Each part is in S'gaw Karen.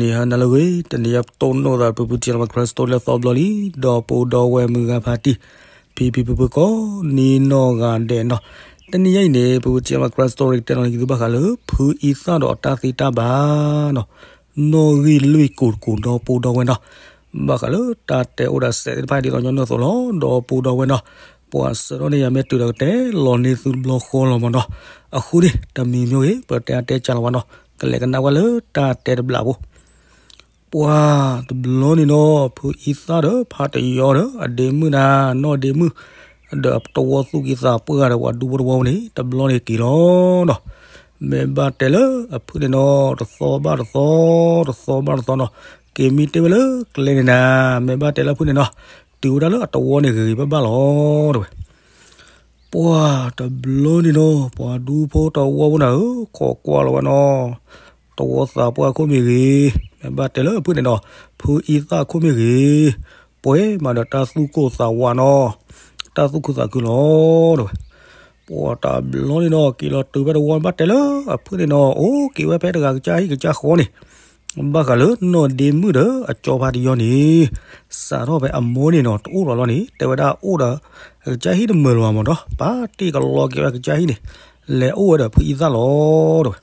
နံၤဟါနၤလၢအဂ့ၤ, တနံၤအံၤပတိၢ်နီၣ်သး ပပူၤတံၢ်လီၤမး Christmas story လၢသီဘျီလံ, ဒီပုၢ်ဒီဝဲၢ်မုၢ်ဂၤဖါတံၢ်, ဖံဖံဖုဖုကိးနံၤနီၢ်ဂၤဒဲးနီၤ, တနံၤအံၤန့ၣ် ပပူၤတံၢ်လီၤမး Christmas story ကတဲနီၤလၢက့ၤသုဘၣ်ဃးလၢ ဖုအံသၣ်ဒီးအတၢ်သ့တၢ်ဘၣ်နီၤ, နီၣ်ဂံၢ်လွံၢ်ကိၢ်တကိၢ် ဒီပုၢ်ဒီဝဲၢ်နီၤ, ဘၣ်ဃးလၢတၢ်တဲအိၣ်ဒီးစဲးသ့ၣ်တဖၣ် ဒ်သိးညီနုၢ်အသိးလီၤ, ဒီပုၢ်ဒီဝဲၢ်နီၤ, ပှၤဆှၢထီၣ်န့ၢ်ယၤမ့ၢ်တုၤဒီးကတဲလီၤန့ၢ်သုတဘျီဃီလီၤမးနီၤ, အဃိန့ၣ် တမံၤမ့ၢ်ဂ့ၤ ပတဲအါတဲကၢ်လီၤဝဲနီၤ, ကလဲၤကနၣ်ဝဲလၢတၢ်တဲတဘျီဖိ ပှၤတဘျီန့ၣ်နီၤ, ဖုအံသၣ်ဒီးဖါတယီဒီး အဒ့မုၣ်နၤ, နီၢ်ဒ့မုၣ်, ဒီးတဝီသူၣ်က့သးပှၢ်ဒီးပှၤဒူဖိတဝီန့ၣ် တဘျီန့ၣ်က့ၤလီၤနီၤ, မ့ၢ်ဘၣ်တဲလၢအဖုန့ၣ်နီၤ, တသီဘၣ်တသီ, တသီဘၣ်တသီနီၤ, က့ၤမံတ့ၢ်ဝဲလၢကျဲန့ၣ်နၤ, မ့ၢ်ဘၣ်တဲလၢအဖုန့ၣ်နီၤ, တုၤဝဲဒၣ်လၢအတဝီန့ၣ်ဂ့ၤဂ့ၤဘၣ်ဘၣ်လီၤ တဲဝဲ ပှၤတဘျီန့ၣ်နီၤ, ပှၤဒူဖိတဝီဖိနၤဧၢ, ခိးကွၢ်လီၤဝဲနီၤ, တဝီသးပှၢ်ခိၣ်မ့ၢ်ဂ့ၤ, မ့ၢ်ဘၣ်တဲလၢအဖုန့ၣ်နီၤ, ဖုအံသၣ်ခိၣ်မ့ၢ်ဂ့ၤ, ပှဲၤမးဒီးတၢ်သူၣ်ကိၢ်သးဝးနီၤ, တၢ်သူၣ်ခုသးခုလီၤ တဲဝဲ, ပှၤတဘျီန့ၣ်နီၤ, က့ၤလီၤတုၤဖဲတဝီ ဘၣ်တဲလၢအဖုန့ၣ်နီၤ, အိၣ်က့ၤဝဲဖဲတဂၤကစၢ်ဟံၣ်ကစၢ်ဃီန့ၣ် ဘၣ်ဃးလၢနီၢ်ဒ့မုၣ်ဒီးအကၠီဖါတယီန့ၣ်, စးထီၣ်ဖဲအမိၢ်န့ၣ်နီၤ တအိၣ်လီၤလီၤန့ၣ် တဲဝဲဒၣ်အိၣ်ဒီးအကစၢ်ဟံၣ်တမုာ်လၢၤဘၣ်မးနီၤ, ပာ်တ့ၢ်ကလီက့ၤဝဲအကစၢ်ဟံၣ်န့ၣ်, လဲၤအိၣ်ဝဲဒီးဖုအံသၣ်လီၤ တဲဝဲ,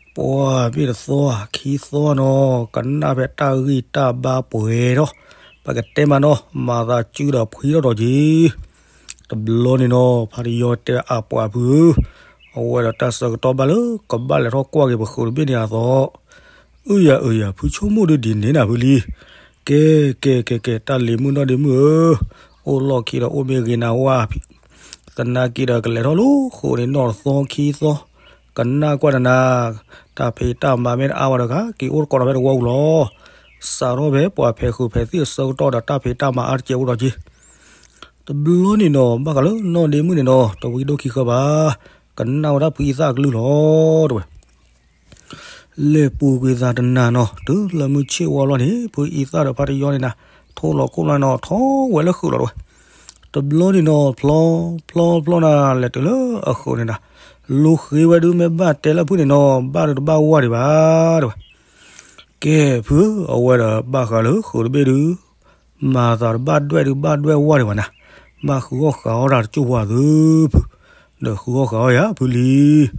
ပှၤမ့ၢ်တသီခံသီနီၤ, ကနၣ်ဖဲတၢ်ဂံၢ်တၢ်ဘါပှဲၤထီၣ်, ပကတဲမးနီၤ, မၤသးစုဒီးဖှံထီၣ်ဒီးက့ၤ တဘျီန့ၣ်နီၤ, ဖါတယီတဲအပှၤဖုဧၢ, အဝဲဒီးတၢ်ဆၢကတီၢ်ဘၣ်လၢ ကဘၣ်လဲၤထီၣ်ကွၢ်က့ၤပဃုာ်တဘ့ၣ်န့ၣ်အသီ, အုယၤအုယၤ ဖုဆိကမိၣ်ဒုးဒ်န့ၣ်နၤဖုလံ, ကဲ ကဲ ကဲ ကဲ တၢ်လံၤမုၣ်နီၢ်ဒ့မုၣ်ဧၢ, အိၣ်လီၢ်ခံဒီးအိၣ်မ့ၢ်ဂ့ၤနၤဝဲ, သနာ်က့ဒီးကလဲၤထီၣ်လၢဃုာ်န့ၣ်နီၢ်တသီခံသီ, ကနၣ်ကွၢ်တနၤ, တၢ်ဖံးတၢ်မၤမ့ၢ်တအါဝဲတဂၤ က့ၤအိၣ်တကိးဒီးဖဲတဝီပူၤလီၤ, စးထီၣ်ဖဲပှၤဖဲးဃုာ်ဖဲးသံၣ်အဆၢကတီၢ်ဒီးတၢ်ဖံးတၢ်မၤအါတကဲးအိၣ်ဒီးက့ၤ တဘျီန့ၣ်နီၤ, ဘၣ်ဃးလၢနီၢ်ဒ့မုၣ်န့ၣ်နီၤ, တဝံဒိၣ်ခံဃၢဘၣ်, ကနၣ်ဝဲဒၣ်ဖုအံသၣ်အကလုၢ်လီၤ တဲဝဲ, လဲၤပူၤကွံာ်သးတနၤနီၤ, တုၤလၢမုၢ်ဆ့ၣ်ဝါလီၤန့ၣ် ဖုအံသၣ်ဒီးဖါတယီန့ၣ်နၤ, ထိၣ်လီၤခိၣ်လီၤနီၤ, ထီၣ်ဝဲလၢဃုာ်လီၤ တဲဝဲ, တဘျီန့ၣ်နီၤ, ဖျီ ဖျီ ဖျီနၤ, လဲၤတုၤလၢအဃုာ်န့ၣ်နၤ, လူၤဃ့ဝဲဒုး မ့ၢ်ဘၣ်တဲလၢဖုန့ၣ်နီၤ, ဘၣ်ဒုးတဘၣ်ဝၢ်ဒံးဘၣ် တဲဝဲ, ကဲ ဖုဧၢ, အဝဲဒီးဘၣ်ဃးလၢဃုာ်တဘ့ၣ်ဒုး မၤသးတဘၣ်ဒွဲၣ်ဒုးဘၣ်ဒွဲၣ်ဝၢ်ဒံးဘၣ်နၤ, ဘၣ်ဃုအီၣ်ဃုအီတၢ်တစိၢ်ဖိသုဖု, ဒီးဃုအီၣ်ဃုအီယၤဖုလံ,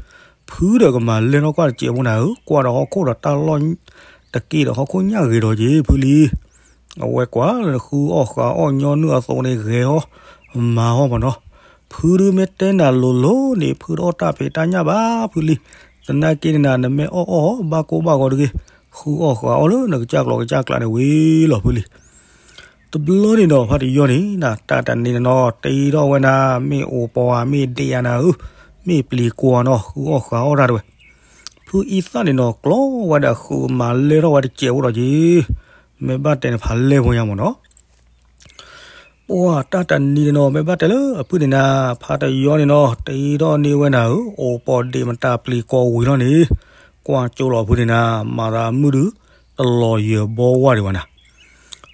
ဖုဒီးကမၤလဲၢ်ထီၣ်ကွၢ်တစဲးဖိနၤဧၢ, ကွၢ်ဒီးဟီၣ်ခိၣ်ဒီးတၢ်လီၢ်တက့ၢ်ဒီးဟီၣ်ခိၣ်ညၣ်ဂ့ၤဒီးက့ၤဖုလံ, အဝဲကွၢ်လၢဃုအီၣ်ဃုအီၣ်ညီနုၢ်အသိးန့ၣ်ဂဲၤအီၣ် မၤအီၣ်မးနီၤ, ဖုဒုးမ့ၢ်တဲနၤလိၤလိၤန့ၣ် ဖုတအီၣ်တၢ်ဖံးတၢ်ညၣ်ဘၣ်ဖုလံ, သနာ်က့န့ၣ်နၤ နမ့ၢ်အီၣ်အီၣ်ဘၣ်ကိၢ်ဘၣ်ဂီၤတဂ့ၤ, ဃုအီၣ်ဃုအီၣ်လၢနကစၢ်ကျိၤကစၢ်ကျးန့ၣ်ဝံၤလီၤဖုလံ. တဘျီန့ၣ်နီၤ ဖါတယီန့ၣ် နတၢ်တနံၤန့ၣ်နီၤ တ့ထီၣ်ဝဲနၤ မ့ၢ်အိၣ်ပီၤဧါ မ့ၢ်ဒ့ဧါနၤဧၢ, မ့ၢ်ပျံၤကွီၤနီၤ ဃုအီၣ်ဃုအီၣ်တၢ်တဝဲ, ဖုအံသၣ်န့ၣ်နီၤ ကျီဝဲဒီးဃုမၤလဲၢ်ထီၣ်ဝဲတစဲးဖိဒီးက့ၤ, မ့ၢ်ဘၣ်တဲန့ၣ်ဖးလဲၢ်ဖိညါမးနီၤ ပှၤတၢ်တနံၤန့ၣ်နီၤ မ့ၢ်ဘၣ်တဲလၢအဖုန့ၣ်နၤ ဖါတယီန့ၣ်နီၤ တ့ထီၣ်န့ၢ်ဝဲနၤဧၢ, အိၣ်ပီၤဒ့မတၤပျံၤကွီၤဝံၤလီၤန့ၣ်, ကွၢ်ကၠိလီၤဖုန့ၣ်နၤ မၤသးမုၢ်ဒုး တလီၤယၢၤဘီဝါဒံးဘၣ်နၤ,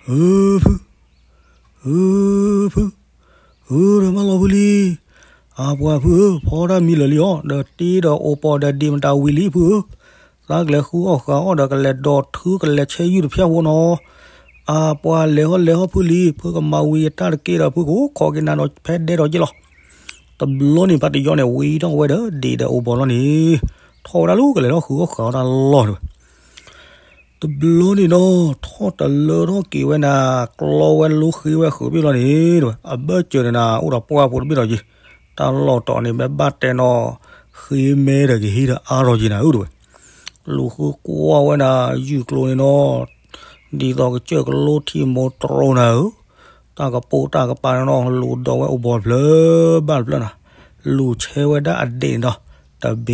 ဧၢဖု ဧၢဖု, ဧၢဒီးမၢလီၤဖုလံ, အပှၤဖုဧၢ, ဖီတၢ်မံလၢာ်လံအီၤ, ဒီးတ့ဒီးအိၣ်ပီၤဒီးဒ့မတၤဝံၤလံဖုဧၢ, သးကလဲၤဃုအီၣ်ဃုအီၣ်ဒီးကလဲၤဒိးထုကလဲၤဆဲယုၢ်တဖျၢၣ်ဖိနီၤ, အပှၤလဲၤဟီလဲၤဟီဖုလံ, ဖုကမၤဝံၤအတၢ်တက့ၢ်ဒီးဖုကအိၣ်ခိးက့ၤနၤနီၤဖဲဒဲဒီးက့ၢ်လီၤ. တဘျီန့ၣ်ဖါတယီန့ၣ် ဝံထီၣ်ဝဲဒီးဒ့ဒီးအိၣ်ပီၤလီၤန့ၣ်, ထီၣ်ဝဲဒၣ်လၢကလဲၤထီၣ်ဃုအီၣ်ဃုအီၣ်တၢ်လီၢ်တဝဲ တဘျီန့ၣ်နီၤ ထီၣ်တလၢထီၣ်က့ၤဝဲနၤ, ကျီဝဲလိဃ့ဝဲဃုာ်ဘ့ၣ်လီၤန့ၣ်, အဘၢၣ်စၢၤန့ၣ်နၤ အိၣ်ဒီးပှၢ်ဖိတဘ့ၣ်လီၤက့ၤ, တၢ်လီၢ်တီၤန့ၣ် မ့ၢ်ဘၣ်တဲနီၤ ဃ့မဲဒီးကဟံးဒီးအါထီၣ်က့ၤနၤဧၢတဝဲ, လူၤဃုကွၢ်ဝဲနၤ ယုၢ်ကျိၤန့ၣ်နီၤ, ဒ်သိးကစၢၢ်ကလိထံမိၢ်တြီနၤဧၢ, တၢ်ကပိာ်တၢ်ကပၤန့ၣ်နီၤ လူၤဒီးဝဲအိၣ်ဘီတဖျၢၣ်ဘၣ်တဖျၢၣ်နၤ, လူၤဆဲဝဲဒၣ်အဒ့ၣ်န့ၣ်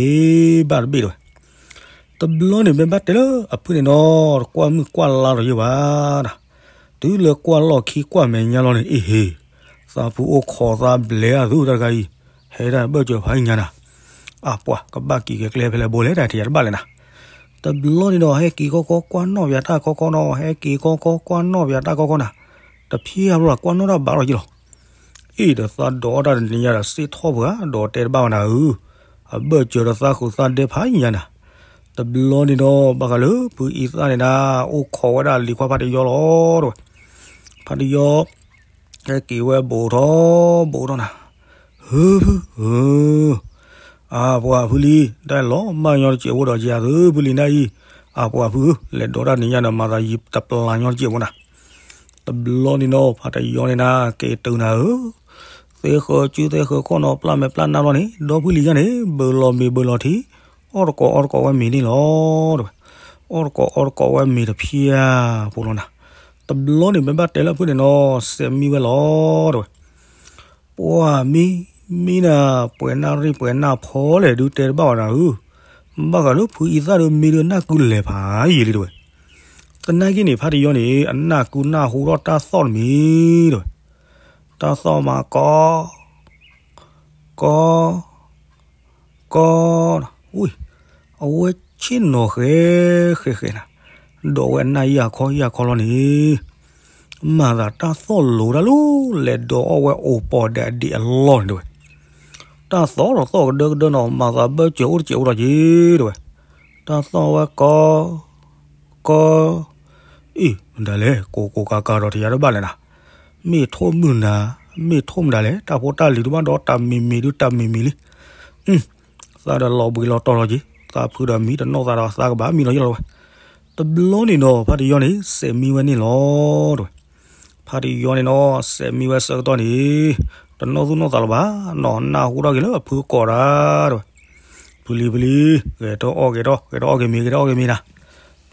ဒီး တဘ့ၣ်ဘၣ်တဘ့ၣ်တဝဲ တဘျီန့ၣ်မ့ၢ်ဘၣ်တဲလၢအဖုန့ၣ်နီၤ တကွၢ်မုၢ်ကွၢ်လါလီၤယဲဘၣ်နၤ, တုၤလၢကွၢ်လီၢ်ခံကွၢ်မဲာ်ညါလီၤန့ၣ် အ့ဟ့, သးဖုအိၣ်ခိးသးဘျဲးအသူတၢ်တခါအံၤ, ဟဲဒၣ်ဘၢၣ်စၢၤဖးညါနၤ, အပှၤကဘၣ်က့ၤကဲကျဲဖဲလဲၣ်ဘိလဲၣ် တၢ်ထံၣ်ယၤတဘၣ်လဲၣ်နၤ, တဘျီန့ၣ်နီၤ ဟဲက့ၤခီခီကွၢ်နီၣ်ပယၤတၢ်ခီခီနီၤ ဟဲက့ၤခီခီကွၢ်နီၣ်ပယၤတၢ်ခီခီနၤ, တဖျါဘၣ်ကွၢ်နီၣ်တၢ်ဘၣ်လီၤယဲလီၤ အ့ၣ်ဒီးသးဒိးအီၣ်တၢ်တနံၤညါဒီးစ့ၢ်ထီၣ်ပှၤဒီးတဲတဘၣ်ဝဲနၤဧၢ, အဘၢၣ်စၢၤဒီးသးဃုာ်သးဒဲဖးညါနၤ, တဘျီန့ၣ်ဒီး ဘၣ်ဃးလၢဖုအံသၣ်န့ၣ်နၤ အိၣ်ခိးဝဲဒၣ်လံၤခွါဖါတယီလီၤ တဲဝဲ. ဖါတယီ ဟဲက့ၤဝဲဘူးထီၣ်ဘူးထီၣ်နၤ, ဧၢဖုဧၢ, အပှၤဖုလံ, တၢ်လီၤမၢ်ညီတစဲးဖိဒီး ယၤသုဖုလံနၢ်အံၤ, အပှၤဖုဧၢ, လဲၤဒိးတၢ်နံၤညါဒီး မၤသးယံၤတပျၢ်ညီတစဲးဖိနၤ. တဘျီန့ၣ်ဒီး ဖါတယီန့ၣ်နၤ က့ၤတုၤနၤဧၢ, သ့ဃၢၤစုသ့ဃၢၤခီၣ်နီၤ ပျၢ်မဲာ်ပျၢ်နါလီၤန့ၣ် ဒီဖုလံၤယါန့ၣ် ဘၢၣ်လီၤမ့ၤဘၢၣ်လီၤထံ, အီၣ်တကိးအီတကိးဝဲမ့ၤန့ၣ်လီၤ တဲဝဲ. အီၣ်တကိးအီတကိးဝဲမ့ၤတဖၠါဖိလီၤနၤ. တဘျီန့ၣ် မ့ၢ်ဘၣ်တဲလၢဖုန့ၣ်နီၤ စဲးမံဝဲလီၤ တဲဝဲ. ပှၢ်မံ, မံနၤ ပှဲၤနၢ်ရံၣ်ပှဲၤနၢ်ဖီလဲၣ်ဒုးတဲတဘၣ်ဝဲနၤဧၢ, ဘၣ်ဃးလၢဖုအံသၣ်ဒီးမံဒီးနၢ်ကုလဲၤဖးယံာ်လံ တဲဝဲ. သနာ်က့န့ၣ် ဖါတယီန့ၣ် အနၢ်ကုနၢ်ဟူထီၣ်တၢ်သီၣ်တမံၤ တဲဝဲ. တၢ်သီၣ်မးကီ ကီ ကီ, ဝံၤ, အဝဲဆ့ၣ်နီၤဃဲဃဲဃဲနၤ, ဒီးဝဲအနၢ်ယၢ်ခီယၢ်ခီလီၤန့ၣ်, မၤသးတၢ်သီၣ်လိၤတၢ်လီၤ လဲၤဒီးအီၣ်ဝဲအိၣ်ပီၣ်ဒီးအဒံးအလီၢ်န့ၣ် တဲဝဲ. တၢ်သီၣ်ဒီးသီၣ်ကဒၢကဒၢနီၤ မၤသးဘၢၣ်စၢၤအိၣ်တစဲးအိၣ်ဒီးက့ၤ တဲဝဲ. တၢ်သီၣ်ဝဲကီ ကီ, အံၤ မတၤလဲၣ် ကိးကိးကၤကၤဒီးထံယါတဘၣ်လဲၣ်နၤ, မ့ၢ်ထိၣ်မုၢ်နၤ, မ့ၢ်ထိၣ်မတၤလဲၣ် တၢ်ဖိတၢ်လံၤတဘၣ်ဒီးတၢ်မံၤမံၤဒုးတၢ်မံၤမံၤလံ, သးဒီးလီၤဘှံးလီၤတီၤလီၤက့ၤ, သးဖုဒီးမံတနီၣ်သးဒီးသးကဘၣ်မံလီၤယလီၤဝဲ. တဘျီန့ၣ်နီၤ ဖါတယီန့ၣ် စဲးမံဝဲန့ၣ်လီၤ တဲဝဲ. ဖါတယီန့ၣ်နီၤ စဲးမံဝဲဆၢကတီၢ်န့ၣ် တနီၣ်သူၣ်နီၣ်သးလၢၤဘၣ်နီၤ, နၢ်ဟူထီၣ်က့ၤလၢအဖုကိးဒၣ် တဲဝဲ. ဖုလံၤဖုလံၤ, ဂဲၤထီၣ်အီၣ်ဂဲၤထီၣ်, ဂဲၤထီၣ်အီၣ်က့ၤမ့ၤ ဂဲၤထီၣ်အီၣ်က့ၤမ့ၤနၤ.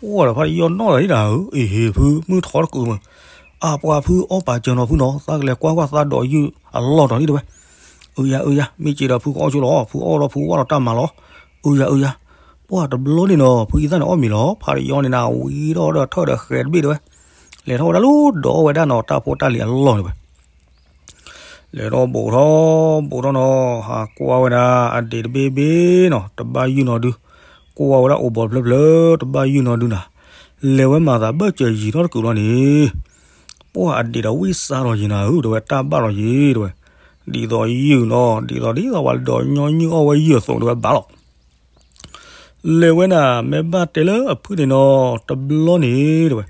ပှၢ်ဒီးဖါတယီနီၣ်လီၤဒ်နၤဧၢ, အ့ဟ့ၣ်ဖု မုၢ်ထီတကုာ်မုၢ်, အပှၤဖုအီၣ်ပာ်စၢၤနီၤဖုနီၤ, သးကလဲၤကွၢ်ကွၢ်သးဒီးယုၢ်အလီၢ်တီၤလံ တဲဝဲ. အုယၤအုယၤ, မ့ၢ်စ့ဒီးဖုကအီၣ်ဆိလီၤ, ဖုအီၣ်ဒီးဖုဝၣ်ဒီးတၢ်မၤလီၤ. အုယၤအုယၤ, ပှၢ်တဘျီန့ၣ်နီၤ ဖုအံသၣ်န့ၣ်အီၣ်မ့ၤလီၤ, ဖါတယီန့ၣ်နၤ ဝံထီၣ်ဒီးထၢၣ်ဒီးဃဲၤတဘ့ၣ် တဲဝဲ. လဲၤထီၣ်ဝဲဒၣ်လၢဒီးအီၣ်ဝဲဒၣ်နီၤ တၢ်ဖိတၢ်လံၤအလီၢ်န့ၣ်ဝဲ လဲၤထီၣ်ဘူးထီၣ်, ဘူးထီၣ်နီၤ, ဟးကွၢ်ဝဲဒၣ်အဒံးတဘ့ၣ်ဘ့ၣ်နီၤ, တဘၣ်ယုၢ်နီၤဒု, ကွၢ်ဝဲဒၣ်အိၣ်ဘီတဖျၢၣ်ဖျၢၣ်, တဘၣ်ယုၢ်နီၤဒုနၤ. လဲၤဝဲမၤသးဘၣ်စၢၤယံာ်ထီၣ်တကုာ်လီၤန့ၣ်, ပှၢ်အဒံးဒီးဝံၣ်စါထီၣ်ယံာ်နၤဧၢ, တဲဝဲ, တၢ်ဘၣ်ထီၣ်ယံာ် တဲဝဲ, ဒ်သိးယုၢ်နီၤ, ဒ်သိးဒ်သိးပှၤဒီးညီနုၢ်အီၣ်ဝဲယုၢ်အသိး တဲဝဲ ဘၣ်လီၤ. လဲၤဝဲနၤ မ့ၢ်ဘၣ်တဲလၢအဖုန့ၣ်နီၤ တဘျီန့ၣ် တဲဝဲ,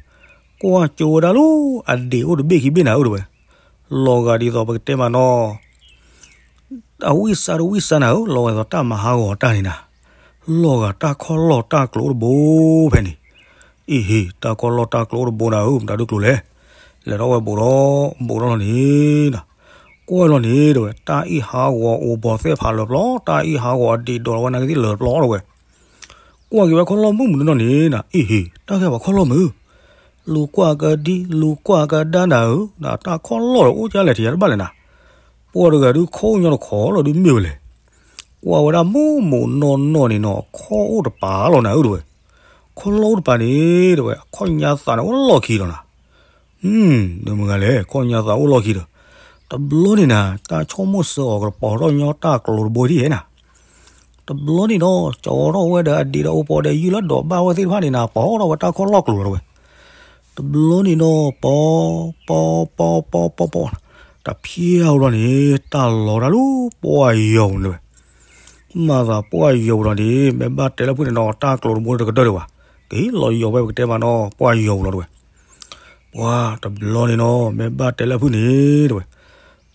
ကွၢ်ကၠိဝဲဒၣ်လၢ အဒံးအိၣ်တဘ့ၣ်ခံဘ့ၣ်နၤဧၢ တဲဝဲ, လီၤဂာ်ဒ်သိးပကတဲမးနီၤ, အဝံၣ်စါတဝံၣ်စါနၤဧၢ, လီၤဂာ်ဒ်သိးတၢ်မၤဟးဂီၤတၢ်န့ၣ်နၤ, လီၤဂာ်တၢ်ခီၣ်လီၢ်တၢ်ကျိၤအိၣ်တဘိဖဲန့ၣ်, အ့ဟ့ၣ် တၢ်ခီၣ်လီၢ်တၢ်ကျိၤအိၣ်တဘိနၤဧၢ, မတၤဒုးကျိၤလဲၣ်. လဲၤထီၣ်ဝဲဘူးထီၣ်, ဘူးထီၣ်လီၤန့ၣ် ကွၢ်လီၤန့ၣ် တဲဝဲ, တၢ်အ့ၣ်ဟးဂီၤအိၣ်ဘီသဲၣ်ဖးလၢပျီ, တၢ်အ့ၣ်ဟးဂီၤအဒံးဒိးလီၤဝဲနၤကသံၣ်လၢပျီ တဲဝဲ. ကွၢ်က့ၤဝဲခီၣ်လီၢ်မုၢ်မုၢ်နီၢ်နီၢ်န့ၣ်နၤ, အ့ဟ့ၣ် တၢ်ဂ့ၢ်ပှၤခီၣ်လီၢ်မုၢ်, လူၤကွၢ်ကဒံ လူၤကွၢ်ကဒါနၤဧၢ, တၢ်ခီၣ်လီၢ်ဒီးအိၣ်ကလဲၣ်ထံၣ်ယၤတဘၣ်လဲၣ်နၤ. ပှၢ်တဂၤဒုးခီၣ်ညီတခီလီၤဒုးမ့ၢ်ဝဲလဲၣ်. ကွၢ်ဝဲဒၣ်မုၢ်မုၢ်နီၢ်နီၢ်န့ၣ်နီၤ ခီၣ်အိၣ်တပၤလီၤနၤဧၢ တဲဝဲ. ခီၣ်လီၢ်အိၣ်တပၤန့ၣ် တဲဝဲ အခီၣ်ညါသးန့ၣ်အိၣ်လီၢ်ခံလီၤနၤ. ဒ်မုၢ်ဂၤလဲၣ် ခီၣ်ညါသးအိၣ်လီၢ်ခံဒီး, တဘျီန့ၣ်နၤ တၢ်ဆိကမိၣ်စၢၤအီၤကတပီၤထီၣ်ညီတၢ်ကျိၤတဘိဒ်လဲၣ်နၤ. တဘျီန့ၣ်ဒီး ကၠီထီၣ်ဝဲဒီးအဒံးဒီးအိၣ်ပီဒီးယုၢ်လၢဒိးဘၣ်ဝဲသ့ၣ်တဖၣ်န့ၣ်နၤ ပီထီၣ်ဝဲတၢ်ခီၣ်လီၢ်ကျိၤလီၤတဲဝဲ. တဘျီန့ၣ်ဒီး ပီ ပီ ပီ ပီ ပီ ပီ တဖျၢၣ်ဧိၤလီၤန့ၣ် တၢ်လီၤတၢ်လၢပှၢ်ယီၤပူၤတဲဝဲ. မၤသးပှၢ်ယီၤပူၤလီၤန့ၣ် မ့ၢ်ဘၣ်တဲလၢဖုန့ၣ်နီၤ တၢ်ကျိၤတဘိတကတၢၢ်ဒံးဘၣ်, ကဟ့ၣ်လီၤယီၤဝဲပကတဲမးနီၤ ပှၢ်ယီၤပူၤလီၤတဲဝဲ. ပှၢ်တဘျီန့ၣ်နီၤ မ့ၢ်ဘၣ်တဲလၢဖုန့ၣ်တဲဝဲ,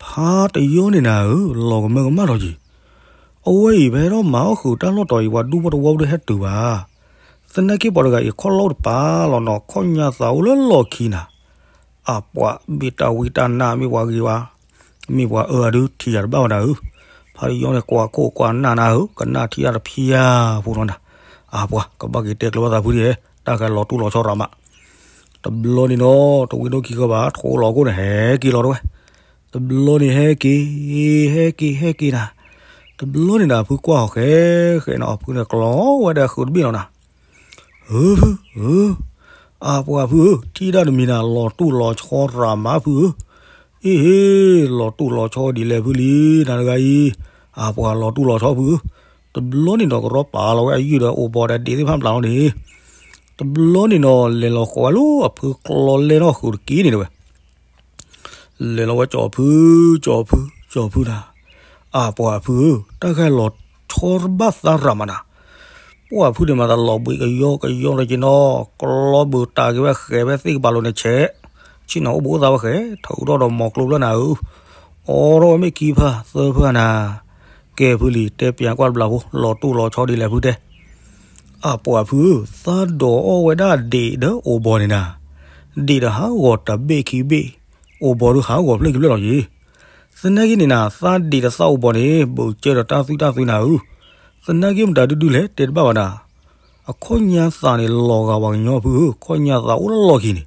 ဖါတယီန့ၣ်နၤဧၢ လီၤကမၢကမၣ်ထီၣ်က့ၤ, အဝဲအံၤပဟဲထီၣ်မၤအီၣ်ဃုာ်တၢ်လီၢ်တီၤအံၤ ပှၤဒူဖိတဝီဖိတဟဲတုၤဘၣ်. သနာ်က့ပှၤတဂၤအံၤခီၣ်လီၢ်အိၣ်တပၤလီၤနီၤ ခီၣ်ညါသးအိၣ်လၢလီၢ်ခံနၤ. အပှၤမ့ၢ်တၢ်ဝံတၢ်နါမ့ၢ်ပှၤဂ့ၤဝဲ, မ့ၢ်ပှၤအၢအဒုထံၣ်ယၤတဘၣ်ဝဲနၤဧၢ. ဖါတယီန့ၣ်ကွၢ်ခိၣ်ကွၢ်နၢ်နၤဧၢ ကနၣ်ထံၣ်တၢ်တဖျၢၣ်ဖိနီၤနၤ. အပှၤကဘၣ်က့ၤတဲကျိၤဘၣ်သးဖုဒံး, တၢ်ကလီၤတူၢ်လီၤဆီရးမး. တဘျီန့ၣ်နီၤ တဝံၤဒိၣ်ခံဃၢဘၣ် ထိလီၤခိၣ်န့ၣ် ဟဲက့ၤလီၤတဲဝဲ. တဘျီန့ၣ်ဟဲက့ၤ, ဟဲက့ၤ ဟဲက့ၤနၤ. တဘျီန့ၣ်နၤ ဖုကွၢ်အီၤဃဲဃဲနီၤ ဖုန့ၣ်ကျီဝဲဒီးဃုာ်တဘ့ၣ်လီၤနၤ. ဧၢဖုဧၢ, အပှၤဖုဧၢ, ထံၣ်တၢ်တမံၤနၤ လီၤတူၢ်လီၤဆီရးမးဖုဧၢ. အ့ဟ့ၣ် လီၤတူၢ်လီၤဆီဒ်လဲၣ်ဖုလံ, နၤတဂၤအံၤ, အပှၤလီၤတူၢ်လီၤဆီဖုဧၢ. တဘျီန့ၣ်နီၤ ကရီပာ်လီၤဝဲအယုၢ်ဒီးအိၣ်ဘီဒီးဒံးသ့ၣ်တဖၣ်ပျၢ်လီၤန့ၣ်, တဘျီန့ၣ်နီၤ လဲၤလီၤဃီၤဝဲလၢအဖုကျီလဲနီၤဃုာ်တက့ၢ်န့ၣ်တဲဝဲ. လဲၤလီၤဝဲကၠီၤဖု, ကၠီၤဖု, ကၠီၤဖုနၤ. အပှၤဖုဧၢ, တၢ်ဃဲလီၤဆီတဘၣ်သးရးမးနၤ. ပှၢ်ဖုန့ၣ်မၤသးလီၤဘှံးကယီကယီလၢက့နီၤ, ကျီဘုးတၢ်က့ၤဝဲဃဲးဖဲသ့ၣ်ကပၤလိၤန့ၣ်ဆဲး, ဆ့ၣ်နီၤအိၣ်ဘှံးအိၣ်သါဝဲဃဲး ထုးထီၣ်ဒီးမီၤကျိဖျၢၣ်နၤဧၢ, အိးထီၣ်ဝဲမ့ၢ်ခံဖၣ်သၢဖၣ်နၤ, ကဲဖုလံၤ တဲပၠးကွၢ်တဘျီဖိ လီၤတိၢ်လီၤဆီဒ်လဲၣ်ဖုတဲ အပှၤဖုဧၢ, သးဒိးအီၣ်ဝဲဒၣ်ဒံးဒီးအိၣ်ဘီန့ၣ်နၤ, ဒံးဒီးဟးဂီၤတဘ့ၣ်ခံဘ့ၣ်, အိၣ်ဘီဒုးဟးဂီၤဖျၢၣ်ခံဖျၢၣ်လီၤယံၤ, သနာ်က့န့ၣ်နၤ သးဒံးဒီးသးအိၣ်ဘီန့ၣ် ဘုးကၢဒီးတၢ်သွံၣ်တၢ်သွံၣ်နၤဧၢ, သနာ်က့မတၤဒုဒုလဲၣ်တဲတဘၣ်ဘၣ်နၤ, အခီၣ်ညါသးန့ၣ်လီၤဂာ်ပှၤကညီဖုဧၢ, အခီၣ်ညါသးအိၣ်လီၢ်လီၢ်ခံန့ၣ်,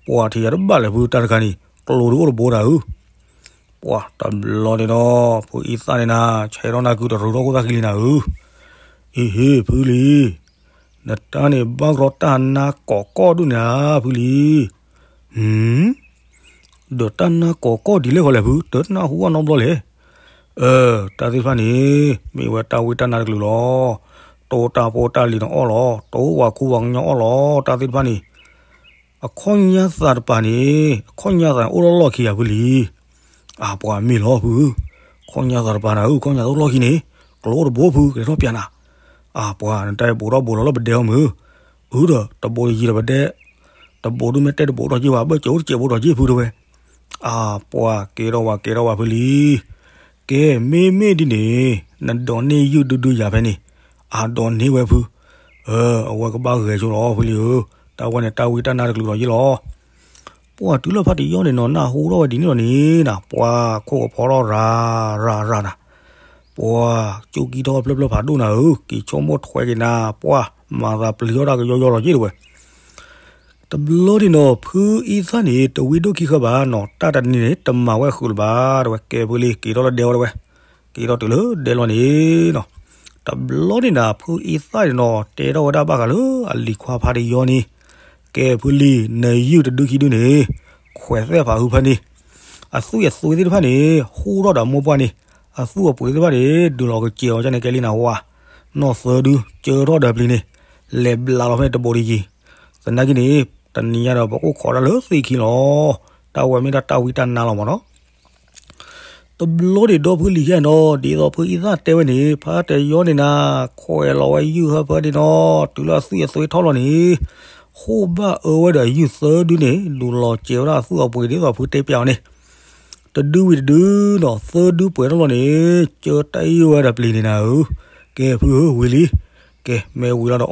ပှၤထံၣ်ယၤတဘၣ်လဲၣ်ဖုတၢ်တခါန့ၣ် ကျိၤဒုးအိၣ်တဘိနၤဧၢ ပှၢ်တဘျီန့ၣ်ဒီး ဖုအံသၣ်န့ၣ်နၤ ဆဲးထီၣ်နၤကုတရူးထီၣ်ခိၣ်သၣ်ဃံလံနၤဧၢ, အ့ဟ့ ဖုလံၤ, နတၢ်န့ၣ်ဘၣ်ကရီတၢ်နါကိးကီၢ်ဒူၣ်န့ၣ်ဧါ ဖုလံၤ, ဒီးတၢ်နါကိးကီၢ်ဒ်လဲၣ်ဃီလဲၣ်ဖု တနၢ်ဟူဘၣ်နီတဘျီလဲၣ်, အၢ တၢ်သ့ၣ်တဖၣ်န့ၣ် မ့ၢ်ဝဲတၢ်ဝံတၢ်နါတကလုာ်လီၤ, တိတၢ်ဖိတၢ်လံၤန့ၣ်အီၣ်လီၤ, တိဝၤခူဝၤကညီအီၣ်လီၤ တၢ်သ့ၣ်တဖၣ်န့ၣ် အခီၣ်ညါသးတပၤန့ၣ် အခီၣ်ညါသးန့ၣ်အိၣ်လီၢ်လီၢ်ခံဂၤဖုလံၤ, အပှၤမ့ၢ်လီၤဖု, အခီၣ်ညါသးတပၤနၤဧၢ အခီၣ်ညါသးအိၣ်လီၢ်ခံန့ၣ် ကျိၤအိၣ်တဘိဖု ကလဲၤထီၣ်ပၠးနၤ, အပှၤနတၢ်ဘိးထီၣ်ဘိးလီၤလၢပဒဲအီၤမုၢ်, အုဒီးတဘိးတယံၤဒီးပဒဲ, တဘိးဒုမ့ၢ်တဲတဘိးထီၣ်က့ၤဝဲ ဘၣ်စဲးအိၣ်တစဲးဘိးထီၣ်က့ၤဖုတဲဝဲ, အပှၤကဲထီၣ်ဝဲကဲထီၣ်ဝဲဖုလံၤ ကဲ မ့မ့ၢ်ဒ်န့ၣ် နဒိးန့ၢ်ယုၢ်ဒုဒုယၤဖဲန့ၣ် အဒိးန့ၢ်ဝဲဖု, အဝဲကဘၣ်ဂဲၤဆိလီၤဖုလံၤဧၢ, တၢ်ဝဲန့ၣ်တၢ်ဝံတၢ်နါတကလုာ်လီၤယ့ၢ်လီၤ, ပှၢ်တုၤလၢဖါတယီန့ၣ်နီၤ နၢ်ဟူထီၣ်ဝဲဒ်န့ၣ်လီၤန့ၣ်နၤ ပှၢ်ခိၣ်ကဖီထီၣ်ရၤရၤရၤနၤ, ပှၢ်ကၠိကံထီၣ်ဖျၢၣ်ဖျၢၣ်ဖးဒိၣ်နၤဧၢ, က့ၤဆိကမိၣ်ထွဲက့ၤနၤ ပှၢ်မၤသးပျံၤထီၣ်တၢ်ကယီယီလီၤယ့ၢ်တဝဲ တဘျီန့ၣ်နီၤ ဖုအံသၣ်န့ၣ် တဝံဒိၣ်ခံဃၢဘၣ်နီၤ, တၢ်တနံၤန့ၣ် တမၤဝဲဃုာ်လၢၤဘၣ် တဝဲ ကဲဖုလံၤ က့ၤထီၣ်လၢဒဲဝဲတဝဲ, က့ၤထီၣ်တုၤလၢဒဲလီၤန့ၣ်နီၤ, တဘျီန့ၣ်နၤ ဖုအံသၣ်န့ၣ်နီၤ တဲထီၣ်ဝဲဒၣ်ဘၣ်ဃးလၢအလံၤခွါဖါတယီန့ၣ်, ကဲဖုလံၤ နယုၢ်တဒုခံဒုန့ၣ် ခွဲးသဲၣ်ဖးဟုဖၢန့ၣ်, အသွံၣ်အသွဲသ့ၣ်တဖၣ်န့ၣ် ဟူးထီၣ်ဒီးမိၢ်ပှၢ်န့ၣ်, အသွံၣ်အပှ့ၤသ့ၣ်တဖၣ်န့ၣ် ဒုးလီၤကစဲးအီၤန့ၣ်ကဲလံနၤဝါ, နီၢ်သၢဒု ကၢထီၣ်ဒီးပျံၤန့ၣ်, လဲၤဘျးလီၤဖဲန့ၣ်တဘိးတယံၤ, သနာ်က့န့ၣ် တနံၤညါဒီးပအိၣ်ခိးတၢ်လၢသ့ၣ်ခံလီၤ, တၢ်ဝဲမ့ၢ်ဒၣ်တၢ်ဝံတၢ်နါလီၤမးနီၤ တဘျီန့ၣ်ဒီဖုလံၤယဲၢ်နီၤ ဒ်သိးဖုအံသၣ်တဲဝဲန့ၣ် ဖါတယီန့ၣ်နၤ ခွဲးလီၤဝဲယုၢ်ဟၢဖၢဒံးနီၤ တုၤလၢအသွံၣ်အသွဲထီၣ်လီၤန့ၣ်, ဟူးဘၣ်အၢဝဲဒီးယုၢ်သၢဒုန့ၣ် ဒုးလီၤစဲးဝဲဒၣ်အသွံၣ်အပှ့ၤဒ်သိးဖုတဲပၠးအီၤန့ၣ်, တဒုဝံၤတဒုနီၤ သၢဒုပှဲၤထီၣ်လီၤန့ၣ်, ကၢတၢ်အံၤဝဲဒီးပျံၤန့ၣ်နၤဧၢ, ကဲဖုဧၢဝံၤလံ, ကဲမ့ၢ်ဝံၤ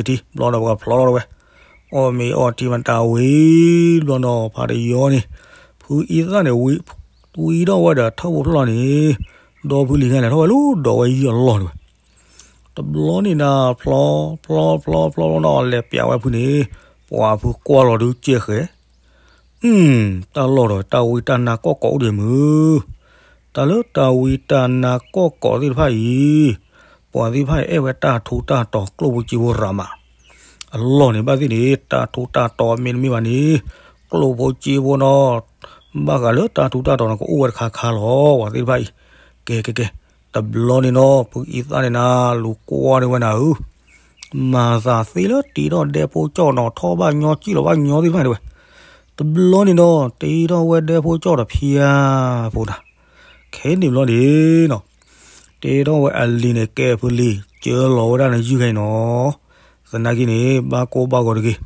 လီၤဒီးအီၣ်က့ၤမ့ၤအီၣ်က့ၤထံ ဘျီဒီးပကဖျီလီၤတဝဲ အီၣ်မ့ၤအီထံမတၤဝံၤဘျီနီၤ ဖါတယီန့ၣ်, ဖုအံသၣ်န့ၣ်ဝံၤ, ဝံၤထီၣ်ဝဲဒီးထၢၣ်ဖိဖျၢၣ်လီၤန့ၣ်, ဒီဖုလံၤဟဲလဲၤထီၣ်ဝဲလၢဒီးဝဲယုၢ်အလီၢ်တဝဲ, တဘျီန့ၣ်နၤ ဖျီ, ဖျီဖျီဖျီဖျီနီၤ လဲၤပၠးဝဲဖုန့ၣ်, ပှၤဖုကွၢ်လီၤဒုးကဲဃဲၤ, တၢ်လီၢ်ဒီးတၢ်ဝံတၢ်နါကီၢ်ကိးအိၣ်ဒံးမုၢ်, တၢ်လၢတၢ်ဝံတၢ်နါကီၢ်ကိးသ့ၣ်တဖၣ်အံၤ, ပှၤသ့ၣ်တဖၣ်အံၤအဲၣ်ဝဲတၢ်ထူးတၢ်တီၤကျိၣ်ဖိစ့ဖိရးမး, အလီၢ်န့ၣ်ဘၣ်သ့ၣ်န့ၣ် တၢ်ထူးတၢ်တီၤမ့တမ့ၢ်ဘၣ်န့ၣ်, ကျိၣ်ဖိစ့ဖိနီၤ, ဘၣ်ဃးလၢတၢ်ထူးတၢ်တီၤန့ၣ် ကအိၣ်ဝဲတခါခါလီၤ ပှၤသ့ၣ်တဖၣ်အံၤ, ကဲကဲကဲ, တဘျီန့ၣ်နီၤ ဖုအံသၣ်န့ၣ်နၤ လူၤကွၢ်န့ၢ်ဝဲနၤဧၢ, မၤသးသ့လၢတ့ထီၣ်ဒဲဖိကၠီၣ်နီၤ ထီၣ်ဘၣ်ညီစံၣ်လီၤဘၣ်ညီသ့ၣ်တဖၣ်န့ၣ်ဝဲ, တဘျီန့ၣ်နီၤ တ့ထီၣ်ဝဲဒဲဖိကၠီၣ်တဖၠါဖိနၤ, ခဲန့ၣ်ဘျီန့ၣ်နီၤ တဲထီၣ်ဝဲအလံၤန့ၣ် ကဲဖုလံၤ ကၢလီၤဝဲဒၣ်နယုၢ်ခဲအံၤနီၤ, သနာ်က့န့ၣ် ဘၣ်ကိၢ်ဘၣ်ဂီၤတဂ့ၤ,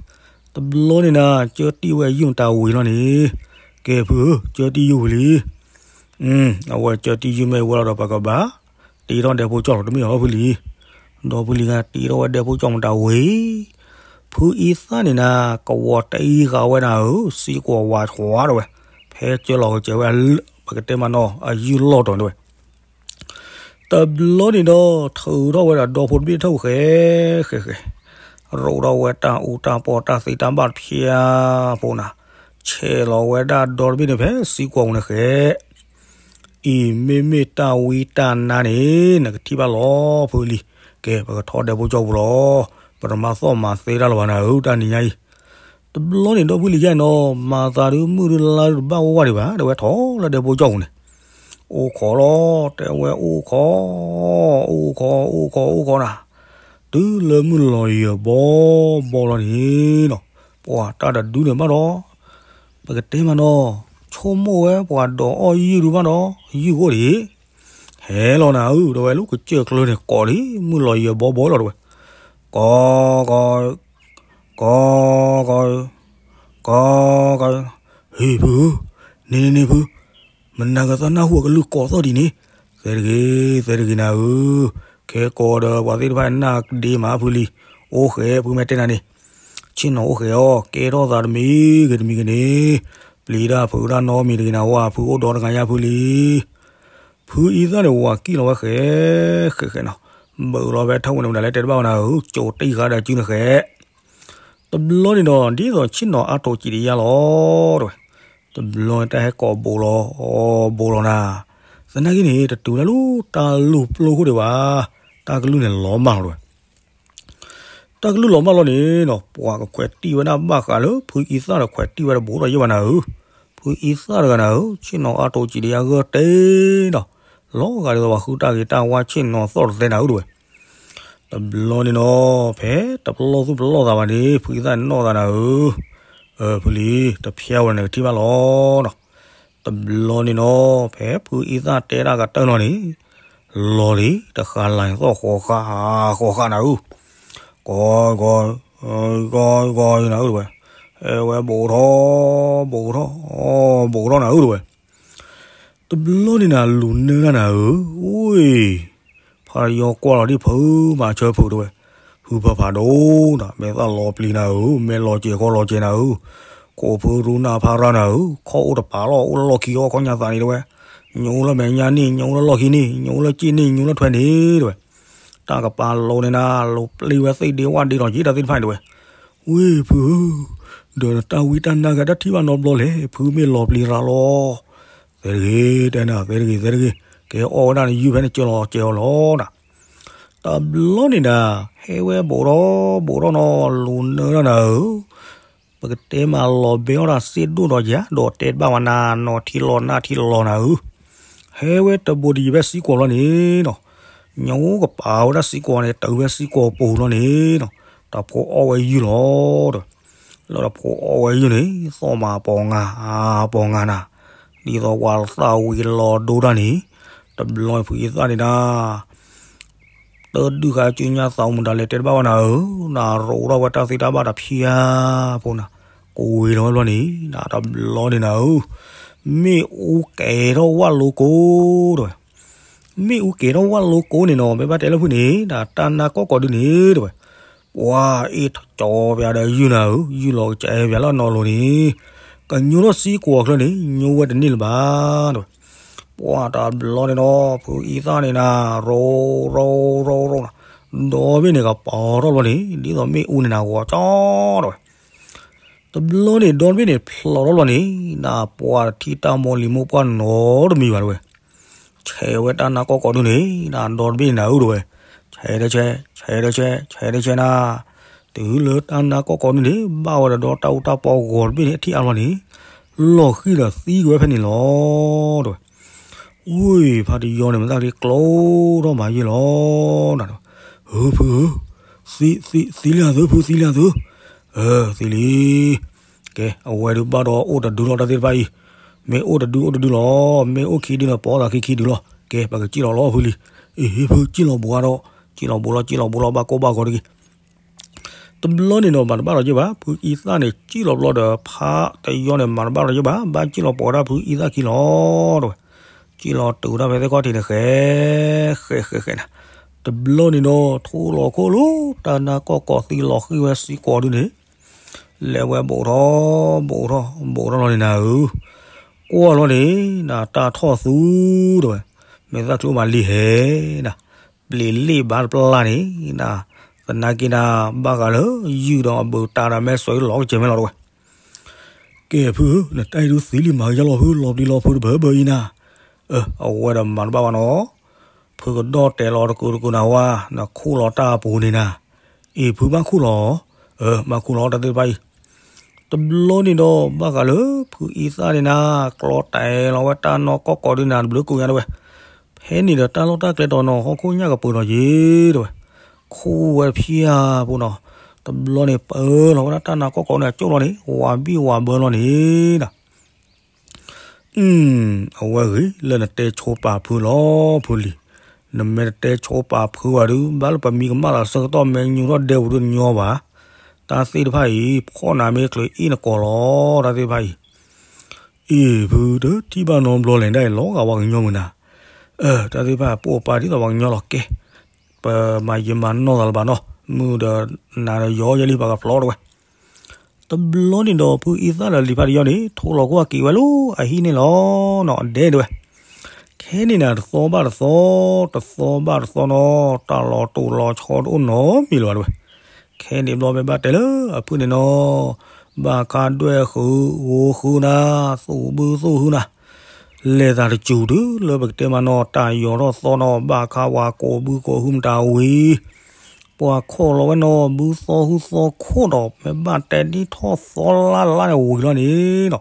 တဘျီန့ၣ်နၤ ကၢတံၢ်ဝဲယုၢ်မတၤဝံၤလီၤန့ၣ်, ကဲဖုဧၢ ကၢတံၢ်ယုၢ်ဝံၤလံ, အဝဲကၢတံၢ်ယုၢ်မ့ၢ်ဝဲလီၤဒီးပကဘၣ် တ့ထီၣ်ဒဲဖိကၠီၣ်လီၤတမ့ၢ်လီၤဖုလံၤ, ဒီဖုလံၤဂၤတ့ထီၣ်ဝဲဒဲဖိကၠီၣ်မတၤဝံၤ ဖုအံသၣ်န့ၣ်နၤ ကဝီၤတအံၤဃာ်ဝဲနၤဧၢ စံကွီၤဝါထွါတဝဲ, ဖဲကၢလီၤကစဲးဝဲ ပကတဲမးနီၤ အယုၢ်လီၢ်တီၤတဝဲ, တဘျီန့ၣ်ဒီး ထုးထီၣ်ဝဲဒၣ်ဒီဖိတဘ့ၣ်ထီၣ်ဃဲဃဲဃဲ, ရိးထီၣ်ဝဲတၢ်အူတၢ်ပီၢ်တၢ်သ့တၢ်ဘၣ်တဖၠါဖိနၤ, ဆဲးလီၤဝဲဒၣ်ဒီတဘ့ၣ်န့ၣ်ဖဲစံကွီၤပူၤန့ၣ်ဃဲ အံၤမ့မ့ၢ်တၢ်ဝံတၢ်နါန့ၣ် နကထံၣ်ဘၣ်လီၤဖုလံၤ, ကဲ ပကထီၣ်ဒဲဖိကၠီၣ်ပူၤလီၤ, ပတမၤသီၣ်မၤသဲတၢ်လၢၤဘၣ်နၤဧၢ တၢ်နံၤညါအံၤ, တဘျီန့ၣ်ဒီဖုလံၤယါနီၤ မၤသးဒုးမုၢ်ဒုးလါဒုးတဘၣ်ဝဲဝဲဒံးဘၣ် တဲဝဲထီၣ်လၢဒဲဖိကၠီၣ်ပူၤန့ၣ်, အိၣ်ခိးလီၤ တဲဝဲအိၣ်ခိး, အိၣ်ခိး အိၣ်ခိး အိၣ်ခိးနၤ, တုၤလၢမုၢ်လီၤယၢၤဘီဘီလီၤန့ၣ်နီၤ, ပှၤတၢ်တဒုန့ၣ်ဘၣ်ဒီး, ပကတဲမးနီၤ, ဆိကမိၣ်ဝဲပှၤဒိးအီၣ်ယုၢ်ဒုးဘၣ်ဒီး ယုၢ်အိၣ်ဒံး, ဟဲလီၤနၤဧၢ တဲဝဲလၢကစၢၢ်ကျၢန့ၣ်ကိးလံ မုၢ်လီၤယၢၤဘီဘီလီၤတဲဝဲ, ကီကီ, ကီကီ, ကီကီ, ဟ့ၣ်ဖုဧၢ, န့ၣ်န့ၣ်န့ၣ်ဖု, မနၤကသးနၢ်ဟူအကလုၢ်ကိးသီၣ်ဒ်န့ၣ်, သဲတဂ့ၤ သဲတဂ့ၤနၤဧၢ, ခဲကိးဒီးပှၤသ့ၣ်တဖၣ်နၢ်ကဒ့မးဖုလံ, အိၣ်ဃဲးဖုမ့ၢ်တဲနၤန့ၣ်, ဆ့ၣ်နီၤအိၣ်ဃဲးအီၤ ကဲထီၣ်သးတမံၤဂ့ၤတမံၤဂ့ၤန့ၣ်, ပျံၤတၢ်ဖုးတၢ်နီတမံၤတဂ့ၤနၤဝဲ ဖုအိၣ်ဒီတဂၤညါဖုလံ ဖုအံသၣ်န့ၣ် ဝၤကံၣ်လီၤဝဲဃဲးဃဲးဃဲးနီၤ, ဘၢးလီၤဖဲထၢၣ်ဝဲန့ၣ်မနုၤလဲၣ်တဲတဘၣ်ဝဲနၤဧၢ, ကၠိတံၢ်ဃာ်ဒီးစုန့ၣ်ဃဲး, တဘျီန့ၣ်ဒီး ဒ်သိးဆ့ၣ်နီၤအါတိာ်စံးတယါလီၤ တဲဝဲ, တဘျီန့ၣ်တၢ်ဟဲကိးဘူးလီၤ, အီၤဘူးလီၤနၤ, သနာ်က့န့ၣ် တတုၤလၢလၢတၢ်လူၢ်ပျိခိၣ်ဒံးဘၣ်, တၢ်ကလုၢ်န့ၣ်လီၤမၢ်လီၤတဲဝဲ တၢ်ကလုၢ်လီၤမၢ်လီၤန့ၣ်နီၤ ပှၤကခွဲးတံၢ်ဝဲဒၣ်ဘၣ်ဃးလၢ ဖုအံသၣ်ဒီးခွဲးတံၢ်ဝဲတဘူးဒီးယဲၢ်ဘၣ်နၤဧၢ, ဖုအံသၣ်တဂၤနၤဧၢ, ဆ့ၣ်နီၤအါတိာ်စံးတယါဂၢၢ်တ့ၢ်နီၤ, လီၤဂာ်ဒ်သိးပှၤဃုတၢ်ဂ့ၤတၢ်ဝါဆ့ၣ်နီၤသီၣ်တသဲနၤဧၢ တဲဝဲ, တဘျီန့ၣ်နီၤ ဖဲတပလီၢ်သူၣ်ပလီၢ်သးဘၣ်န့ၣ် ဖုအံသၣ်န့ၣ်နီၣ်သးနၤဧၢ, ဖုလံ, တဖျါဝဲန့ၣ်ကထံၣ်ဘၣ်လီၤနီၤ, တဘျီန့ၣ်နီၤ ဖဲဖုအံသၣ်တဲဒၣ်ကတၢၢ်လီၤန့ၣ် လီၤလံ တဃာ်လၤသီၣ်ဃီဃာ်ဃီဃာ်နၤဧၢ, ကီကီ, ကီကီနၤဧၢ တဲဝဲ, ဟဲဝဲဘူးထီၣ်, ဘူးထီၣ်, ဘူးထီၣ်နၤဧၢ တဲဝဲ, တဘျီန့ၣ်နၤလူၤနၢတၢ်နၤဧၢ, ဝ့ၢ် ဖါယီကွၢ်လီၤဒံးဖုမၤဆၢဖုးတဲဝဲ, ဖုဖၢဖးဒိၣ်နၤ မ့ၢ်သၣ်လီၤပျံၤနၤဧၢ, မ့ၢ်လီၤစဲၤခီလီၤစဲၤနၤဧၢ, ကိးဖုရူနၢ်ဖါရၢ်နၤဧၢ, ခီၣ်အိၣ်တပၤလီၤ အိၣ်လၢလီၢ်ခံအီၣ်ခီၣ်ညါသးန့ၣ်တဲဝဲ, ညိလၢမဲာ်ညါန့ၣ် ညိလၢလီၢ်ခံန့ၣ် ညိလၢစ့ၣ်န့ၣ် ညိလၢထွဲန့ၣ်တဲဝဲ, တၢ်ကပၤလိၤန့ၣ်နၤ လိၤပျံၤဝဲသ့ၣ်ဒ့ဝၣ်ဒ့ဒီးယ့ၣ်တၢ်သ့ၣ်တဖၣ်န့ၣ်တဲဝဲ, ဝ့ၢ်ဖုဧၢ, ဒီးနတၢ်ဝံတၢ်နါဂၤတၢ်ထံၣ်ဘၣ်နီတဘျီလဲၣ်, ဖုမ့ၢ်လီၤပျံၤရၤလီၤ, သဲတဂ့ၤ တဲနၤ သဲတဂ့ၤ သဲတဂ့ၤ, ကဲအီၣ်ဝဲဒၣ်နယုၢ်ဖဲနကၢၤလီၤကဲၤအီၤလီၤနၤ, တဘျီန့ၣ်နၤ ဟဲဝဲဘူးထီၣ်ဘူးထီၣ်နီၤ လူၤနၢတၢ်နၤဧၢ ပကတဲမးလီၤဘဲအီၣ်တၢ်စ့ၢ်ဒိၣ်ဒီးယၤ ဒီးတဲတဘၣ်ဝဲနၤ နီၢ်ထံလီၤနၢ်ထံလီၤနၤဧၢ, ဟဲဝဲတဘူးတယံၤဖဲစံကီၤလီၤန့ၣ်နီၤ, ညိကပၤဝဲဒၣ်စံကီၤန့ၣ် တုၤဖဲစံကီၤပူၤလီၤန့ၣ်နီၤ, တၢ်ဖိအီၣ်ဝဲယုၢ်လီၤဒီး, လၢတၢ်ဖိအီၣ်ဝဲယုၢ်န့ၣ် သီၣ်မးပီၤငါ ပီၤငါနၤ, ဒ်သိးပှၤသၣ်ဝံၤလီၤဒိတၢ်န့ၣ်, တဘျီဖုအံသၣ်န့ၣ်နၤ တၢ်ဒုးဃာ်စုညါသးမူဒါလဲၤတဲတဘၣ်ဝဲနၤဧၢ, နရိးထီၣ်ဝဲတၢ်သ့တၢ်ဘၣ်တဖၠါဖိနၤ, ကဝ့ၤလီၤဝဲဘျီန့ၣ် နတဘျီန့ၣ်နၤဧၢ, မ့ၣ်အူကဲၤထီၣ်ဝၣ်လိကိတဲဝဲ, မ့ၣ်အူကဲၤထီၣ်ဝၣ်လိကိန့ၣ်နီၤ မ့ၢ်ဘၣ်တဲလၢဖုန့ၣ် နတၢ်နါကီၢ်ကီၢ်ဒုန့ၣ်တဲဝဲ, ပှၤအ့ၣ်ထီၣ်ကၠီပၠးဒီးယုၢ်နၤဧၢ, ယုၢ်လီၤကစဲးပၠးလၢအနီၢ်လိၤန့ၣ်, ကညိထီၣ်စံကီၤအချၢန့ၣ် ညိဝဲတန့ၢ်လၢၤဘၣ်တဲဝဲ ပှၤတဘျီန့ၣ်ဒီး ဖုအံသၣ်န့ၣ်နၤ ရိးရိးရိးရိးနၤ, ဒီဘ့ၣ်န့ၣ်ကပီၤထီၣ်ဘျီန့ၣ် ဒ်သိးမ့ၣ်အူန့ၣ်နၤဂီၤကၠီတဲဝဲ, တဘျီန့ၣ် ဒီဘ့ၣ်န့ၣ်ဖျိးထီၣ်ဘျီန့ၣ် နပှၤတထံၣ်တၢ်မိၢ်လံၤမိၢ်ပှၢ်နီတမံၤဘၣ်တဲဝဲ, ဆဲးဝဲတၢ်နါကီၢ်ကီၢ်ဒုန့ၣ် နဒီတဘ့ၣ်န့ၣ်နၤဧၢတဲဝဲ, ဆဲးတဆဲး ဆဲးတဆဲး ဆဲးတဆဲးနၤ တုၤလၢတၢ်နါကီၢ်ကီၢ်ဒုန့ၣ် ဘၣ်ဝဲဒီးတၢ်အူတၢ်ပီဂီၤတဘ့ၣ်န့ၣ် အထံၣ်အါဘျီန့ၣ် လီၤဃံၤဒီးသံကွံာ်ဝဲဖဲန့ၣ်လီၤတဲဝဲ, ဝ့ၢ်ဖါတယီန့ၣ် မ့ၢ်သၣ်ချံကျိထီၣ်မၤယုၢ်လီၤနၤ, ဧၢဖုဧၢ, သံ သံ သံလံသုဖု သံလံသု, အၢ သံလံ, ကဲ အဝဲဒုးဘၣ်ဒီးအိၣ်တဒုလီၤတၢ်သ့ၣ်တဖၣ်အံၤ, မ့ၢ်အိၣ်တဒုအိၣ်တဒုလီၤ, မ့ၢ်အိၣ်ခံဒုဒီးပိာ်သးခံခံဒုလီၤ, ကဲ ပကစံၣ်လီၤလီၤဖုလံ, အ့ ဖုစံၣ်လီၤဘူးအါဒီး, စံၣ်လီၤဘူးလီၤ စံၣ်လီၤဘူးလီၤ ဘၣ်ကိၢ်ဘၣ်ဂီၤတဂ့ၤ တဘျီန့ၣ်ဒီး မၤတဘၣ်ဒီးယဲၢ်ဘၣ်, ဖုအံသၣ်န့ၣ် စံၣ်လီၤဘျီဒီး ဖါတယီန့ၣ် မၤတဘၣ်ဒီးယဲၢ်ဘၣ်, ဘၣ်စံၣ်လီၤပိာ်ဝဲဒၣ်ဖုအံသၣ်ခံလီၤတဲဝဲ, စံၣ်လီၤတုၤဝဲဒၣ်ဖဲသ့ၣ်ခီၣ်ထံးန့ၣ် ဃဲ ဃဲ ဃဲ ဃဲနၤ, တဘျီန့ၣ်ဒီး ထိၣ်လီၤခိၣ်လီၤ တၢ်နါကီၢ်ကီၢ်သံလီၤဃံၤဝဲစံကီၤဒုန့ၣ်, လဲၤဝဲဘူးထီၣ် ဘူးထီၣ် ဘူးထီၣ်လီၤန့ၣ်နၤဧၢ, ကွၢ်လီၤန့ၣ် နတၢ်ထီၣ်သူတဲဝဲ, မ့ၢ်သၣ်ကျိမၤလံၤဟဲနၤ ပျ့ၤလ့ၣ်ဘၣ်တပျၢ်န့ၣ်နၤ, သနာ်က့နၤ ဘၣ်ဃးလၢယုၢ်ဒီးအဘုးတၢ်ဒီးမဲာ်ဆွဲလီၤကစဲးမဲာ်လီၤတဲဝဲ, ကဲဖုဧၢ, နတၢ်အံၤဒုးသံလံမၤကယါလီၤဖု, လီၤပျံၤလီၤဖုတဘၢဘၢအံၤနၤ, အဝဲဒီးမၤတဘၣ်ဘၣ်နီၤ, ဖုကဒီၣ်တဲာ်လီၤတကုာ်တကုာ်နၤဝါ, နခူၣ်လီၤတၢ်အပူၤန့ၣ်နၤ, အ့ၣ်ဖုဘၣ်ခူၣ်လီၤ, အၢ ဘၣ်ခူၣ်လီၤတၢ်သ့ၣ်တဖၣ်အံၤ တဘျီန့ၣ်ဒီး ဘၣ်ဃးလၢဖုအံသၣ်န့ၣ်နၤ ကျီတဲာ်လီၤဝဲတၢ်နီၢ်ကီၢ်ကီၢ်ဒုနၤတဘျုးကိးညါတဲဝဲ, ဖဲန့ၣ်ဒီးတၢ်လီၢ်တၢ်ကျဲတီၤနီၤ ဟီၣ်ခိၣ်ညၣ်ကပၢၤဒီးယ့ၣ်တဲဝဲ, ခူၣ်ဝဲဖၠါဖိနီၤ, တဘျီန့ၣ်ပၢလီၤဝဲဒၣ်တၢ်နါကီၢ်ကီၢ်န့ၣ် အကၠိၣ်လီၤန့ၣ် ဝးဘံၣ်ဝးဘၢလီၤန့ၣ်နၤ အဝဲဂ့ၤလၢနတဲဆိပာ်ဖုလီၤဖုလံၤ, နမ့ၢ်တတဲဆိပာ်ဖုးဘၣ်ဒုး ဘၣ်လၢပမံၤကမၣ်သးဆၢကတီၢ် မ့ၢ်ညိထီၣ်ဒဲပူၤဒုးနညီဘၣ်. တၢ်သ့ၣ်တဖၣ်အံၤ ဖှီၣ်နၤမ့ၢ်ချုးအ့ၣ်နကိာ်လီၤ တၢ်သ့ၣ်တဖၣ်အံၤ. အံၤ ဖုတထံၣ်ဘၣ်နီတဘျီလဲၣ် ဒ်အံၤ လီၤဂာ်ပှၤကညီမုၢ်နၤ. အၢ တၢ်သ့ၣ်တဖၣ် ပိၢ်ပာ်ဒ်သိးပှၤကညီလီၤကဲ, ပမၤယံာ်မၤနီၢ်သးလၢၤဘၣ်နီၤ, မုၢ်ဒီးနၤဒီးယီၤယဲလံ ပှၤကဖျီတဝဲ. တဘျီန့ၣ်ဒီး ဖုအံသၣ်ဒီးလံာ်ဖးတယီန့ၣ် ထိၣ်လီၤခိၣ်အက့ၤဝဲလၢအဟံၣ်န့ၣ်လီၤနီၤ, အဒဲတဝဲ. ခဲန့ၣ်နၤ တသီဘၣ်တသီ, တသီဘၣ်တသီနီၤ, တၢ်လီၤတိၢ်လီၤဆီတအိၣ်နီတမံၤလၢၤဘၣ်တဝဲ. ခဲန့ၣ်ဘျီ မ့ၢ်ဘၣ်တဲလၢအဖုၣ်န့ၣ်နီၤ, ဘၣ်ခါဒွဲၣ်ဃုာ် ဂိဃုာ်နၤ, သူၣ်ဘုသူၣ်ဟုနၤ, လဲၤသးတစူၤတုၤလၢပကတဲမးနီၤ, တၢ်ယီၤထီၣ်သီနီၤ, ဘၣ်ခါပှၤကိးဘုကိးဟုမတၤဝံၤ, ပှၤခိးလီၤဝဲနီၤ, ဘုသီဟုသီခိၣ်ဒီး မ့ၢ်ဘၣ်တဲဒ်ထီၣ်သီလၢ်လၢ်န့ၣ်ဝံၤလီၤန့ၣ်နီၤ,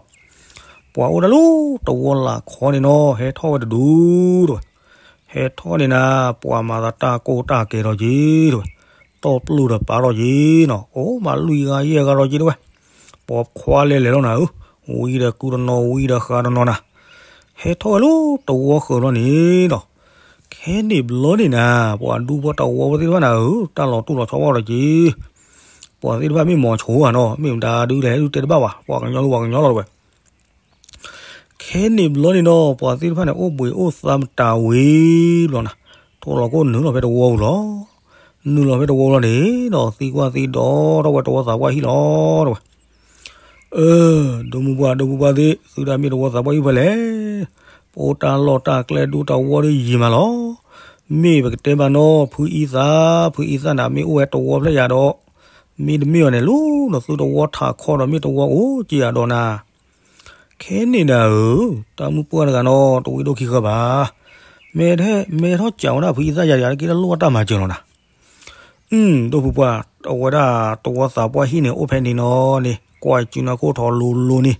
ပှၤအိၣ်ဒၣ်လၢတဝီလၢ်ခီန့ၣ်နီၤ, ဟဲထီၣ်ဝဲတဒူၣ်တဝဲ. ဟဲထီၣ်န့ၣ်နၤ, ပှၤမၤသးတၢ်ကိၢ်တၢ်ကဲၤထီၣ်က့ၤတဝဲ, တီၢ်ပျိၢ်ဒီးပာ်ထီၣ်က့ၤနီၤ, အိၣ်မးလွံၢ်ဂၤယဲၢ်ဂၤထီၣ်က့ၤတဝဲ. ပိာ်ခွါလဲၤလဲၤလီၤနၤဧၢ, ဝံၤဒီးကုတနီၤ ဝံၤဒီးဃာ်တနီၤနၤ, ဟဲထီၣ်ဝဲလၢတဝီဃၢၤလီၤန့ၣ်နီၤ. ခဲန့ၣ်ဘျီန့ၣ်နၤ, ပှၤဒူဖိတဝီဖိသ့ၣ်တဖၣ်နၤဧၢ, တၢ်လီၤတိၢ်လီၤဆီဘၣ်ဒီးက့ၤ, ပှၤသ့ၣ်တဖၣ်မ့ၢ်မီၤဆိဧါနီၤ, မ့ၢ်မတၤဒုးလဲၣ် ဒုးတဲတဘၣ်ဘၣ်, ပှၤကညီလူၤပှၤကညီလီၤတဝဲ. ခဲန့ၣ်ဘျီန့ၣ်နီၤ, ပှၤသ့ၣ်တဖၣ်န့ၣ် အိၣ်ဘှံးအိၣ်သါမတၤဝံၤဘျီနၤ, ထိၣ်လီၤခိၣ်နုာ်လီၤဖဲတဝီပူၤလီၤ. နုာ်လီၤဖဲတဝီလီၤန့ၣ်ဒီး သံကွၢ်သံဒိးထီၣ်ဝဲတဝီသးပှၢ်ဟံၣ်လီၤတဝဲ. အၢ ဒိၣ်မုၢ်ပှၢ် ဒိၣ်မုၢ်ပှၢ်သ့ၣ်, သုဒၣ်မ့ၢ်တဝီသးပှၢ်ဟံၣ်ဖဲလဲၣ်. ပအိၣ်တၢ်လီၢ်တၢ်ကျဲဒူတဝီဒီးယံာ်မးလီၤ. မ့ၢ်ပကတဲမးနီၤ ဖုအံသၣ်, ဖုအံသၣ်နၤ မ့ၢ်အိၣ်ဝဲတဝီဖျၢၣ်ယၤဒီး, မ့တမ့ၢ်အီၤန့ၣ် လီၤနသုတဝီထးခီဒီး မ့ၢ်တဝီအိၣ်က့ၤယၤဒီးနၤ. ခဲန့ၣ်နၤဧၢ, တၢ်မုၢ်ပှၢ်တဂၤနီၤ တဝံၤဒိၣ်ခံဃၢၤဘၣ်. မ့ၢ်ထီၣ်စံးဝဲဒၣ်ဖုအံသၣ်ယၤဒီး က့ၤတၢ်လိၣ်ဘၣ်တၢ်မၤစၢၤလီၤနၤ. အၢ ဒိၣ်ဖုပှၢ်, အဝဲဒၣ်တဝီသးပှၢ်ဟံၣ်န့ၣ် အိၣ်ဖဲန့ၣ်နီၤန့ၣ် ကွၢ်စုနၢ်ခိၣ်ထီၣ်လိၤလိၤန့ၣ်,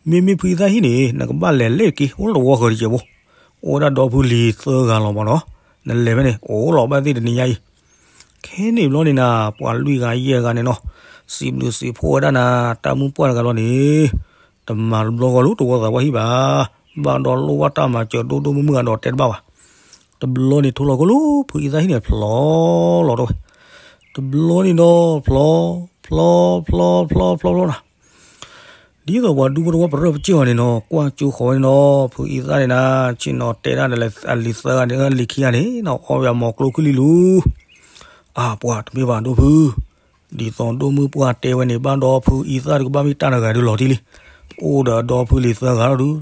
မ့မ့ၢ်ဖုအံသၣ်ဟံၣ်န့ၣ် နကဘၣ်လဲၤလဲၣ်တက့ၢ်, အိၣ်လၢတဝီဃၢၤတစဲးဖိ, အိၣ်ဝဲဒၣ်ဒီဖုလံၤသၢဂၤလီၤမးနီၤ. နလဲၤဖဲန့ၣ် အိၣ်လီၤဘၣ်သ့ၣ်တနံၤညါအံၤ. ခဲန့ၣ်ဘျီန့ၣ်နၤ ပှၤလွံၢ်ဂၤယဲၢ်ဂၤန့ၣ်နီၤ, စံးဘျုးစံးဖှိၣ်ဝဲဒၣ်နၤ တၢ်မုၢ်ပှၢ်တဂၤလီၤန့ၣ်, တမၤတဘျီဃီလၢတဝီသးပှၢ်ဟံၣ်ဘၣ်. ဘၣ်ဒီးလိၣ်ဘၣ်တၢ်မၤစၢၤဒိၣ်ဒိၣ်မုၢ်မုၢ်အဒီးတဲတဘၣ်ဘၣ်. တဘျီန့ၣ် ထိၣ်လီၤခိၣ်လၢဖုအံသၣ်ဟံၣ်န့ၣ် ဖျီလီၤတဝဲ. တဘျီန့ၣ်ဒီး ဖျီ ဖျီ ဖျီ ဖျီ ဖျီ ဖျီနၤ. ဒ်သိးပှၤဒူဖိတဝီပရၢၢ်ပစ့ၢ်အီၤန့ၣ်နီၤ, ကွၢ်ကၠိဃီၤဝဲန့ၣ်နီၤ, ဖုအံသၣ်န့ၣ်နၤ, ဆ့ၣ်နီၤတဲဒၣ်ဒီးအလံၤသၢဂၤန့ၣ်, လံၤခံဂၤန့ၣ်နီၤ, အီၣ်ဝဲအမီၤကျိချံလံလူၤ. အါ ပှၤတမ့ၢ်ဘၣ်ဒိၣ်ဖု, ဒ်သိးဒိၣ်မုၢ်ပှၢ်တဲဝဲန့ၣ် ဘၣ်ဒီးဖုအံသၣ်ဒုးကဘၣ်မ့ၢ်တၢ်တဂၤဒုးလီၤတံၢ်လံ. အိၣ်ဒီးအဒီဖုလံၤသၢဂၤလီၤဒုး,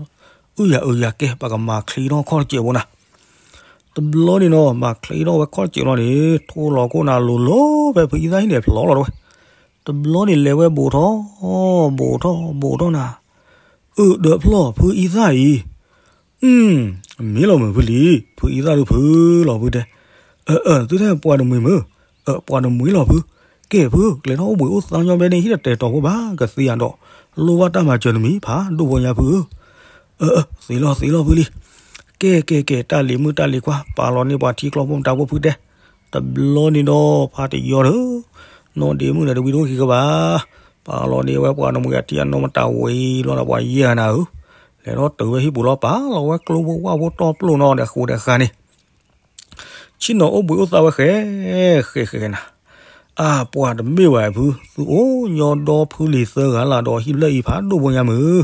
အုၣ်ယၤအုၣ်ယၤကဲ ပကမၤချ့ထီၣ်ခီၣ်တစဲးဖိနၤ. တဘျီန့ၣ်နီၤ မၤချ့ထီၣ်ဝဲခီၣ်တစဲးလီၤန့ၣ်, ထိၣ်လီၤခိၣ်နၤလိၤလိၤဖဲဖုအံသၣ်ဟံၣ်န့ၣ်ဖျီလီၤတဝဲ. တဘျီန့ၣ်လဲၤဝဲဘူးထီၣ်, ဘူးထီၣ် ဘူးထီၣ်နၤ. အၢ ဒီးဖျီၣ်ဖုအံသၣ်အံၤ, အၢ မ့ၢ်လီၤမုာ်ဖုလံၤ, ဖုအံသၣ်ဒုးဖုလီၤဖုတဲ. အၢ အၢ သုတဲပှၤတမှံၤမုာ်, အၢ ပှၤတမှံၤလီၤဖု, ကဲဖု ကျဲထီၣ်အိၣ်ဘှံးအိၣ်သါညီဘဲန့ၣ် ဟံၣ်တတဲာ်တီၤဖိဘၣ် ကသ့ဧါဒီး, လိၣ်ဘၣ်တၢ်မၤစၢၤတမံၤ ဖးဒိၣ်ဖိညါဖုဧၢ. အၢ အၢ သ့လီၤသ့လီၤဖုလံၤ. ကဲ ကဲ ကဲ တၢ်လံၤမုၣ်တၢ်လံၤခွါ ပာ်လီၤန့ၢ်ပှၤထံကျိဖိမတၤဖိဖုတဲ. တဘျီန့ၣ်ဒီး ဖးတယီၤဒီး နီၢ်ဒ့မုၣ်န့ၣ်တဝံၤတအိၣ်ခံကဘၣ်, ပာ်လီၤန့ၢ်ဝဲပှၤနမှံၤအထံအနီၢ်မတၤဝံၤလီၤဒီး ပှၤယဲၢ်ဂၤနၤဧၢ, လဲၤထီၣ်တုၤဝဲဟံၣ်ပူၤလီၤ ပာ်လီၤဝဲကျိဖိဝၣ်ဖိတီၢ်ပျိၢ်နီၤဒီးဃိးဒီးဃာ်န့ၣ် ဆ့ၣ်နီၤအိၣ်ဘှံးအိၣ်သါဝဲဃဲ ဃဲ ဃဲ ဃဲနၤ. အါ ပှၤတမ့ၢ်ဘၣ်ဖု, သုအိၣ်ညီဒီဖုလံၤသၢဂၤလၢ်ဒီးဟံၣ်ဖျၢၣ်အံၤဖးဒိၣ်ဖိညါမုာ်.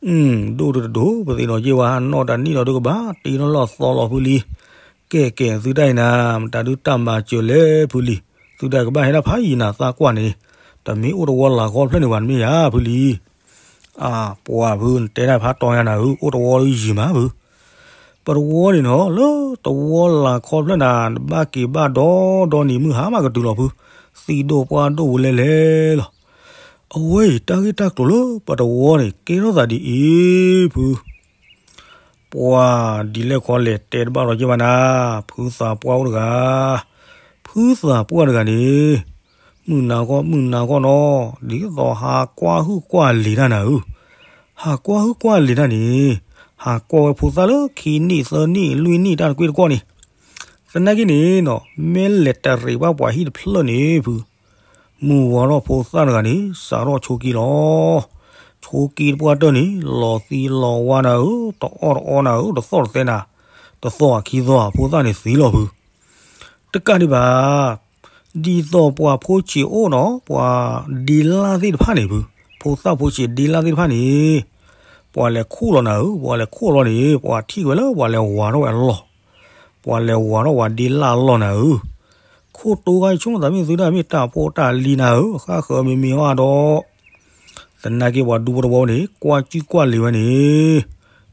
အၢ ဒိၣ်ဒိၣ်တဒိၣ် ပသ့ၣ်နီၣ်က့ၤဝဲ နီၢ်တနံၣ်ဒီးဒုးကဘၣ်တ့နီၢ်လီၢ်သီလီၤဖုလံၤ. ကဲ ကဲ သုတၢ်အံၤနၤ မတၤဒုးတၢ်မၤစၢၤလဲၣ်ဖုလံၤ, သုတၢ်ကဘၣ်ဟဲဒၣ်ဖးယံၤနၤသးကွၢ်န့ၣ်, တမ့ၢ်အိၣ်တဝီလၢ်ခီဖျၢၣ်န့ၣ်ဘၣ်တမ့ၢ်ယၤဖုလံၤ. အါ ပှၤဖု နတဲဒၣ်ဖးတီယၤနၤဧၢ, အိၣ်တဝီလၢယံၤမးဖု. ပတဝီန့ၣ်နီၤ လၢတဝီလၢ်ခီဖျၢၣ်နၤ နဘၣ်က့ၤဘၣ်ဒီဒီနံၤမုၢ်ဟါမးကတုၤလီၤဖု, သံၣ်ဒိၣ်ပှၢ်ဒိၣ်ဝဲလဲၤလဲၤလီၤ. အဝဲအံၤ တၢ်ဂ့ၢ်တၢ်ကျိၤလၢပတဝီန့ၣ် ကဲထီၣ်သးဒ်အံၤဖု. ပှၤဒ်လဲၣ်ခီလဲၣ်တဲတဘၣ်လီၤက့ၤဘၣ်နၤ, ဖုသးပှၢ်အိၣ်တဂၤ, ဖုသးပှၢ်တဂၤန့ၣ် မုၢ်နၤခီ မုၢ်နၤခီနီၤ, ဒ်သိးဟးကွၢ်ဟုၣ်ကွၢ်လံၤတၢ်နၤဧၢ, ဟးကွၢ်ဟုၣ်ကွၢ်လံၤတၢ်န့ၣ်, ဟးကွၢ်ဝဲဖိသၣ်လၢခံနံၣ်သၢနံၣ်လွံၢ်နံၣ်တၢ်တကွ့ၢ်တကွီၢ်န့ၣ်, သနာ်က့န့ၣ်နီၤ မ့ၢ်လဲၤတရံးဘၣ်ပှၤဟံၣ်တဖျၢၣ်န့ၣ်ဖု မုၢ်ဝါထီၣ်ဖိသၣ်တဂၤန့ၣ် စးထီၣ်ဆိးက့လီၤ. ဆိးက့တပှၢ်တၢၢ်န့ၣ် လီၤသံလီၤဝါနၤဧၢ, တအီၣ်တအီနၤဧၢ, တသီၣ်တသဲနၤ, တသီၣ်ခံသီၣ် ဖိသၣ်န့ၣ်သံလီၤဖု. တကးဒံးဘၣ်, ဒ်သိးပှၤဖိဆံးအိၣ်နီၤ ပှၤဒ့လၣ်သ့ၣ်တဖၣ်န့ၣ်ဖု, ဖိသၣ်ဖိဆံးဒ့လၣ်သ့ၣ်တဖၣ်န့ၣ်, ပှၤလဲၤခိၣ်လီၤနၤဧၢ, ပှၤလဲၤခိၣ်လီၤန့ၣ် ပှၤထံၣ်ဝဲလၢပှၤလဲၤဝၤထီၣ်ဝဲအလီၢ်, ပှၤလဲၤဝၤထီၣ်ပှၤဒ့လၣ်အလီၢ်နၤဧၢ. ခိၣ်တိဂၤဆိကမိၣ်သးမ့ၢ်သုဒၣ်မ့ၢ်တၢ်ဖိတၢ်လံၤနၤဧၢ, ဃၣ်ဃၢၤမံၤမံၤဟီဒီး သနာ်က့ပှၤဒူဖိတဝီန့ၣ် ကွၢ်ကၠုကွၢ်လ့ၤဝဲန့ၣ်,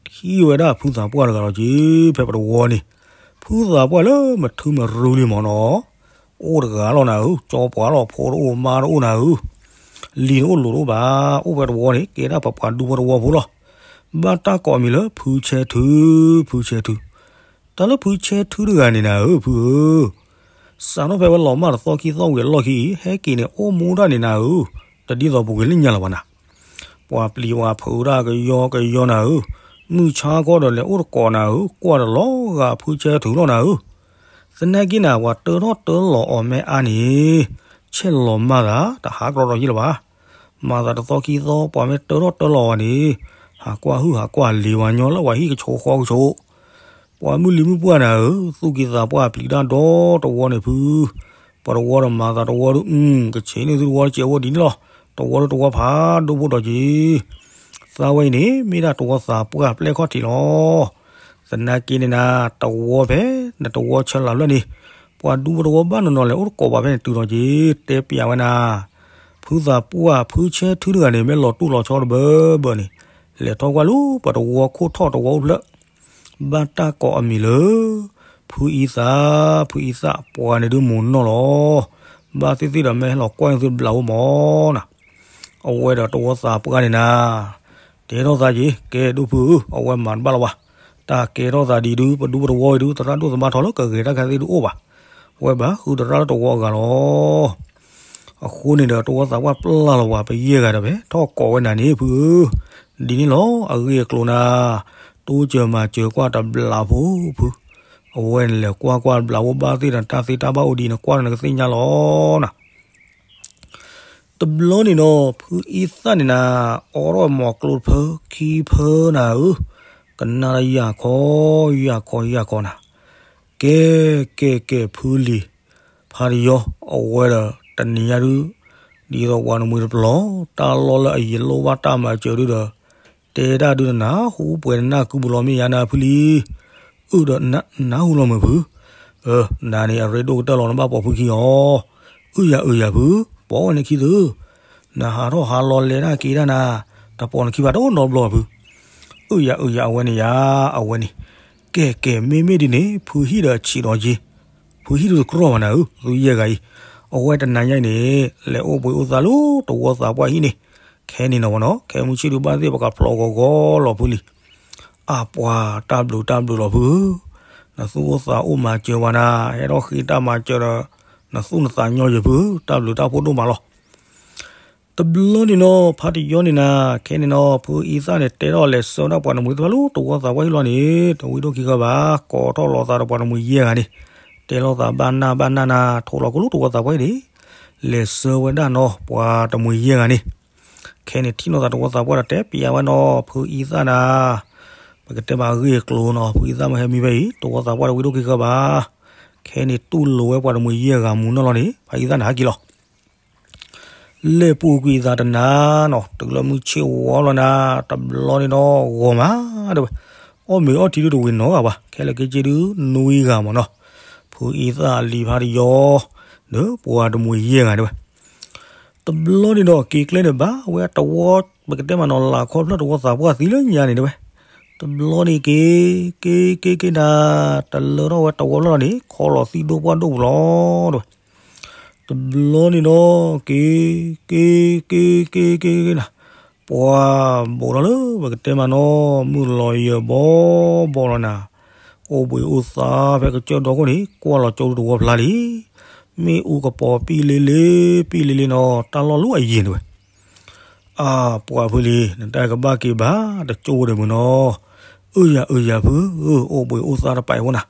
ထံၣ်ဝဲဒၣ်ဖုသးပှၢ်တဂၤလီၤက့ၤ ဖဲပတဝီန့ၣ်, ဖုသးပှၢ်လၢမထုမရူလံမၢ်နီၤ, အိၣ်တဂၤလီၤနၤဧၢ, ကၠီပှၤလီၤ ဖိတအိၣ်မါတအိၣ်နၤဧၢ, လံၤတအိၣ်လိၤတအိၣ်ဘၣ်, အိၣ်ဖဲတဝီန့ၣ် ကဲဒၣ်ပပှၤဒူဖိတဝီဖိလီၤ. ဘၣ်တၢ်ကိးအမံၤလၢဖုဆဲထူ, ဖုဆဲထူ, တၢ်လၢဖုဆဲထူတဂၤန့ၣ်နၤဧၢ ဖုဧၢ စးထီၣ်ဖဲဝဲလီၤမၢ်တသီခံသီဝံၤအလီၢ်ခံအံၤ ဟဲက့ၤန့ၣ် အိၣ်မူတၢ်န့ၣ်နၤဧၢ, တဒ်သိးပူၤကွံာ်လၢညါလၢၤဘၣ်နၤ, ပှၤပျံၤပှၤဖုးတၢ်ကယီကယီနၤဧၢ, မုၢ်ဆါခီဒီးလဲၤအိၣ်တကိးနၤဧၢ, ကွၢ်တလီၤဂာ်ဖုဆဲထူလီၤနၤဧၢ, သနာ်က့နၤ ပှၤတၢထီၣ်တၢလီၤအီၤမ့ၢ်အါန့ၣ်, ဆဲးလီၤမၢ်သး တဟးကြီဒီးယံာ်လၢၤဘၣ်, မၤသးတသီခံသီ ပှၤမ့ၢ်တၢထီၣ်တၢလီၤအီၤန့ၣ်, ဟးကွၢ်ဟုၣ်ဟးကွၢ်လ့ၤဝဲညီလၢပှၤဟံၣ်ကဆိးဃီကဆိး ပှၤမုၢ်လံၤမုၢ်ပှၢ်နၤဧၢ, သူၣ်ကံၢ်သးပှၢ်ပျံၤတၢ်ဒီတဝီန့ၣ်ဖု, ပှၤတဝီဒီးမၤသးတဝီဒီး ကဆံးန့ၢ်သုတဝီတကဲးဖိဒ်န့ၣ်လီၤ, တဝီဒီးတဝီဖးဒိၣ်ဖိဒီးက့ၤ, သးဝဲအံၤန့ၣ် မ့ၢ်ဒၣ်တဝီသးပှၢ်ပျဲၢ်ခီၣ်ထံးလီၤ. သနာ်က့န့ၣ်နၤ တဝီဖဲ နတဝီဆၢလၤဖျၢၣ်န့ၣ်, ပှၤဒူဖိတဝီဘၣ်နီၤနီၤလဲၤအိၣ်တကိးဘၣ်ဖဲန့ၣ်တုၤဒီးက့ၤ တဲပျးဝဲနၤ, ဖုသးပှၢ်ဖုဆဲထူတဂၤန့ၣ် မ့ၢ်လီၤတူၢ်လီၤဆီတဘၢဘၢန့ၣ်, လဲၤထီၣ်ကွၢ်လၢပတဝီခိၣ်ထီၣ်တဝီအိၣ်ဖျၢၣ်, ဘၣ်တၢ်ကိးအမံၤလၢ ဖုအံသၣ်, ဖုအံသၣ် ပှၤန့ၣ်ဒုးမိၢ်နီၢ်လီၤ. ဘၣ်သ့ၣ်သ့ၣ်ဒီးမ့ၢ်ဟဲလီၤကွၢ်န့ၢ်သုတဘျးအိၣ်မၢ်နၤ, အဝဲဒီးတဝီသးပှၢ်န့ၣ်နၤ, တဲထီၣ်သးက့ၤ ကဲဒိၣ်ဖုဧၢ, အဝဲမၤတဘၣ်လီၤဘၣ်, တၢ်ကဲထီၣ်သးဒ်ဒုး ပဒူပတဝီအံၤဒုး သရၣ်ဒိၣ်သမါထီၣ်လၢကဂဲၤတၢ်ခါသ့ၣ်ဒုးအိၣ်ဘၣ်, ဝဲဘၣ်ဃုသရၣ်လၢတဝီအဂၤလီၤ. အဃိန့ၣ်ဒီး တဝီသးပှၢ်ပျၢ်လီၤပှၤပယဲၢ်ဂၤဒီး ဖဲထီၣ်ကိးဝဲနၤန့ၣ်ဖုဧၢ, ဒ်န့ၣ်လီၤ အဂ့ၢ်အကျိၤနၤ, တိစၢၤမၤစၢၤကွၢ်တဘျးဖိဖု, အဝဲန့ၣ်လဲၤကွၢ်ကွၢ်တဘျးဖိဘၣ်သ့ၣ်ဒီး တၢ်သ့တၢ်ဘၣ်အိၣ်ဒ်အံၤ နကွၢ်ဒီးနကသ့ၣ်ညါလီၤနၤ. တဘျီန့ၣ်ဒီး ဖုအံသၣ်န့ၣ်နၤ, အိးထီၣ်မီၤကျိတဖၢခံဖၢနၤဧၢ, ကနၣ်လၢယၤခီ, ယၤခီ ယၤခီနၤ, ကဲ ကဲ ကဲ ဖုလံၤဖးတယီ, အဝဲဒီးတနံၤညါဒုး, ဒ်သိးပှၤတမှံၤတပျီၤ, တၢ်လီၢ်လၢအယံာ်လိၣ်ဘၣ်တၢ်မၤစၢၤဒုးဒီး, တဲတၢ်ဒုးနနၢ်ဟူပှဲၤနနၢ်ကုပူၤလီၤမ့ၢ်ယါနၤဖုလံၤ, အုၣ်ဒီးနၢ်ဟူလီၤမုာ်ဖု, နၤန့ၣ်အရ့ဒိၣ်ကတၢၢ်လီၤ နဘၣ်ပိာ်ဖုခံအီၤ, အုၣ်ယၤအုၣ်ယၤဖု, ပိာ်ဝဲနခံသု, နဟးထီၣ်ဟးလီၤလဲၤတၢ်က့ၤတၢ်နၤ, တပိာ်နခံဘၣ်တအိၣ်နီတဘျီဖု, အုၣ်ယၤအုၣ်ယၤ အဝဲန့ၣ်ယၤ, အဝဲန့ၣ်, ကဲ ကဲ မ့မ့ၢ်ဒ်န့ၣ် ဖုဟံၣ်ဒီးဆံးဒီးက့ၤ, ဖုဟံၣ်ဒုးတကြီၢ်ဘၣ်နၤဧၢ, သုယဲၢ်ဂၤအံၤ, အဝဲတနၤညါအံၤန့ၣ်, လဲၤအိၣ်ဘှံးအိၣ်သါလၢတဝီသးပှၢ်ဟံၣ်န့ၣ်, ခဲန့ၣ်နီၤဝဲနီၤ ခဲမုၢ်ဆ့ၣ်ဒုးဘၣ်သ့ၣ်ပကဖျိးဂီၤဂီၤလီၤဖုလံၤ, အပှၤတၢ်ဘျုးတၢ်ဘျုးလီၤဖုဧၢ, နသူၣ်အိၣ်သးအိၣ်မၤစၢၤဝဲနၤ, ဟဲထီၣ်ဃ့တၢ်မၤစၢၤဒီး, နသူၣ်နသးညီယၤဖုဧၢ, တၢ်ဘျုးတၢ်ဖှိၣ်ဒိၣ်မးလီၤ. တဘျီန့ၣ်နီၤ ဖးတယီန့ၣ်နၤ, ခဲန့ၣ်နီၤ ဖုအံသၣ်န့ၣ် တဲထီၣ်လဲၤဆှၢဒၣ်ပှၤတမှံၤသ့ၣ်တဖၣ်လၢတဝီသးပှၢ်ဟံၣ်လီၤန့ၣ် တဝံၤဒိၣ်ခံဂၤဘၣ် ကိးထီၣ်လိာ်သးဒီးပှၤတမှံၤယဲၢ်ဂၤန့ၣ်, တဲလိာ်သးဘၣ်နၢ်ဘၣ်နၢ်နၤ ထိးလီၤကလူတဝီသးပှၢ်အံၤန့ၣ်, လဲၤဆှၢဝဲဒၣ်နီၤ ပှၤတမှံၤယဲၢ်ဂၤန့ၣ်, ခဲန့ၣ်ထံၣ်လိာ်သးတဝီသးပှၢ်ဒီးတဲပျးဝဲနီၤ ဖုအံသၣ်နၤ, ပကတဲမးအဂ့ၢ်အကျိၤနီၤ ဖုအံသၣ်မ့ၢ်ဟဲမံဖဲအံၤ တဝီသးပှၢ်တဝံၤဒိၣ်ခံဂၤဘၣ်, ခဲန့ၣ်တူၢ်လိာ်ဝဲပှၤတမှံၤယဲၢ်ဂၤမူနီၢ်လီၤန့ၣ် ဖုအံသၣ်န့ၣ်ဟဲက့ၤလီၤ. လဲၤပူၤကွံာ်သးတနၤနီၤ တုၤလၢမုၢ်ဆ့ၣ်ဝီလီၤနၤ, တဘျီန့ၣ်နီၤ ဂီၤမးတဲဝဲ, အီၣ်မ့ၤအီထံဒုးတဝံၤနီတဂၤဘၣ်, ခဲလၢာ်ခဲဆ့ဒုးနွံဂၤမ့ၢ်နီၤ, ဖုအံသၣ်လံၤဖးတယီ, ဒီးပှၤတမှံၤယဲၢ်ဂၤတဲဝဲ, တဘျီန့ၣ်ဒီးက့ၤကျဲန့ၣ်ဘၣ်ဝဲတဝီ, ပကတဲမးနီၤ လၢခီဖျၢၣ်တဝီသးပှၢ်သံလၢညါန့ၣ်တဲဝဲ, တဘျီန့ၣ်က့ၤ, က့ၤက့ၤက့ၤနၤ, တလၢထီၣ်ဝဲတဝီဖျၢၣ်လီၤန့ၣ် ခီလီၤသံၣ်ဒိၣ်ပှၢ်ဒိၣ်ပူၤလီၤတဲဝဲ တဘျီန့ၣ်နီၤ က့ၤ, က့ၤ, က့ၤ, က့ၤ, က့ၤ, က့ၤနၤ, ပှၤဘိးထီၣ်လၢပကတဲမးနီၤ မုၢ်လီၤယၢၤဘီဘီလီၤနၤ, အိၣ်ဘှံးအိၣ်သါဖဲကစၢၢ်ဒီခိၣ်န့ၣ် ကွၢ်လီၤကၠိတဝီဖျါလံ, မ့ၣ်အူကပီၤပံၣ်လ့လ့, ပံၣ်လ့လ့နီၤ တၢ်လီၢ်လၢအယံၤတဲဝဲ အါ ပှၤဖုလံၤ နတၢ်ကဘၣ်က့ၤဘၣ်တကၠိဝဲဒီးမုၢ်နီၤ, အုၣ်ယၤအုၣ်ယၤဖု, အိၣ်ဘှံးအိၣ်သါတပာ်အံၤဖိနၤ,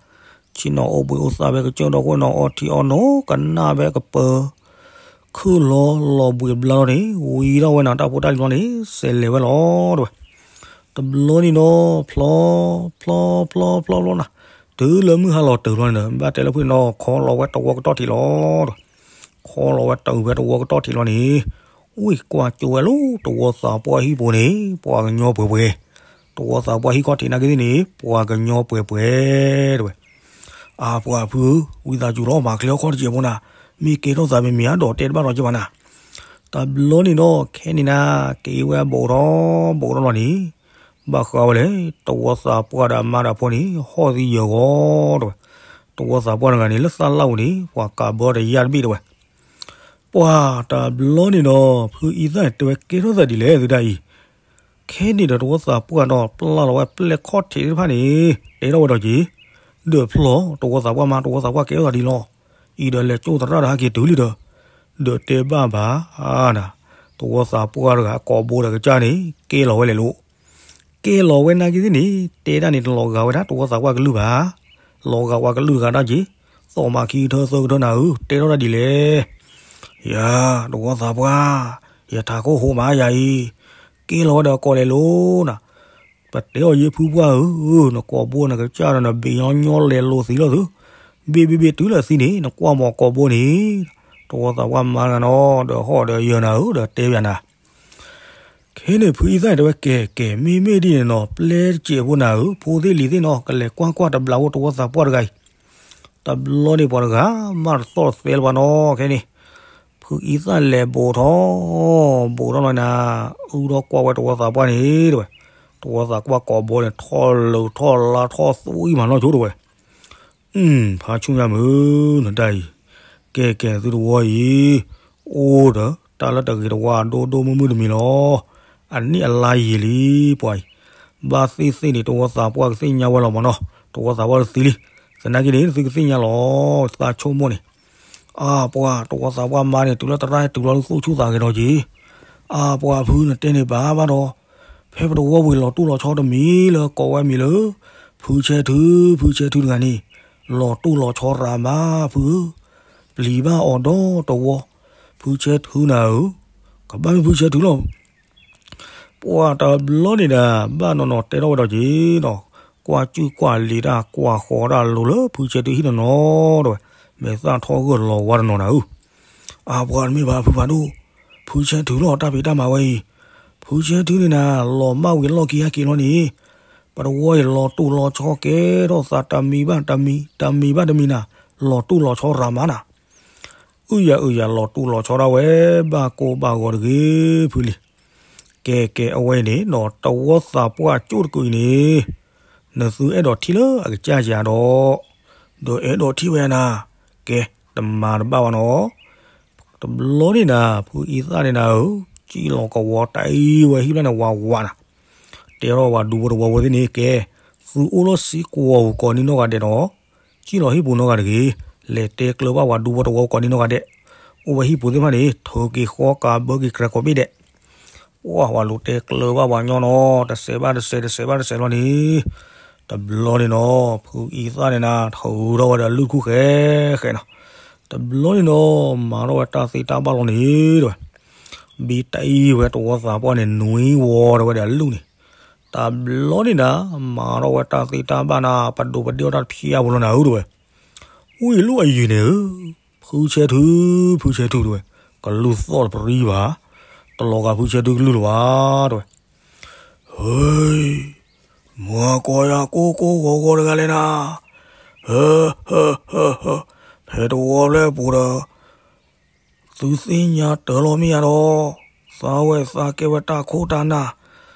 ဆ့ၣ်နီၤအိၣ်ဘှံးအိၣ်သါဖဲကစၢၢ်ဒီခိၣ်နီၤ အီထံအီနိ ကနၣ်ဖဲကပၢၤ, ခုၣ်လီၤလီၤဘှံးဘျါလီၤန့ၣ် ဝံၤထီၣ်ဝဲနၤ တၢ်ဖိတၢ်လံၤလီၤန့ၣ် စဲးလဲၤဝဲလီၤတဲဝဲ, တဘျီန့ၣ်နီၤ ဖျီ, ဖျီ, ဖျီ, ဖျီ, ဖျီနၤ, တုၤလၢမုၢ်ဟါလီၤတုၤလီၤန့ၣ်ဒီး ဘၣ်တဲလၢဖုန့ၣ်နီၤ ခီလီၤဝဲတဝီကတီၢ်ထံးလီၤ. ခီလီၤဝဲတုၤဖဲတဝီကတီၢ်ထံးလီၤန့ၣ်, ဝံၣ်ကွၢ်ကၠိဝဲလၢ တဝီသးပှၢ်ဟံၣ်ပူၤန့ၣ် ပှၤကညီပှဲၤပှဲၤ, တဝီသးပှၢ်ဟံၣ်ခီၣ်ထံးနာ်က့သ့ၣ်န့ၣ် ပှၤကညီပှဲၤပှဲၤ တဲဝဲ. အၢ ပှၤဖုဧၢ, ဝံသးစူၤလီၤ မၤချ့အီၣ်ခီၣ်တစဲးဖိနၤ, မ့ၢ်ကဲထီၣ်သးမ့မ့ၢ်အဒီးတဲတဘၣ်လီၤက့ဘၣ်နၤ. တဘျီန့ၣ်ဒီး ခဲန့ၣ်နၤ က့ၤဝဲအဘူးထီၣ်ဘူးထီၣ်လီၤန့ၣ်, ဘၣ်ဃးဝဲလဲၣ် တဝီသးပှၢ်ဒီးအမါဒီးအဖိန့ၣ် ဟီၣ်သံယၢၤဂီၤ တဲဝဲ. တဝီသးပှၢ်တဂၤန့ၣ် လၢသးလၢ်ပူၤန့ၣ် ပှၤကးဘၢတယၢ်တဘ့ၣ် တဲဝဲ. ပှၤတဘျီန့ၣ်ဒီး ဖုအံသၣ်တဲဝဲ ကဲထီၣ်သးဒ်လဲၣ်သုတၢ်အံၤ, ခဲန့ၣ်ဒီးတဝီသးပှၢ်ဒီး ပျၢ်လီၤဝဲပျဲၢ်ခီၣ်ထံးသ့ၣ်တဖၣ်န့ၣ် တဲထီၣ်ဝဲဒီးက့ၤ, ဒီးဖျီ တဝီသးပှၢ်မါ တဝီသးပှၢ်ကဲထီၣ်သးဒ်လီၤ. အံၤဒီးလဲၤကၠိသရၣ်ဒီး ဟဲက့ၤတုၤလံဒီး, ဒီးတဲဘၣ်ဘၣ်နၤ, တဝီသးပှၢ်တဂၤအကိာ်ဘိဒီးကစၢ်န့ၣ် ကဲလီၤဝဲလဲၣ်လိၤ. ကဲလီၤဝဲနာ်က့သ့ၣ်န့ၣ် တဲဒၣ်န့ၣ် တလီၤဂာ်ဝဲဒၣ်တဝီသးပှၢ်ကလုၢ်ဘၣ်. လီၤဂာ်ပှၤကလုၢ်တဂၤဒီးက့ၤ, သီၣ်မးခံကထၢသၢကထၢနၤဧၢ, တဲထီၣ်ဒၣ်ဒ်လဲၣ်. ယၤ တဝီသးပှၢ်, ယထးခိၣ်ဟိးမးယၤအံၤ, ကဲလီၤဝဲဒီးအကိာ်လဲၣ်လိၤနၤ. ပတဲအီၤယဲဖုပှၢ်ဧၢ, နကိာ်ဘိနကစၢ်ဒီးနဘ့ၣ်ညီညီလဲၤလိၤသံလီၤသု, ဘ့ၣ်ဘ့ၣ်ဘ့ၣ်တုၤလၢသံန့ၣ် နကွၢ်မီၤကိာ်ဘိန့ၣ်, တဝီသးပှၢ်မါတဂၤနီၤ ဒီးဟီၣ်ဒီးယၢၤနၤဧၢ ဒီးတဲဘၣ်နၤ. ခဲန့ၣ်ဖုအံသၣ်တဲဝဲ ကဲကဲ မ့မ့ၢ်ဒ်န့ၣ်နီၤ ပျဲတစဲးဖိနၤဧၢ, ဖိသ့ၣ်လံၤသ့ၣ်နီၤ ကလဲၤကွၢ်ကွၢ်တဘျီဖိတဝီသးပှၢ်တဂၤအံၤ. တဘျီန့ၣ်ပှၤတဂၤ မးတသီၣ်တသဲလၢၤဘၣ်နီၤ ခဲန့ၣ် ဖုအံသၣ်လဲၤဘူးထီၣ်ဘူးထီၣ်လီၤနၤ, အုၣ်ထီၣ်ကွၢ်ဝဲတဝီသးပှၢ်န့ၣ် တဲဝဲ, တဝီသးပှၢ်ကိာ်ဘိန့ၣ် ထီၣ်လၢာ်ထီၣ်လါထီၣ်သွံမးနီၢ်ဆိ တဲဝဲ. ဖါဆူညါမုၢ် နတၢ်အံၤ, ကဲကဲသုတဝီအံၤ, အိၣ်ဒီးတၢ်လၢတဂ့ၤတဝါဒိၣ်ဒိၣ်မုၢ်မုၢ်တမံၤလီၤ. အနံၣ်အလါယံာ်လံပှၤအံၤ, ဘၣ်သ့ၣ်သ့ၣ်န့ၣ် တဝီသးပှၢ်ကသ့ၣ်ညါဝဲလီၤမးနီၤ, တဝီသးပှၢ်တသံလံ, သနာ်က့န့ၣ် သုကသ့ၣ်ညါလီၤ သးဆိကမိၣ်န့ၣ်. အါပှၤ တဝီသးပှၢ်မါန့ၣ် တုၤလၢသရၣ်ဟဲတုၤလီၤလၢသူၣ်ဆူၣ်သးဂဲၤဒီးက့ၤ, အါပှၤဖု နတဲန့ၣ်ဘၣ်ဘၣ်ဒီး, ဖဲပတဝီပူၤလီၤတိၢ်လီၤဆီတမံၤလၢကိးဝဲမံၤလၢ ဖုဆဲထု, ဖုဆဲထုတဂၤန့ၣ်, လီၤတိၢ်လီၤဆီရၤမးဖုဧၢ, ပျံၤဘၣ်အီၤဒီတဝီ, ဖုဆဲထုနၤဧၢ, ကဘၣ်မ့ၢ်ဖုဆဲထုလီၤ. ပှၤတဘျီန့ၣ်ဒၣ် ဘၣ်နီၢ်နီၢ်တဲထီၣ်ဝဲဒီးက့ၤနီၤ, ကွၢ်ကူၣ်ကွၢ်လံၤတၢ် ကွၢ်ဃီၤတၢ်လိၤလၢဖုဆဲထုဟံၣ်နီၢ်နီၢ် တဲဝဲ, မဲာ်သၣ်ထီၣ်ဂၢၢ်လီၤဝါတနီၤနၤဧၢ. အါပှၤတမ့ၢ်ဘၣ်ဖုဖးဒိၣ်, ဖုဆဲထုလီၤတၢ်ဖံးတၢ်မၤဝဲအံၤ, ဖုဆဲထုန့ၣ်နၤ လီၤမၢ်ဝံၤလီၢ်ခံဟဲက့ၤလီၤန့ၣ်, ပတဝီအံၤလီၤတိၢ်လီၤဆီကဲထီၣ်သးတမံၤဘၣ်တမံၤ တမံၤဘၣ်တမံၤနၤ, လီၤတိၢ်လီၤဆီရၤမးနၤ အုၣ်ယၤအုၣ်ယၤလီၤတိၢ်လီၤဆီဒၣ်ဝဲ, ဘၣ်ကိၢ်ဘၣ်ဂီၤတဂ့ၤဖုလံ. ကဲကဲအဝဲအံၤန့ၣ်နီၤ တဝီသးပှၢ်ကၠိၣ်တကုာ်အံၤန့ၣ်, နသုအဲၣ်ဒိးထံၣ်လၢအကစၢ်ယၤဒီး, ဒီးအဲၣ်ဒိးထံၣ်ဝဲနၤ, ကဲ, တမၤတဘၣ်ဘၣ်နီၤ. တဘျီန့ၣ်နၤ ဖုအံသၣ်န့ၣ်နၤဧၢ, စံၣ်လီၤကဝီၤတၢ်အံၤဝဲဟံၣ်ဖျၢၣ်န့ၣ်ဝးဝးနၤ, တဲထီၣ်ပှၤဒူဖိတဝီဖိသ့ၣ်န့ၣ် ကဲ, သုအိၣ်လၢစံၣ်ကိးပူၤကိးနံၤနီၢ်ဂၤဒဲးနီၤ, စံၣ်လီၤဟံၣ်ပူၤနီၢ်ဂၤတဂ့ၤ, လဲၤတဲကျၢၤဘၣ်ပှၤဒူဖိတဝီကိးနံၤနီၢ်ဂၤဒဲး, အိၣ်ဝဲဟံၣ်ပူၤသ့ၣ်တဖၣ်န့ၣ် ထုးက့ၤဃီကးဘၢက့ၤကြဲးကိးဘ့ၣ်ဒဲး ပှၤဝၤလိာ်တဲကျၢၤဘၣ်ပှၤညီနီၤ, တစဲးဘၣ်တစဲး တစဲးဘၣ်တစဲးလီၤန့ၣ်, တဘျီန့ၣ်နီၤ ဖုအံသၣ်န့ၣ်နၤ ထုးထီၣ်ဝဲဒီးလုၢ်ခိၣ်ဃဲဃဲနီၤ, တဘျီန့ၣ်နီၤ မၤထီၣ်ဝဲတၢ်သ့တၢ်ဘၣ်လီၤန့ၣ် တဲဝဲ, ဘံတအံၤဝဲတဝီသးပှၢ်န့ၣ် နွံဝီဒီးဝဲဒီးအလုၢ်န့ၣ်, တဘျီန့ၣ်နၤ မၤထီၣ်ဝဲတၢ်သ့တၢ်ဘၣ်နၤ ပဒိးပဒ့အီၣ်တၢ်တဖျါဖိလီၤနၤဧၢ တဲဝဲ, ဝံၤလိၣ်အယံၤန့ၣ်ဧၢ ဖုဆဲထု, ဖုဆဲထုတဲဝဲ, ကလုၢ်သီၣ်တပရံဘၣ်, တလီၤဂာ်ဖုဆဲထုကလုၢ်လၢၤဘၣ် တဲဝဲ, ဟ့, မ့ၢ်ကိးယၤကိၢ်ကိၢ်ဂီၤဂီၤတဂၤလဲၣ်နၤ, ဟ့, ဟ့, ဟ့, ဟ့, ဖဲတဝီဖျၢၣ်ပူၤဒီး သုသ့ၣ်ညါတၢ်လီၤမ့ၢ်ယါဒီး, သးဝဲသးကဲဝဲတၢ်ခိၣ်တၢ်နၢ်,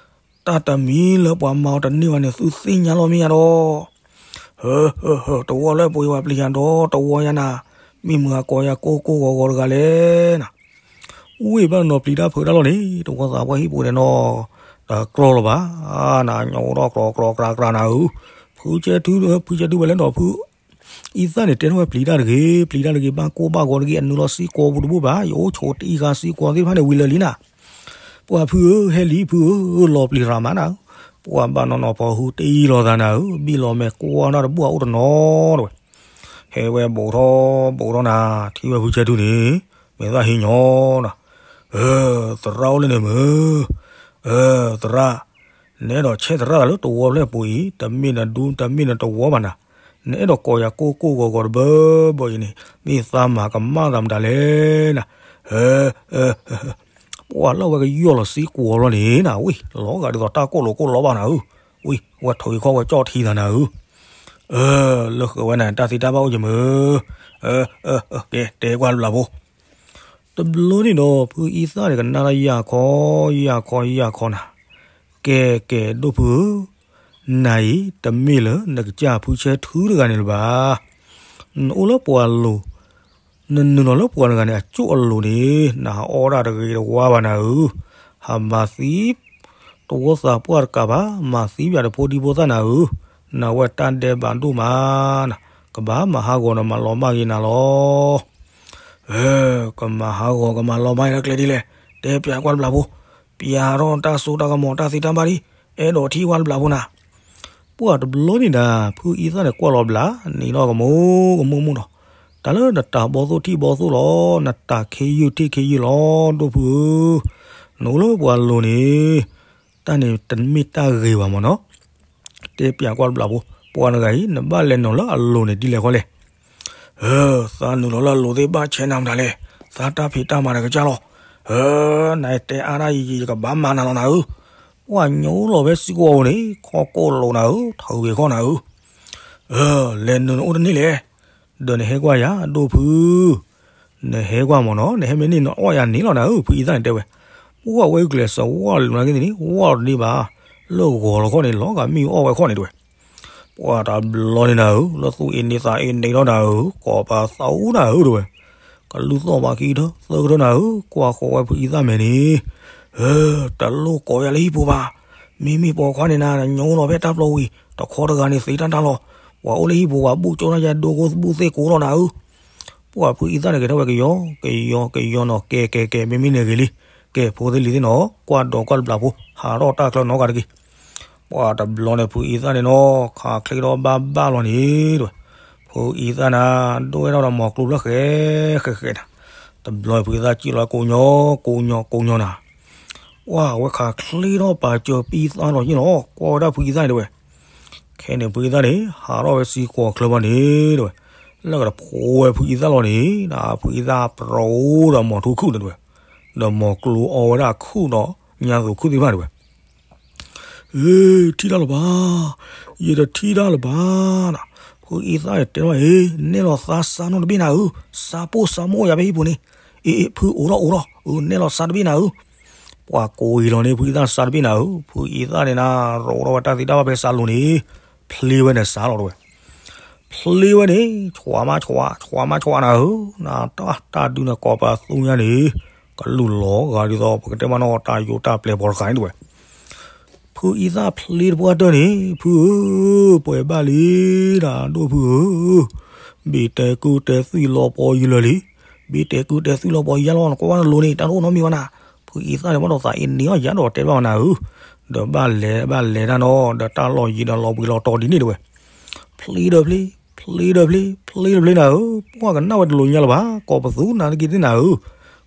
တၢ်တမံၤလၢပှၤမၤအီၤတန့ၢ်ဘၣ်န့ၣ် သုသ့ၣ်ညါလီၤမ့ၢ်ယါဒီး, ဟ့, ဟ့, ဟ့, တဝီဖျၢၣ်ပူၤယဝဲပျံၤယၤဒီးတဝီယါနၤ, မ့ၢ်မုၢ်ဂၤကိးယၤကိၢ်ကိၢ်ဂီၤဂီၤတဂၤလဲၣ်နၤ ဝံၤဘၣ်နီၤပျံၤတၢ်ဖုးတၢ်လီၤန့ၣ် တဝီသးပှၢ်ဟံၣ်ပူၤန့ၣ်နီၤ, တကြၢးလၢၤဘၣ်, နၤညီအိၣ်ထီၣ်ကြၢးကြၢးကြၢးကြၢးနၤဧၢ, ဖုဆဲထု, ဖုဆဲထုဝဲလဲၣ်နီၤ ဖုအံသၣ်န့ၣ် တဲထီၣ်ဝဲပျံၤတၢ်တဂ့ၤ, ပျံၤတၢ်တဂ့ၤ ဘၣ်ကိၢ်ဘၣ်ဂီၤတဂ့ၤ အနုာ်လီၤစံၣ်ကိးပူၤတဘိဘၣ်, ယအိၣ်ဆိးတအံၤဃာ်စံၣ်ကိးသ့ၣ်တဖၣ်န့ၣ်ဝံၤလၢာ်လံနၤ, ပှၤဖုဧၢ ဟဲလံဖုဧၢ, လီၤပျံၤရၤမးနၤဧၢ, ပှၤဘၣ်နီၢ်နီၢ်ဖီဟူတအံၤလီၤသးနၤဧၢ, ဘံၣ်လီၤမဲာ်ကွၢ်တၢ်တဘူၣ်အအိၣ်တနီၤ တဲဝဲ ဟဲဝဲဘူးထီၣ်ဘူးထီၣ်နၤ, ထံၣ်ဝဲဖုဆဲထုန့ၣ်, မဲာ်သၣ်ဟံးညီနၤ, သရၣ်အိၣ်လၢန့ၣ်မုၢ်, သရၣ်, နအဲၣ်ဒိးဆဲးသရၣ်သးလၢတဝီဖျၢၣ်ပူၤအံၤ တမ့ၢ်နဒူတမ့ၢ်နတဝီဘၣ်နၤ, နအဲၣ်ဒိးကိးယၤကိၢ်ကိၢ်ဂီၤဂီၤတဘၢဘၢအံၤန့ၣ် မ့ၢ်သးမၤကမၣ်သးမတၤလဲၣ်နၤ. ပှၢ်လၢအဝဲကယီၢ်လီၤစ့ကွီၤလီၤန့ၣ်နၤ ဝံၤ လီၤဂာ်ဒ်သိးတၢ်ကိၢ်လိာ်ကိၢ်လီၤဘၣ်နၤဧၢ. ဝံၤ ဝဲထိးဂ့ၤခီၣ်ဝဲကၠီၣ်ထံသးနၤဧၢ. လၢဃဲၤဝဲန့ၣ် တၢ်သံတၢ်ဘၣ်အိၣ်ယမုၢ်. ကဲ တဲကွၢ်တဘျီဖိ. တဘျီန့ၣ်ဒီး ဖုအံသၣ်န့ၣ်ကနၣ်တၢ်ယၢ်ခီ ယၢ်ခီ ယၢ်ခီနၤ. ကဲ ကဲ ဒိၣ်ဖုဧၢ, နၤအံၤ တမ့ၢ်လၢနကစၢ်ဖုဆဲထူတဂၤန့ၣ်လၢၤဘၣ်. နအိၣ်လၢပှၤလိၤ, နနုာ်လီၤလၢပှၤတဂၤန့ၣ် အကၠိၣ်အလိၤန့ၣ် နဟးအီၣ်ဒၣ်တဂ့ၤတဝါဘၣ်နၤဧၢ. ဟးမၤသံ တဝီသးပှၢ်တကးဘၣ်, မၤသံပှၤတဖိဒံဖိသၣ်နၤဧၢ. နဝဲတၢ်ဒဲးဘးဒိၣ်မးနၤ, ကဘၣ်မၤဟးဂီၤနမၤလီၤမၢ်ဂ့ၤနၤလီၤ. ကမၤဟးဂီၤကမၤလီၤမၢ်ဂ့ၤလၢကျဲဒ်လဲၣ်, တဲပျးကွၢ်တဘျီဖိ, ပျးထီၣ်တၢ်စိတၢ်ကမီၤတၢ်သံတၢ်ဘၣ်ဒ်, အဲၣ်ဒိးထံၣ်ကွၢ်တဘျီဖိနၤ. ပှၢ်တဘျီန့ၣ်နၤ ဖုအံသၣ်န့ၣ်ကွၢ်လီၤဘျး, နံၤထီၣ်ကမိၢ်ကမိၢ်မုၢ်ဒီး, တၢ်လၢနတၢ်ဘီသိၣ်ထံၣ်ဘီသိၣ်လီၤ, နတၢ်ခ့ယုၢ်ထံၣ်ခ့ယုၢ်လီၤ, ဒိၣ်ဖုဧၢ, နအိၣ်လၢပှၤလိၤန့ၣ် တၢ်န့ၣ်တမ့ၢ်တၢ်ဂ့ၤဘၣ်မ့ၢ်နီၤ. တဲပျးကွၢ်တဘျီဖိ, ပှၤတဂၤအံၤ နဘၣ်လဲၤနုာ်လၢအလိၤန့ၣ်ဒ်လဲၣ်ဃီလဲၣ်. သးနုာ်လီၤလၢအလိၤသ့ၣ်ဘၣ်ဆဲးနၤမတၤလဲၣ်, သးတၢ်ဖံးတၢ်မၤတကစၢ်လီၤ. နတဲအါဒၣ်ယံာ်ယံာ် ယကဘၣ်မၤနၤလီၤနၤဧၢ. ပှၤညိလီၤဖဲစံကီးဧိၤန့ၣ် ခီၣ်ကိၢ်လိာ်နၤဧၢ, ထုးဂ့ၤခီၣ်နၤဧၢ. လဲၤနုာ်နအိၣ်တန့ၢ်လဲၣ်, ဒီးနဟဲကွၢ်ယၤ ဒိၣ်ဖု နဟဲကွၢ်မ့ၢ်နီၤ, နဟဲမ့ၢ်န့ၢ်နအီၣ်ယၤန့ၣ်လီၤနၤဧၢ, ဖုအံသၣ်န့ၣ်တဲဝဲ. ပှၢ်ဝဲဂုာ်ကျဲးစၢးဝီၢ်လိာ်နၤက့န့ၣ် ဝီၢ်လိာ်တန့ၢ်ဘၣ်, လၢဂီၤလီၤခီၣ်န့ၣ် လီၤဂာ်မ့ၢ်အီၣ်ဝဲခီၣ်န့ၣ်တဲဝဲ. ပှၢ်တဘျီန့ၣ်နၤဧၢ, လၢသူၣ်အ့န့သးအ့န့ထီၣ်နၤဧၢ, ကိးပသူနၤဧၢတဲဝဲ. ကလူၢ်သီၣ်ဘၣ်ခံကထၢသၢကထၢနၤဧၢ, ကွၢ်ဃီၤဝဲဖုအံသၣ်မဲာ်န့ၣ် တလိၣ်ကိးယၤလၢဟံၣ်ပူၤဘၣ်. မ့မ့ၢ်ပိာ်ခွါန့ၣ်နၤ ညိလီၤဖဲတၢ်ပျီဝံၤ တခီတဂၤန့ၣ်သ့တၢ်တၢ်လီၤ. ပှၤအိၣ်လၢဟံၣ်ပူၤ ပှၤဘူၣ်ကၠီနၤယၤ ဒိကိသဘူၣ်သ့ၣ်ကိးလီၤနၤဧၢ. ပှၢ်ဖုအံသၣ်န့ၣ်ကဲထီၣ်ဝဲကယီကယီကယီနီၤ, ကဲကဲကဲ မ့မ့ၢ်န့ၣ်ဂ့ၤလံ. ကဲ ဖိသ့ၣ်လံၤသ့ၣ်နီၤ, ကွၢ်ဒီးကွၢ်တဘျီဖိ, ဟးထီၣ်တၢ်ချၢနီတဂၤတဂ့ၤ. ပှၢ်တဘျီန့ၣ် ဖုအံသၣ်န့ၣ်နီၤ ခးချ့ထီၣ်ဘၣ်ဘၣ်လီၤန့ၣ်တဲဝဲ. ဖုအံသၣ်နၤ ဒိၣ်ဝဲထီၣ်ဒီးမီၤကျိၤဖျၢၣ်ဃဲဃဲဃဲနၤ. တဘျီန့ၣ် ဖုအံသၣ်စံၣ်လီၤကိးညီ ကိးညီကိးညီနၤ. ပှၢ်ဝဲခးချ့ထီၣ်ပာ်စၢၤပံသါထီၣ်ယ့ၣ်လီၤ, ကွၢ်ဝဲဒၣ်ဖုအံသၣ်န့ၣ်တဲဝဲ. ခဲန့ၣ် ဖုအံသၣ်န့ၣ် ဟးထီၣ်ဝဲစ့ၢ်ကီးချၢဘၣ်န့ၣ်တဲဝဲ. လၢကတဖိးဝဲဖုအံသၣ်လီၤန့ၣ် ဖုအံသၣ်ပြိဒီးမီၤထူခုၣ်န့ၣ်တဲဝဲ. ဒီးမီၤကျိၤအီဝဲဒၣ်ခုၣ်ဒီးညါသိးခုၣ်သ့ၣ်တဖၣ်တဲဝဲ. အ့ ထံၣ်တၢ်လၢၤဘၣ်, ယတထံၣ်တၢ်လၢၤဘၣ်နၤ. ဖုအံသၣ်န့ၣ်တဲထီၣ်အ့ နဲၣ်လီၤသးစးနီတဘ့ၣ်နၤဧၢ, စးပိၢ်စးမိၢ်ယၤဖဲဟံၣ်ပူၤန့ၣ်. အ့ အ့ ဖုအိၣ်ထီၣ်အိၣ်ထီၣ်, နဲၣ်လီၤစးတဘ့ၣ်နၤဧၢ. ပှၤကိးအံၤလီၤန့ၣ် ဖုအံသၣ်စးတဘ့ၣ်နၤဧၢ. ဖုအံသၣ်န့ၣ်နၤ ရိးထီၣ်ဝဲတၢ်သံတၢ်ဘၣ်ဖဲစးလိၤန့ၣ် ဖျ့ဝဲန့ၣ်စးလီၤတဲဝဲ. ဖျ့ဝဲန့ၣ် ဆွးမးဆွး ဆွးမးဆွးနၤဧၢ, နတၢ်ဒုးန့ၣ်ကိးပသူညါန့ၣ် ကလူၢ်လီၤဂာ်ဒ်သိး ပကတဲမနီၤ တၢ်ယိးတၢ်ပျဲၢ်ဖီတခါန့ၣ်တဲဝဲ. ဖုအံသၣ်ဖျ့တပှၢ်တၢၢ်န့ၣ် ဖုဧၢ, ပှဲၤဘၣ်လံနၤ ဒိၣ်ဖုဧၢ, ဘ့ၣ်တဲကုၢ်တဲသွံၣ်လီၤပီယလၢာ်လံ, ဘ့ၣ်တဲကုၢ်တဲသွံၣ်လီၤပီယလီၤ နကွၢ်ဝဲနလိၤန့ၣ် တၢ်တအိၣ်နီတမံၤဘၣ်နၤ. ဖုအံသၣ်န့ၣ် ဘၣ်ဒီးသးအ့န့အီၣ်ယၤဒီးတဲဘၣ်နၤဧၢ, ဒီးဘၣ်လဲၤဘၣ်လဲၤတၢ်နီၤ ဒီးတၢ်လီၢ်ယံၤဒီးလီၤဘှံးလီၤတီၤဒ်န့ၣ်တဲဝဲ. ဖျ့ဒီးဖျ့, ဖျ့ဒီးဖျ့, ဖျ့ဒီးဖျ့နၤဧၢ, ပှၢ်ကနၣ်ဝဲတလိၤညါလၢၤဘၣ်, ကိးပသူနၤတက့ၢ်သ့ၣ်နၤဧၢ,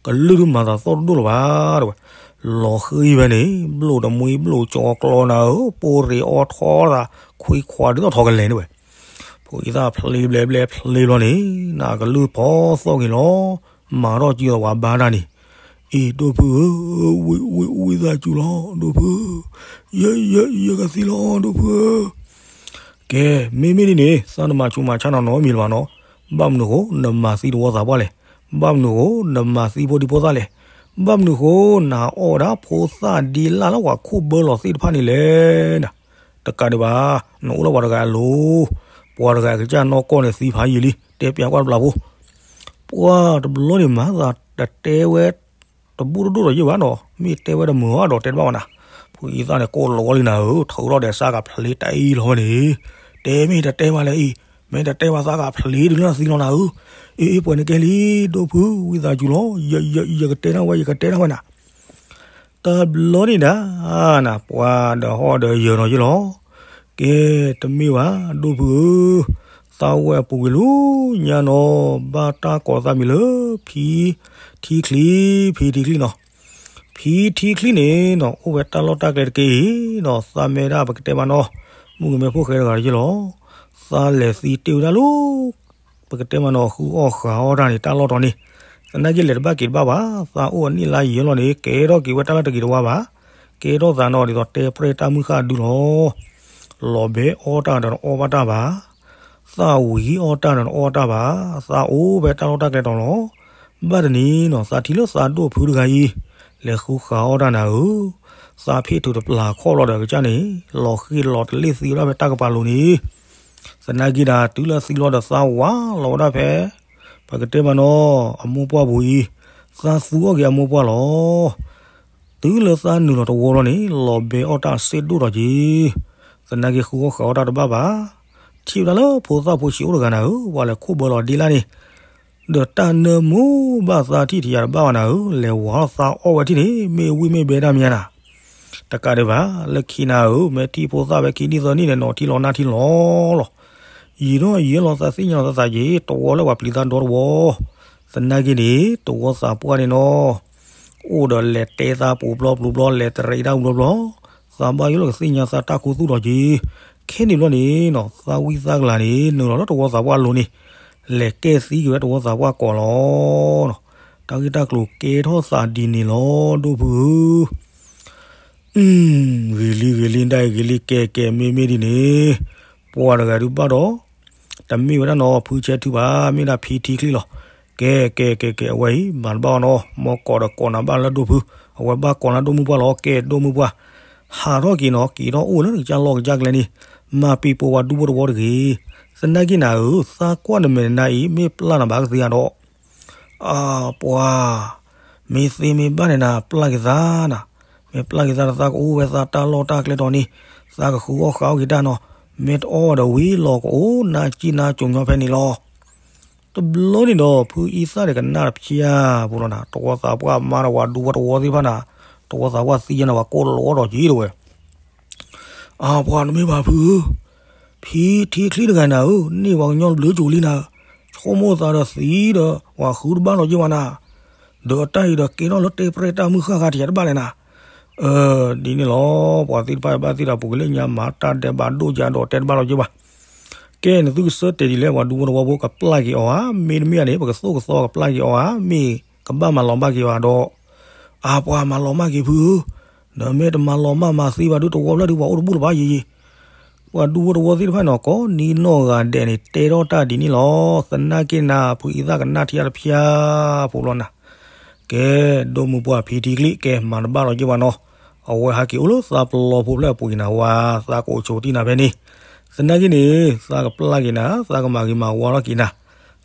ကလုၢ်ဒုးမၤသးသီၣ်တဒိၣ်လၢၤဘၣ်တဲဝဲ. လီၤဃံဝဲန့ၣ် ဘျိၣ်တမှံဘျိၣ်ကၠီကျီနၤဧၢ, ပိၢ်ရ့ၤအီထီသး ခွံခွါဒ်သိးထီကလဲၤန့ၣ်တဲဝဲ. ဖုအံသၣ်ဖျ့ဘျဲဘျဲဖျ့ဘျီန့ၣ် နကလုၢ်ဖီသီၣ်က့ၤလီၤ, မၤထီၣ်ကံသးပှၤဘါတၢ်န့ၣ်, အ့ ဒိၣ်ဖုဧၢ, ဝံသးစူၤလီၤ ဒိၣ်ဖုဧၢ, ယ ယ ယကသံလီၤ ဒိၣ်ဖုဧၢ. ကဲ မ့မ့ၢ်ဒ်န့ၣ် သးနမၤဆူးမၤဆါနီၤနီတမံၤလၢၤဘၣ်နီၤ, ဘၣ်မနုၤအဃိ နမၤသံတဝီသးပှၢ်လဲၣ်, ဘၣ်မနုၤအဃိ နမၤသံဖိဒံဖိသၣ်လဲၣ်, ဘၣ်မနုၤအဃိ နဟးအီၣ်ဝဲဒၣ်ဖိသၣ်ဒ့လၢ်လၢပှၤခိၣ်ဘၢလီၤသ့ၣ်တဖၣ်န့ၣ်လဲၣ်နၤ. တကးဒံးဘၣ်, နအိၣ်လၢပှၤတဂၤအလိၤ, ပှၤတဂၤအကစၢ်နီၢ်ကီၢ်န့ၣ်သံဖးယံာ်လံ, တဲပျးကွၢ်တဘျီဖိ. ပှၢ်တဘျီန့ၣ်မၤသးတတဲဝဲ တဘူၣ်တဒိၣ်ဒီးယဲၢ်ဘၣ်နီၤ, မ့ၢ်တဲဝဲတမုာ်အီၤဒီးတဲတဘၣ်ဘၣ်နၤ. ဖုအံသၣ်န့ၣ်ကိးလီၤဝဲလံနၤဧၢ, ထုးထီၣ်ဒီးစးကဖျ့တအံၤလီၤဝဲန့ၣ်, တဲမ့ၢ်တတဲဘၣ်လၢအံၤ, မ့ၢ်တတဲဘၣ်သးကဖျ့ဒုးလၢနသံလီၤနၤဧၢ. အ့ အ့ ပှဲၤန့ၣ်ကဲလံ, ဒိၣ်ဖု ဝံသးစူၤလီၤ, ယ ယ ယကတဲနၢ်ဝဲ ယကတဲနၢ်ဝဲနၤ. တဘျီန့ၣ်ဒၣ် နပှၤဒီးဟီၣ်ဒီးယၢၤနီၤယ့ၢ်လီၤ. ကဲ တမ့ၢ်ဘၣ် ဒိၣ်ဖုဧၢ, သးဝဲအပူၤကွံာ်လီၤညါနီၤ, ဘၣ်တၢ်ကိးသးမံၤလၢ ဖံ ထံချံ, ဖံထံချံနီၤ. ဖံထံချံန့ၣ်နီၤ အိၣ်ဝဲတၢ်လီၢ်တၢ်ကျဲတက့ၢ်အံၤနီၤ, သးမ့ၢ်ဒၣ်ပကတဲမနီၤ, မုၣ်ကမဲဖိၣ်ဃဲတဂၤတယ့ၢ်လီၤ. သးလဲၤသံတ့ၢ်ဝဲဒၣ်လၢ ပကတဲမးနီၤ ဃုအီၣ်ဃုအီတၢ်န့ၣ် တၢ်လီၢ်တီၤန့ၣ်, သနာ်က့လဲၤတဘၣ်က့ၤတဘၣ်ဘၣ်, သးအိၣ်အနံၣ်လါယံာ်လီၤန့ၣ် ကဲထီၣ်က့ၤဝဲတၢ်လၢတဂ့ၤတဝါဘၣ်, ကဲထီၣ်သးနီၤဒ်သိးတဲပြဲၢ်တၢ်မုၢ်ဃၢ်ဒုလီၤ. လီၤဘဲအီတၢ်ဒီးတအီၣ်ဘၣ်တၢ်ဘၣ်, သးဝံၤအီတၢ်ဒီးတအီၣ်တၢ်ဘၣ်, သးအိၣ်ဖဲတၢ်လီၢ်တၢ်ကျဲတီၤလီၤ. ဘၣ်တနံၤနီၤ သးထံၣ်လၢသးဒိၣ်ဖုတဂၤအံၤ လဲၤဃုဃုအီတၢ်နၤဧၢ, သးဖ့ၣ်ထုးတပျၢ်ခီၣ်လီၤဒီးကစၢ်န့ၣ် လီၤဃံၢ်လီၤတလ့ၣ်သံဝဲဒၣ်ဖဲတၢ်ကပၤလိၤန့ၣ်, သနာ်က့ဒၣ် တုၤလၢသံလီၤဒီးသးဝးလီၤဝဲဒၣ်ဖဲ ပကတဲမးနီၤ အမိၢ်ပှၢ်ပူၤအံၤ, သးသူအီၣ်က့ၤအမိၢ်ပှၢ်လီၤ. တုၤလၢသးနုာ်လီၤတဝီလီၤန့ၣ် လီၤဘဲအီၣ်တၢ်စ့ၢ်ဒိၣ်ဒီးက့ၤ, သနာ်က့ဃုအီၣ်ဃုအီတၢ်တဘၣ်ဘၣ်. ထံၣ်ဝဲဒၣ်လၢဖိသၣ်ဖိဆံးအိၣ်တဂၤနၤဧၢ, ပှၤလဲၤခိၣ်ဘၢလီၤဒ့လၢ်န့ၣ်, ဒီးတၢ်နၢမူဘၣ်သးထံၣ်တယၤတဘၣ်ဘၣ်နၤဧၢ, လဲၤဝးထီၣ်သးအီၣ်ဝဲထံၣ်န့ၣ် မ့ၢ်ဝံၣ်မ့ၢ်ဘဲဒၣ်မ့ၢ်ဧါနၤ. တကးဒံးဘၣ် လၢခံနၤဧၢ, မ့ၢ်ထံၣ်ဖိသၣ်ဖဲခံနံၣ်သၢနံၣ်န့ၣ် နီၤထံလီၤနၢ်ထံလီၤလီၤ. ယံာ်ထီၣ်ယံာ်လီၤသးသ့ၣ်ညါလီၤသးစ့ၢ် တဝီလၢပှၤပျံၤသးဒီတဝီ, သနာ်က့န့ၣ် တဝီသးပှၢ်န့ၣ်နီၤ အိၣ်ဒီးလဲၤတဲသးပူၤဘျီပျူၤဘျီ လဲၤတရံးတၢ်ပူၤဘျီဘျီ, သးဘၣ်ယိၣ်လီၤကသ့ၣ်ညါသးတၢ်ခူသူၣ်ဒီးက့ၤ, ခဲန့ၣ်ဘျီန့ၣ်နီၤ သးဝံသးကလၤန့ၣ် နုာ်လီၤလၢတဝီသးပှၢ်လိၤန့ၣ်, လဲၤကဲသံက့ၤဝဲတဝီသးပှၢ်ကိးလီၤ. တၢ်ဂ့ၢ်တၢ်ကျိၤကဲထီၣ်သးဒ်န့ၣ်လီၤ ဒိၣ်ဖုဧၢ. ဂ့ၤလံ ဂ့ၤလံ ဒၣ်အံၤဂ့ၤလံ ကဲကဲ မ့မ့ၢ်ဒ်န့ၣ်, ပှၤတဂၤဒုးဘၣ်ဒီး, တမ့ၢ်ဝဲဒၣ်နီၤ ဖုဆဲထုဘၣ် မ့ၢ်ဒၣ်ဖံထံချံလီၤ. ကဲကဲကဲကဲ အဝဲအံၤ မၤတဘၣ်အီၤနီၤ မ်ကိးဒီးကိးနၤဘၣ်လၢဒိၣ်ဖု, အဝဲဘၣ်ကိးနၤဒိၣ်မုၢ်ပှၢ်လီၤ ကဲဒိၣ်မုၢ်ပှၢ်, ဟးထီၣ်က့ၤနီၤ က့ၤထီၣ်အိၣ်လၢနကစၢ်လီၢ်ကစၢ်ကျဲန့ၣ်, မၤပံၤပိာ်ဝဲဒူဖိတဝီတဂ့ၤ. သနာ်က့နၤဧၢ, သးကွၢ်နမဲာ်နါအံၤ မ့ၢ်ပျၢ်နၤဘၣ်ကသ့ဧါဒီး အၢ ပှၤ, မ့ၢ်သ့မ့ၢ်ဘၣ်န့ၣ်နၤ ပျၢ်က့ၤသးနၤ, မ့ၢ်ပျၢ်က့ၤသးဒီးသးကအိၣ်ဝဲသးတၢ်လီၢ်တၢ်ကျဲတီၤန့ၣ်, သးကဃုအီၣ်ဃုအီက့ၤတၢ်နီၤ, မ့ၢ်တအီၣ်ဒီးဝံၤလီၤကအိၣ်နါကံနါကိၤညီဖဲန့ၣ်လီၤ. တဘျီန့ၣ်ဒီး ဖုအံသၣ်န့ၣ်ကနၣ်တဖျါဖိလီၤနၤ, တဝီသးပှၢ်မါဒီးပှၤဒူဖိတဝီသ့ၣ်တဖၣ်နၤ, တဝီသးပှၢ်သံယဲၢ်နၤ ပှၤကိးလီၤဒီးက့ၤတဝဲ အၢ ပှၤနမ့ၢ်ဘၣ်ဖုဧၢ, ဖံထံချံတဂၤနၤဧၢ, န့ၢ်ပှၤကညီတဘျုးကၠိလံနၤ, ဆိကမိၣ်သးဒီးသံဒီး ပှၤဃုတဘၣ်လီၤက့ၤဝဲနၤ, ဒီးတၢ်အံၤဒီးကဲထီၣ်လၢတဲပြဲၢ်တၢ်မုၢ်ဃၢ်ဃါတယၤတဘၣ်လဲၣ်နၤ, အၢ ဒ်န့ၣ်လီၤ, ပှၤသ့ၣ်တဖၣ်ဘၣ်သ့ၣ်ဒီးပူၤကလၢညါမၤတၢ်ဒဲးဘးဒိၣ်ယၤဒီးတဲတဘၣ်လီၤက့ၤဘၣ်, ကဲနသုကဆၢတဲာ်ဒ်လဲၣ် ပှၤဒူဖိတဝီဖိကပျၢ်က့ၤအီၤဧါ, မ့တမ့ၢ်န့ၣ် ပကသိၣ်ကသီကပျၢ်က့ၤအီၤဧါ, မ့ၢ်ကဘၣ်မၤလီၤဘၣ်က့ၤအီၤဧါဒီး အၢ ပှၤမၤလီၤမၢ်က့ၤဖုဧၢ, ဒီးမ့ၢ်တမၤလီၤမၢ်မၤသ့ဘၣ်ဒုးတဝီဖျၢၣ်ဒုးပှၤအိၣ်တဘူၣ်လၢၤဘၣ်ယံၤယံၤ, ပှၤဒူဖိတဝီသ့ၣ်တဖၣ်န့ၣ် ကိးနံၤနီၢ်ဂၤဒဲးန့ၣ် တဲထီၣ်တၢ်ဒ်န့ၣ်လီၤ. သနာ်က့နၤ ဖုအံသၣ်ကနၣ်ထံတဖျါဖိလီၤနၤ, ကဲ ဒိၣ်မုၢ်ပှၢ်ဖံထံချံ ကဲမၤတဘၣ်လီၤက့ၤဘၣ်နီၤ, အဝဲဟးက့ၤအိၣ်လၢသးပလီၢ်ဖိဖျၢၣ်အပူၤက့ၤနၤဝဲ, သးကအိၣ်ဆိးတံၢ်နၤဖဲန့ၣ်, သနာ်က့န့ၣ် သးကပျၢ်က့ၤနၤ သးကမၤဂ့ၤမၤဝါထီၣ်က့ၤနၤ,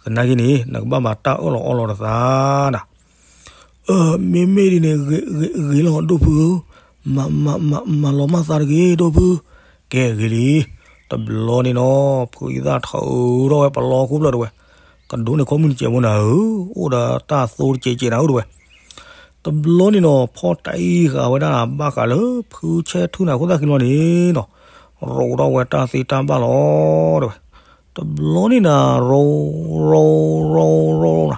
သနာ်က့န့ၣ် နကဘၣ်မၤတၢ်အၢၣ်လီၤအီလီၤဒီးသးနၤ အၢ မ့မ့ၢ်ဒ်န့ၣ် ဂ့ၤလီၤဒိၣ်ဖုဧၢ, မၤလီၤမၢ်သးတဂ့ၤဒိၣ်ဖု, ကဲဂ့ၤလံ, တဘျီန့ၣ်နီၤ ဖုအံသၣ်ထုးထီၣ်ဝဲပလီၢ်ခိၣ်ဖျၢၣ်တဝဲ, ကဒိးန့ၢ်ခီမုၢ်တစဲးဖိနၤဧၢ, အိၣ်ဒီးတၢ်သိတစဲးစဲးနၤဧၢတဝဲ တဘျီန့ၣ်နီၤ ဖီၣ်တံၢ်ဃာ်ဝဲဒၣ်ဘၣ်ဃးလၢဖုဆဲထုနၤအခိၣ်သၣ်ခံလီၤန့ၣ်နီၤ, ရိးထီၣ်ဝဲတၢ်သ့တၢ်ဘၣ်လီၤတဝဲ, တဘျီန့ၣ်နၤ ရိး ရိး ရိး ရိး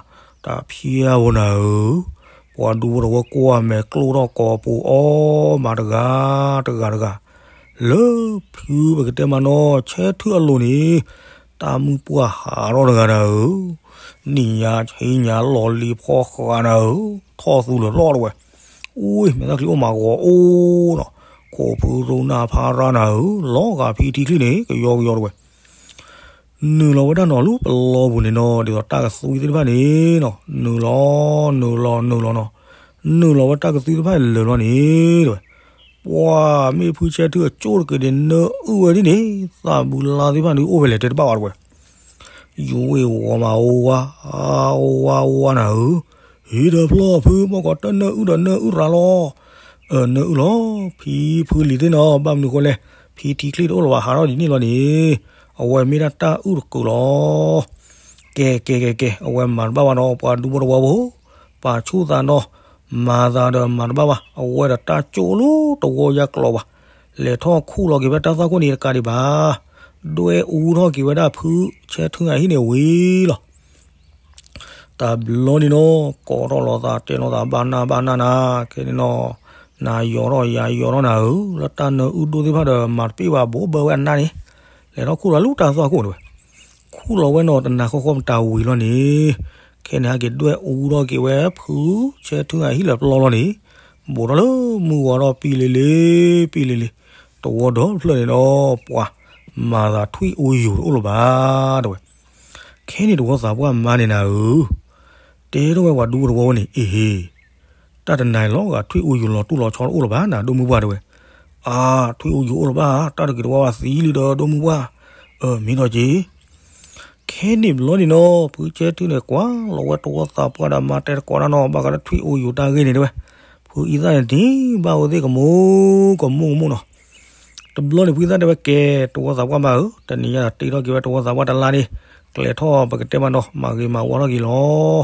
တၢ်ဖျါဝဲနၤဧၢ, ပှၤဒူဖိတဝီကွၢ်မဲာ်ကျိထီၣ်ကိာ်ပူၤအီၣ် မၤတဂၤတဂၤတဂၤ, လၢဖုပကတဲမးနီၤ ဆဲထုအလိၤန့ၣ်, တၢ်မုၢ်ပှၢ်ဟးထီၣ်တဂၤနၤဧၢ, နံၣ်ညါဆ့ညါလီၤလံၤဖီဃာ်နၤဧၢ, ထီၣ်သူလၢာ်လီၤတဝဲ, အူမဲာ်သၣ်ချံအိၣ်မးဂီၤအိၣ်နီၤ, ခိၣ်ဖုရိနၢ်ဖးရၢနၤဧၢ, လီၤဂာ်ဖံထံချံန့ၣ် ကယီကယီတဝဲ နုာ်လီၤဝဲဒၣ်နီၤလၢပလီၢ်ပူၤန့ၣ်နီၤ ဒ်သိးတၢ်ကသွံသ့ၣ်တဖၣ်န့ၣ်နီၤ နုာ်လီၤ နုာ်လီၤ နုာ်လီၤနီၤ, နုာ်လီၤဝဲတၢ်ကသွံသ့ၣ်တဖၣ်လၢာ်လီၤန့ၣ်တဝဲ, ပှၤမ့ၢ်ဖုဆဲထုအကၠိၣ်တက့ၤန့ၣ် နၢအုၣ်ဝဲဒ်န့ၣ် သးဘူလါသ့ၣ်တဖၣ်န့ၣ်အိၣ်ဖဲလဲၣ်တဲတဘၣ်ဝဲတဝဲ ယဝ့ၢ်ဝီမးအိၣ်ဝါ, အိၣ်ဝါအိၣ်ဝါနၤဧၢ, ဟံးဒီးဖျီၣ်ဖု မ့ၢ်ကီးတၢ်နၢအုၣ်ဒီးနၢအုၣ်ရၤလီၤ, အၢ နၢအုၣ်လီၤ, ဖံဖုလံၤသ့ၣ်နီၤ ဘၣ်မနုၤဃိလဲၣ်, ဖံထံချံတအိၣ်လၢၤဘၣ် ဟးထီၣ်ဒ်န့ၣ်လီၤန့ၣ်, အဝဲမ့ၢ်ဒၣ်တၢ်အုၣ်တကုာ်လီၤ. ကဲကဲကဲကဲ အဝဲမၤတဘၣ်ဘၣ်နီၤ ပှၤဒူဖိတဝီဖိ, ပာ်ဆူၣ်သးနီၤ, မၤသးဒီးမၤတဘၣ်ဘၣ်, အဝဲဒီးတၢ်ကၠိၣ်လၢတဝီယါကျိၤဘၣ်, လဲၤထီၣ်ခူၣ်လီၤက့ၤဖဲတၢ်သွၣ်ခိၣ်န့ၣ်တကးဒံးဘၣ်, ဒွဲၣ်အူထီၣ်က့ၤဝဲဒၣ်ဖုဆဲထုအဟံၣ်န့ၣ်ဝံၤလီၤ. တဘျီန့ၣ်နီၤ ကိးထီၣ်လီၤသးတဲလီၤသးဘၣ်နၢ်ဘၣ်နၢ်နၤ, ခဲန့ၣ်နီၤ, နၤယီၤထီၣ်ယၤယီၤထီၣ်နၤဧၢ, လၢတၢ်နၢအုၣ်ဒိၣ်သ့ၣ်တဖၣ်ဒီး မၤတပ့ၢ်ဘၣ်ဘိးဘၢဝဲအနၢ်န့ၣ်, လဲၤထီၣ်ခူၣ်လီၤလၢတၢ်သွၣ်ခိၣ်န့ၣ်ဝဲ, ထူၣ်လီၤဝဲနီၤ တနၤဃီဃီမတၤဝံၤလီၤန့ၣ်, ခဲန့ၣ်ဟဲက့ၤဒွဲၣ်အူထီၣ်က့ၤဝဲ ဖုဆဲထူတဂၤဟံၣ်လၢပျီလီၤန့ၣ်, ဘူးထီၣ်လၢမုၢ်ဂီၤဒီးပံလ့ၤလ့ၤ, ပံလ့ၤလ့ၤ, တဝီဒီဖျၢၣ်န့ၣ်ဒီး ပှၤမၤသးထွံၣ်အိယိၤတအိၣ်လၢၤဘၣ် တဲဝဲ. ခဲန့ၣ်တဝီသးပှၢ်မါန့ၣ်နၤဧၢ, တဲထီၣ်ဝဲပှၤဒူဖိတဝီဝဲန့ၣ်, အ့ဟ့, တၢ်တနၤအံၤလီၤဂာ်ထွံၣ်အိယိၤလီၤတူၢ်လီၤဆီတအိၣ်လၢၤဘၣ်နၤ ဒိၣ်မုၢ်ပှၢ် တဲဝဲ. အါ, ထွံၣ်အိယိၤအိၣ်လၢၤဘၣ်, တၢ်တဂ့ၤတဝါဘၣ်သံလံဒီး ဒိၣ်မုၢ်ပှၢ်, အၢ မ့ၢ်ဒီးက့ၤ ခဲန့ၣ်ဘျီန့ၣ်နီၤ ဖုဆဲထူန့ၣ် ကွၢ်လီၤဝဲတဝီသးပှၢ်ဒီးမါတဲတကိးတၢ်နီၤ ဘၣ်ဃးလၢထွံၣ်အိယိၤတၢ်ဂ့ၢ်န့ၣ် တဲဝဲ. ဖုအံသၣ်န့ၣ် ဒ်ဘၣ်ဝဲသ့ၣ်ကမိၣ်ကမိၣ်နီၤ. တဘျီန့ၣ် ဖုအံသၣ်တဲဝဲ ကဲ တဝီသးပှၢ်မါဧၢ, တနံၤညါတ့ထီၣ်က့ၤဝဲတဝီသးပှၢ်တလါန့ၣ်, ကျဲၤထီၣ်ပကတဲမးနီၤ မၤဂ့ၤမၤဝါထီၣ်က့ၤလီၤ.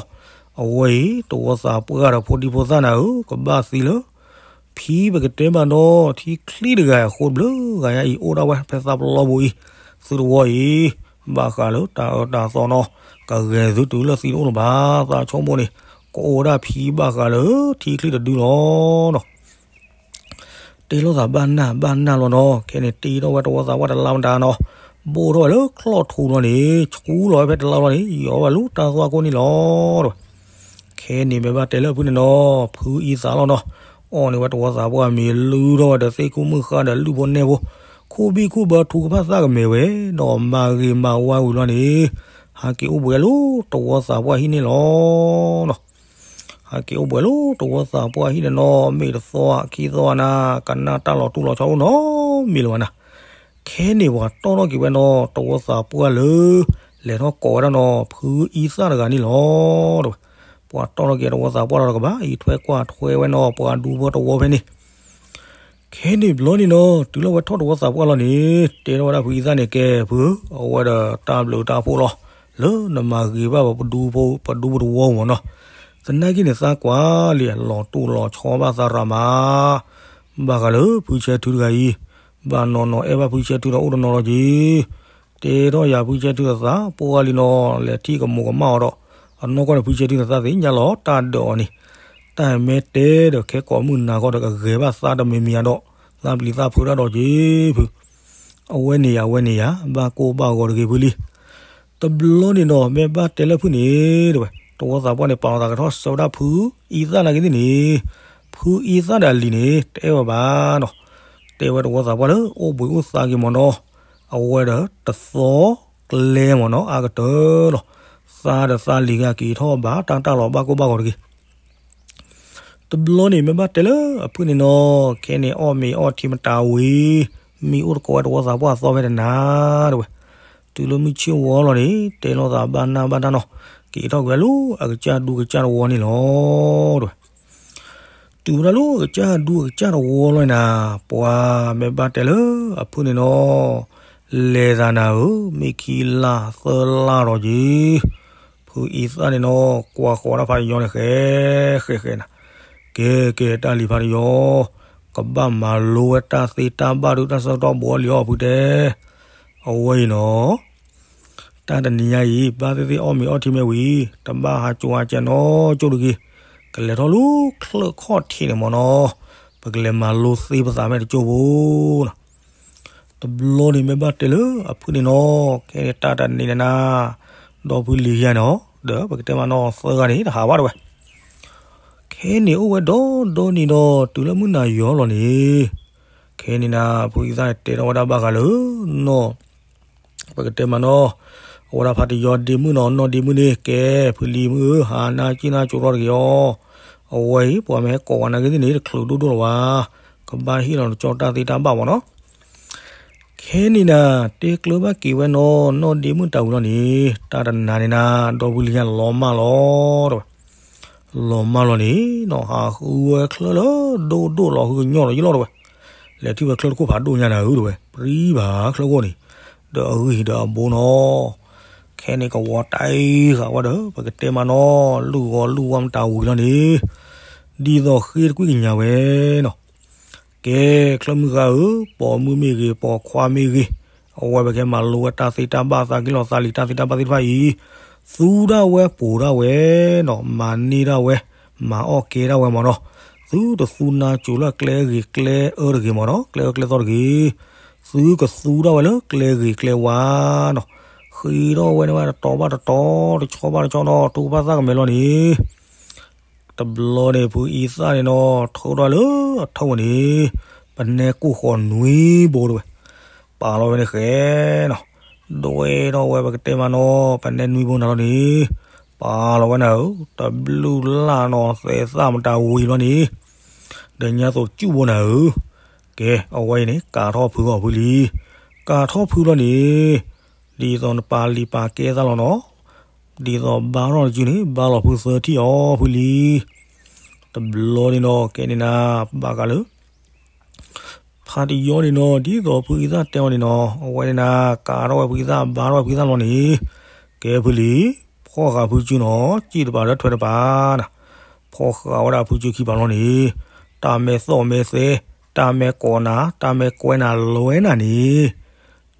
အဝဲအံၤ တဝီသးပှၢ်ဒီးဖိဒံဖိသၣ်နၤဧၢ, ကဘၣ်သံလၢ ဖံပကတဲမးနီၤ ထံချံတဂၤအဃိတဘျုးဂၤညါအံၤ အိၣ်ဒၣ်ဝဲဖဲသးပလီပူၤအံၤ, သုတဝီအံၤ ဘၣ်ဃးလၢတၢ်အၢတၢ်သီနီၤ, ကဂဲၤသုတုၤလၢသံတအိၣ်လၢၤဘၣ်, သးဆိကမိၣ်န့ၣ် ကအိၣ်ဝဲဒၣ်ဖံဘၣ်ဃးလၢထံချံတဒုလီၤနီၤ. တဲလိာ်သးဘၣ်နၢ်ဘၣ်နၢ်လီၤနီၤ, ခဲန့ၣ်တ့ထီၣ်ဝဲတဝီသးပှၢ်တလါမတၤနီၤ, ဘိၣ်ထီၣ်ဝဲလၢချီၣ်ထူလီၤန့ၣ် ဆူလီၤဝဲဖဲတလါလီၤန့ၣ် ယီၤဝဲလၢတၢ်သွၣ်ခိၣ်န့ၣ်လီၤ တဲဝဲ. ခဲန့ၣ်မ့ၢ်ဘၣ်တဲလၢအဖုန့ၣ်နီၤ ဖုအံသၣ်လီၤနီၤ, အီၣ်န့ၢ်ဝဲတဝီသးပှၢ်မ့ၤ လုၢ်ထီၣ်ဝဲဒီးသ့ၣ်ခိၣ်မုၣ်ဃၢ်ဒီးလုၢ်ဖိနဲၣ်ဖိ, ခိၣ်ဘံၣ်ခိၣ်ဘၢထူကဖၣ်သၣ်ကမဲာ်ဝဲ, ဒီးမၤဂ့ၤမၤဝါဝံၤလီၤန့ၣ်, ဟဲက့ၤအိၣ်ဘှံးလၢတဝီသးပှၢ်ဟံၣ်န့ၣ်လီၤနီၤ. ဟဲက့ၤအိၣ်ဘှံးလၢတဝီသးပှၢ်ဟံၣ်န့ၣ်နီၤ မ့ၢ်တသီခံသီနၤ ကနၣ်တၢ်လီၤတူၢ်လီၤဆီအိၣ်နီတမံၤလၢၤဘၣ်နၤ. ခဲန့ၣ်ပှၤတီၣ်ထီၣ်က့ၤဝဲနီၤ တဝီသးပှၢ်လၢ လဲၤထီၣ်ကိးဝဲဒၣ်နီၤ ဖုအံသၣ်တဂၤန့ၣ်လီၤ တဲဝဲ. ပှၤတီၣ်ထီၣ်က့ၤတဝီသးပှၢ်လီၤတကဘၣ် အံးထွဲကွၢ်ထွဲဝဲနီၤ ပှၤဒူဖိတဝီဖဲန့ၣ် ခဲန့ၣ်ဘျီန့ၣ်နီၤ တုၤလၢဝဲထီၣ်တဝီသးပှၢ်လီၤန့ၣ် တဲထီၣ်ဝဲဒၣ်ဖုအံသၣ်န့ၣ် ကဲဖုဧၢ, အဝဲဒီးတၢ်ဘျုးတၢ်ဖှိၣ်လီၤ လၢနမၤဂ့ၤဘၣ်ပဒူဖိ ပဒူဖိတဝီမ့ၢ်နီၤ. သနာ်က့န့ၣ်သးကွၢ်လံ လီၤတူၢ်လီၤဆီဘၣ်သးရၣ်မး ဘၣ်ဃးလၢဖုဆဲထူတဂၤအံၤ ဘၣ်နီၢ်နီၢ်အဲၣ်ဘၣ်ဖုဆဲထူဒီးအိၣ်တနီၤလီၤက့ၤ တဲထီၣ်ယၤဖုဆဲထူဒီးသးပှၢ်လံနီၤ လဲၤထံၣ်ကမူးကမၣ်အီၤဒီး အနီၢ်ကီၢ်န့ၣ်ဖုဆဲထူန့ၣ်သးသ့ၣ်ညါလီၤတၢ်ဒၢးအီၤန့ၣ် တၢ်မ့ၢ်တဲဒီးခဲကိးမုၢ်နၤဃီဒီးကဂဲၤဘၣ်သးတမံၤမံၤဧါဒီး သးပျံၤသးဖုးတၢ်ဒီးက့ၤဖု အဝဲန့ၣ်ယၤ အဝဲန့ၣ်ယၤ ဘၣ်ကိၢ်ဘၣ်ဂီၤတဂ့ၤဖုလံ တဘျီန့ၣ်နီၤ မ့ၢ်ဘၣ်တဲလၢဖုန့ၣ် တဲဝဲ တဝီသးပှၢ်န့ၣ် ပာ်လီၤသးကထီၣ်ဆၢဝဲဒၣ်ဖုအံသၣ်နာ်က့သ့ၣ်န့ၣ် ဖုအံသၣ်ဒီးအလံၤန့ၣ် တအဲၣ်ဝဲဘၣ်နီၤ. တဲဝဲတဝီသးပှၢ်လၢအိၣ်ဘှံးအိၣ်သါက့ၤမ့ၢ်နီၤ အဝဲဒီးတသီကျဲမ့ၢ်နီၤ အါကတၢၢ်လီၤ. သးဒီးသးလံၤဂၤက့ၤထီၣ်ဘၣ်တၢ်တၢ်လီၤဘၣ်ကိၢ်ဘၣ်ဂီၤတဂ့ၤ တဘျီန့ၣ် မ့ၢ်ဘၣ်တဲလၢအဖုန့ၣ်နီၤ ခဲန့ၣ်အီၣ်မ့ၤအီထံမတၤဝံၤ မံအိၣ်တကိးဝဲတဝီသးပှၢ်အသီဖဲတနၤ တဲဝဲ. တုၤလၢမုၢ်ဆ့ၣ်ဝီလီၤန့ၣ် တဲလိာ်သးဘၣ်နၢ်ဘၣ်နၢ်နီၤ က့ၤထီၣ်ကွံာ်ဝဲလၢအကစၢ်ဒူကစၢ်တဝီန့ၣ်လီၤ တဲဝဲ. တုၤဝဲဒၣ်လၢအကစၢ်ဒူအကစၢ်တဝီလီၤန့ၣ် ပှၤမ့ၢ်ဘၣ်တဲလၢအဖုန့ၣ်နီၤ လဲၤသးနၤဧၢ မ့ၢ်ခံလါသၢလါဒီးက့ၤ ဖုအံသၣ်န့ၣ်နီၤ ကွၢ်ဃီၤဒၣ်ဖးယီၤန့ၣ် ဃဲ ဃဲ ဃဲနၤ, ကဲ ကဲ တၢ်လံၤဖးယီၤ ကဘၣ်မၤလိဝဲတၢ်သ့တၢ်ဘၣ်ဒုးတၢ်ဆၢကတီၢ်ဘူးအီၤလံအီၤဖုတဲ, အဝဲအံၤနီၤ တၢ်တနံၤညါအံၤ ဘၣ်သ့ၣ်သ့ၣ်အီၣ်မ့ၤအီထံမ့ၢ်ဝံၤ တဘၣ်ဟးကၠိဟးကဲနီကၠိတဂ့ၤ, ကလဲၤထီၣ်လၢချၢၣ်ခီၣ်ထံးန့ၣ်မ့ၢ်နီၤ, ပကလဲၤမၤလိသ့ပသးမ့ၢ်တကၠိဖိနီၤ. တဘျီန့ၣ်မ့ၢ်ဘၣ်တဲလၢအဖုန့ၣ်နီၤ, ခဲန့ၣ်တၢ်တနံၤန့ၣ်နၤ, ဒီဖုလံၤယါန့ၣ်အီၤ ဒီးပကတဲမးနီၤသၢဂၤန့ၣ် တဟးဘၣ်တဲဝဲ. ခဲန့ၣ်အိၣ်ဝဲဒီဒီနံၤဒီး တုၤလၢမုၢ်နၤယီၤလီၤန့ၣ်, ခဲန့ၣ်နၤ ဖုအံသၣ်န့ၣ်တဲထီၣ်ဝဲဒၣ်ဘၣ်ဃးလၢနီၤ ပကတဲမးနီၤ, အဝဲဒၣ်ဖးတယီဒ့မုၣ်နီၤ နီၢ်ဒ့မုၣ်န့ၣ် ကဲ ဖုလံၤမုၣ်ဧၢ ဟးနၢ်က့ၢ်နၢ်ကၠိထီၣ်တဂ့ၤအီၤ, အဝဲအံၤ ပှၤမ့ၢ်ဟဲကိးဝဲနာ်က့သ့ၣ်န့ၣ် တချုးဒိၣ်ဒိၣ်လၢၤဘၣ်, ကဘၣ်ဟ့ၣ်လီၤနကၠီတၢ်သ့တၢ်ဘၣ်မ့ၢ်နီၤ. ခဲန့ၣ်နၤ တဲကျၢၤဘၣ်က့ၤဝဲနီၤ နီၢ်ဒ့မုၣ်တၢ်ဝံၤလီၤန့ၣ်, တၢ်တနၤန့ၣ်နၤ ဒီဖုလံၤယါလီၤမၢ်လီၤ တဲဝဲ. လီၤမၢ်လီၤန့ၣ်နီၤ ဟးဃုဝဲချၢၣ်လၢဒိၣ်ဒိၣ်လီၤ ဃုကညီၢ်လီၤယလီၤတဲဝဲ. လဲၤထံၣ်ဝဲချၢၣ်တခိၣ်ဖးဒိၣ်ညါနၤဧၢတဲဝဲ ပြံဘၣ်ချၢၣ်ခိၣ်န့ၣ်, ဒီးအဂံၢ်ဒီးအဘိနီၤ. ခဲန့ၣ်ကဝီၤတၢ်အံၤဃာ်ဝဲဒီး ပကတဲမးနီၤ လုၢ်ဂီၤလုၢ်ဝါမတၤဝံၤလီၤန့ၣ်, ဒ်သိးဃ့တကွံၢ်ကညးဝဲနီၤ. ကဲ ချၢၣ်မုၣ်ဃါဧၢ, ပိာ်မုၣ်မ့ၢ်ဂ့ၤ ပိာ်ခွါမ့ၢ်ဂ့ၤ, အဝဲပကဟဲမၤလိဝဲတၢ်သ့တၢ်ဘၣ် သးက့ၢ်လီၤသးလံၤတၢ်သ့တၢ်ဘၣ်သ့ၣ်တဖၣ်အံၤ, သူဒၣ်ဝဲပိာ်ဒၣ်ဝဲနီၤ, မၤန့ၢ်ဒၣ်ဝဲ, မၤအီၣ်ကဲဒၣ်ဝဲမ့ၢ်နီၤ. သုတသူနါစိၤလၢကျဲဂ့ၤကျဲအၢတဂ့ၤမ့ၢ်နီၤ, ကျဲအၢကျဲသီတဂ့ၤ, သုကသူဒၣ်ဝဲလၢကျဲဂ့ၤကျဲဝါနီၤ. ဃ့ထီၣ်ဝဲန့ၣ်ဝဲတတီၤဘၣ်တတီၤ တဆီဘၣ်တဆီနီၤ တူၢ်ဘၣ်သၣ်ကမဲာ်လီၤန့ၣ် တဘျီန့ၣ် ဖုအံသၣ်န့ၣ်နီၤ ထုးထီၣ်လၢအထီၣ်ဝဲန့ၣ် ပနဲကိၢ်ဃီနွံဘိတဲဝဲ, ပာ်လီၤဝဲန့ၣ်ဃဲနီၤ, ဒွဲထီၣ်ဝဲပကတဲမးနီၤ ပနဲနွံဘိနၤလီၤန့ၣ်, ပာ်လီၤဝဲနၤဧၢ, တဘျုးလၢ်နီၤ သဲးသၣ်မတၤဝံၤဘျီန့ၣ်, ဒီးညါသိးစူၣ်ဘိနၤဧၢ, ကဲ အဝဲအံၤန့ၣ် ကၤထီၣ်ဖုဂီၢ်ဖုလံ, ကၤထီၣ်ဖုဘျီန့ၣ် ဒ်သိးနပာ်လံာ်ပာ်ကဲသးလီၤနီၤ, ဒ်သိးဘါထီၣ်နစုန့ၣ် ဘါလီၤဖုသၢထံၣ်အီၤဖုလံ, တဘျီန့ၣ်နီၤ ကဲန့ၣ်နၤ ဘၣ်ဃးလၢ ဖးတယီန့ၣ်နီၤ ဒ်သိးဖုအံသၣ်တဲအီၤန့ၣ်နီၤ အဝဲန့ၣ်နၤ ကၤထီၣ်ဝဲဖုအံသၣ် ဘါထီၣ်ဝဲဖုအံသၣ်လီၤန့ၣ်, ကဲဖုလံ, ဖီၣ်ဃာ်ဖုစုနီၤ စံၣ်တပၤလၢထွဲတပၤနၤ, ဖီၣ်ဃာ်ဝဲဒၣ်ဖုစုခံပၤလီၤန့ၣ်, တၢ်မဲာ်သီၣ်မဲာ်သဲ, တၢ်မဲာ်ကိးနၤ တၢ်မဲာ်ကွဲနၤလွဲနၤန့ၣ်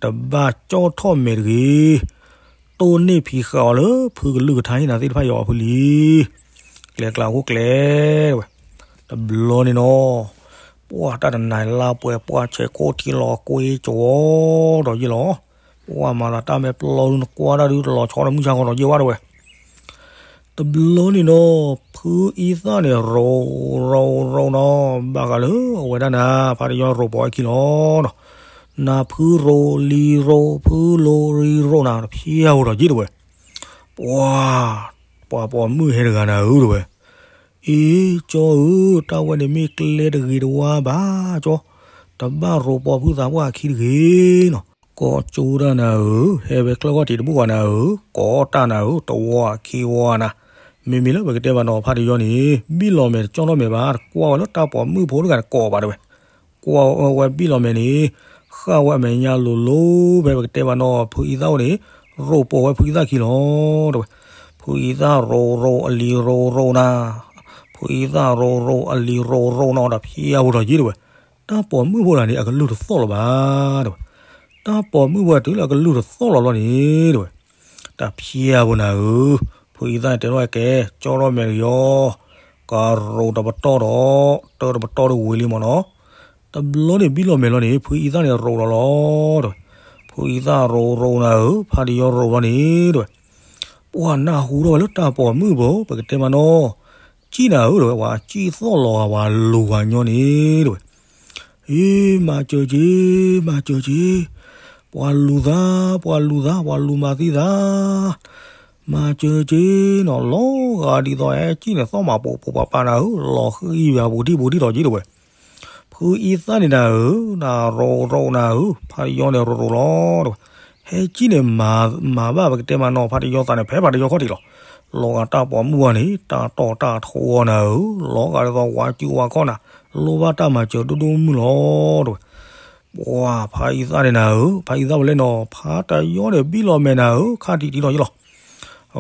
တဘၣ်ကၠီၣ်ထီၣ်မဲာ်တဂ့ၤ, တိၢ်န့ၢ်ဖံးဃာ်အီၤလၢဖုကလုၢ်ကထါဟံၣ်နၤသ့ၣ်တဖၣ်ယီၤဖုလံ, ကျဲကျါအိၣ်ကျဲတဲဝဲ, တဘျီန့ၣ်နီၤ, ပှၢ်တၢ်တနၤလါပှဲၤ ပှၢ်ဆဲးခိၣ်ထံလီၤကွ့ကဝီၤဒီးယ့ၢ်လီၤ, ပှၢ်မၤသးတၢ်မဲာ်ပျီဒုနကွၢ်တၢ်ဒုတလီၤဆီဒီးမုၢ်ဆါဃီဒီးယ့ၢ်ဝဲတဲဝဲ တဘျီန့ၣ်နီၤ ဖုအံသၣ်န့ၣ်ရိၤရိၤရိၤနီၤ ဘၣ်ဃးလၢအဝဲဒၣ်နၤ ဖးတယီရိၤပိာ်ဝဲခံလီၤနီၤ, နၤဖုရိၤလံၤရိၤ ဖုလိၤလံၤရိၤနၤ တဖျဲၣ်ဧိၤဒီးယ့ၢ်တဲဝဲ, ပှၤ ပှၤပိာ်မုၣ်ဟဲတဂၤနၤဧၢတဲဝဲ, အ့ ကၠီဧၢ တၢ်ဝဲန့ၣ်မ့ၢ်ကျဲတဂ့ၤတဝါဘၣ်ကၠီ, တဘၣ်ရိၤပိာ်ဖုသးပှၢ်အခံတဂ့ၤနီၤ, ကိးကၠိတၢ်နၤဧၢ, ဟဲဝဲကျၢၢ်ဂီၢ်တံးတဘူၣ်ဂၤနၤဧၢ, ကိးတၢ်နၤဧၢ, တဝီအခံဝီနၤ, မ့မ့ၢ်လၢပကတဲဘၣ်နီၤ ဖးတယီန့ၣ် ဘံၣ်လီၤမဲာ်တကၠီၣ်ထီၣ်မဲာ်ဘၣ် တကွၢ်ဝဲလၢတၢ်ပိာ်မုၣ်ဖိတဂၤန့ၣ်ကိးဘၣ်တဲဝဲ, ကွၢ်ဝဲဘံၣ်လီၤမဲာ်န့ၣ် ဃၣ်ဝဲအမဲာ်ညါလိၤလိၤ ဖဲပကတဲဘၣ်နီၤဖုအံသၣ်အိၣ်န့ၣ် ရိၤပိာ်ဝဲဖုအံသၣ်ခံလီၤတဲဝဲ, ဖုအံသၣ်ရိၤရိၤအလံၤရိၤရိၤနၤ, ဖုအံသၣ်ရိၤရိၤအလံၤရိၤရိၤနီၤ တဖျဲၣ်ဧိၤဒီးယ့ၢ်တဲဝဲ, တၢ်ပိာ်မုၣ်ဖိတဂၤန့ၣ် အကလုၢ်တသီၣ်လီၤဘၣ်တဲဝဲ, တၢ်ပိာ်မုၣ်ဖိတဂၤတုၤလၢအကလုၢ်တသီၣ်လီၤဘျီန့ၣ်တဲဝဲ, တဖျဲၣ်ဧိၤနၤဧၢ, ဖုအံသၣ်န့ၣ်တဲထီၣ်ကဲ ကၠီၣ်ထီၣ်မဲာ်တကယီၤ, ကရိၤတပတီၢ်ဒီး တၢ်တပတီၢ်တဝံၤလံမ့ၢ်နီၤ, တဘျီန့ၣ်ဘံၣ်လီၤမဲာ်လီၤန့ၣ် ဖုအံသၣ်န့ၣ်ရိၤလီၤလီၤတဲဝဲ, ဖုအံသၣ်ရိၤရိၤနၤဧၢ, ဖးတယီရိၤလီၤန့ၣ်တဲဝဲ ပှၤနၢ်ဟူထီၣ်ဝဲလၢတၢ်ပိာ်မုၣ်ဖိ ပကတဲမးနီၤ, ကၠံၣ်နၤဧၢတဲဝဲ ပှၤကၠံၣ်သီၣ်လီၤဂာ်ပှၤလူၤဂာ်ညီန့ၣ်တဲဝဲ, အ့ မၤစၢၤက့ၤ, မၤစၢၤက့ၤ, ပှၤလူၤသး, ပှၤလူၤသး, ပှၤလူၤမၤသံသး, မၤစၢၤက့ၤနီၤ လီၤဂာ်ဒ်သိး ဟဲကၠံၣ်န့ၣ်သီၣ်မးပိာ်ပိာ်ပၤပၤနၤဧၢ, လီၤဃံၤယၤပူၤတံၢ်ပူၤတံၢ်ဒီးက့တဲဝဲ ဖုအံသၣ်န့ၣ်နၤဧၢ, နရိၤရိၤနၤဧၢ, ဖးတယီန့ၣ်ရိၤရိၤလီၤတဲဝဲ, ဟဲကၠံၣ်န့ၣ် မၤဘၣ်ပကတဲမးနီၤ ဖးတယီသးန့ၣ် ဖဲဖးတယီခီၣ်ထံးလီၤ, လီၤဂာ်တၢ်ပိာ်မုၣ်ဝဲန့ၣ် တၢ်တီၢ်တၢ်ထိးအီၤနၤဧၢ, လီၤဂာ်ဒ်သိးဝါစုဝါခီၣ်နၤ, လိၣ်ဘၣ်တၢ်မၤစၢၤဒိၣ်ဒိၣ်မုၢ်လီၤတဲဝဲ, ပှၤဖးအံသၣ်န့ၣ်နၤဧၢ, ဖးအံသၣ်ဝဲလဲၣ်နီၤ, ဖးတယီန့ၣ် ဘံၣ်လီၤမဲာ်နၤဧၢ, ခါတံၢ်တံၢ်ဒီးယ့ၢ်လီၤ ရိၤ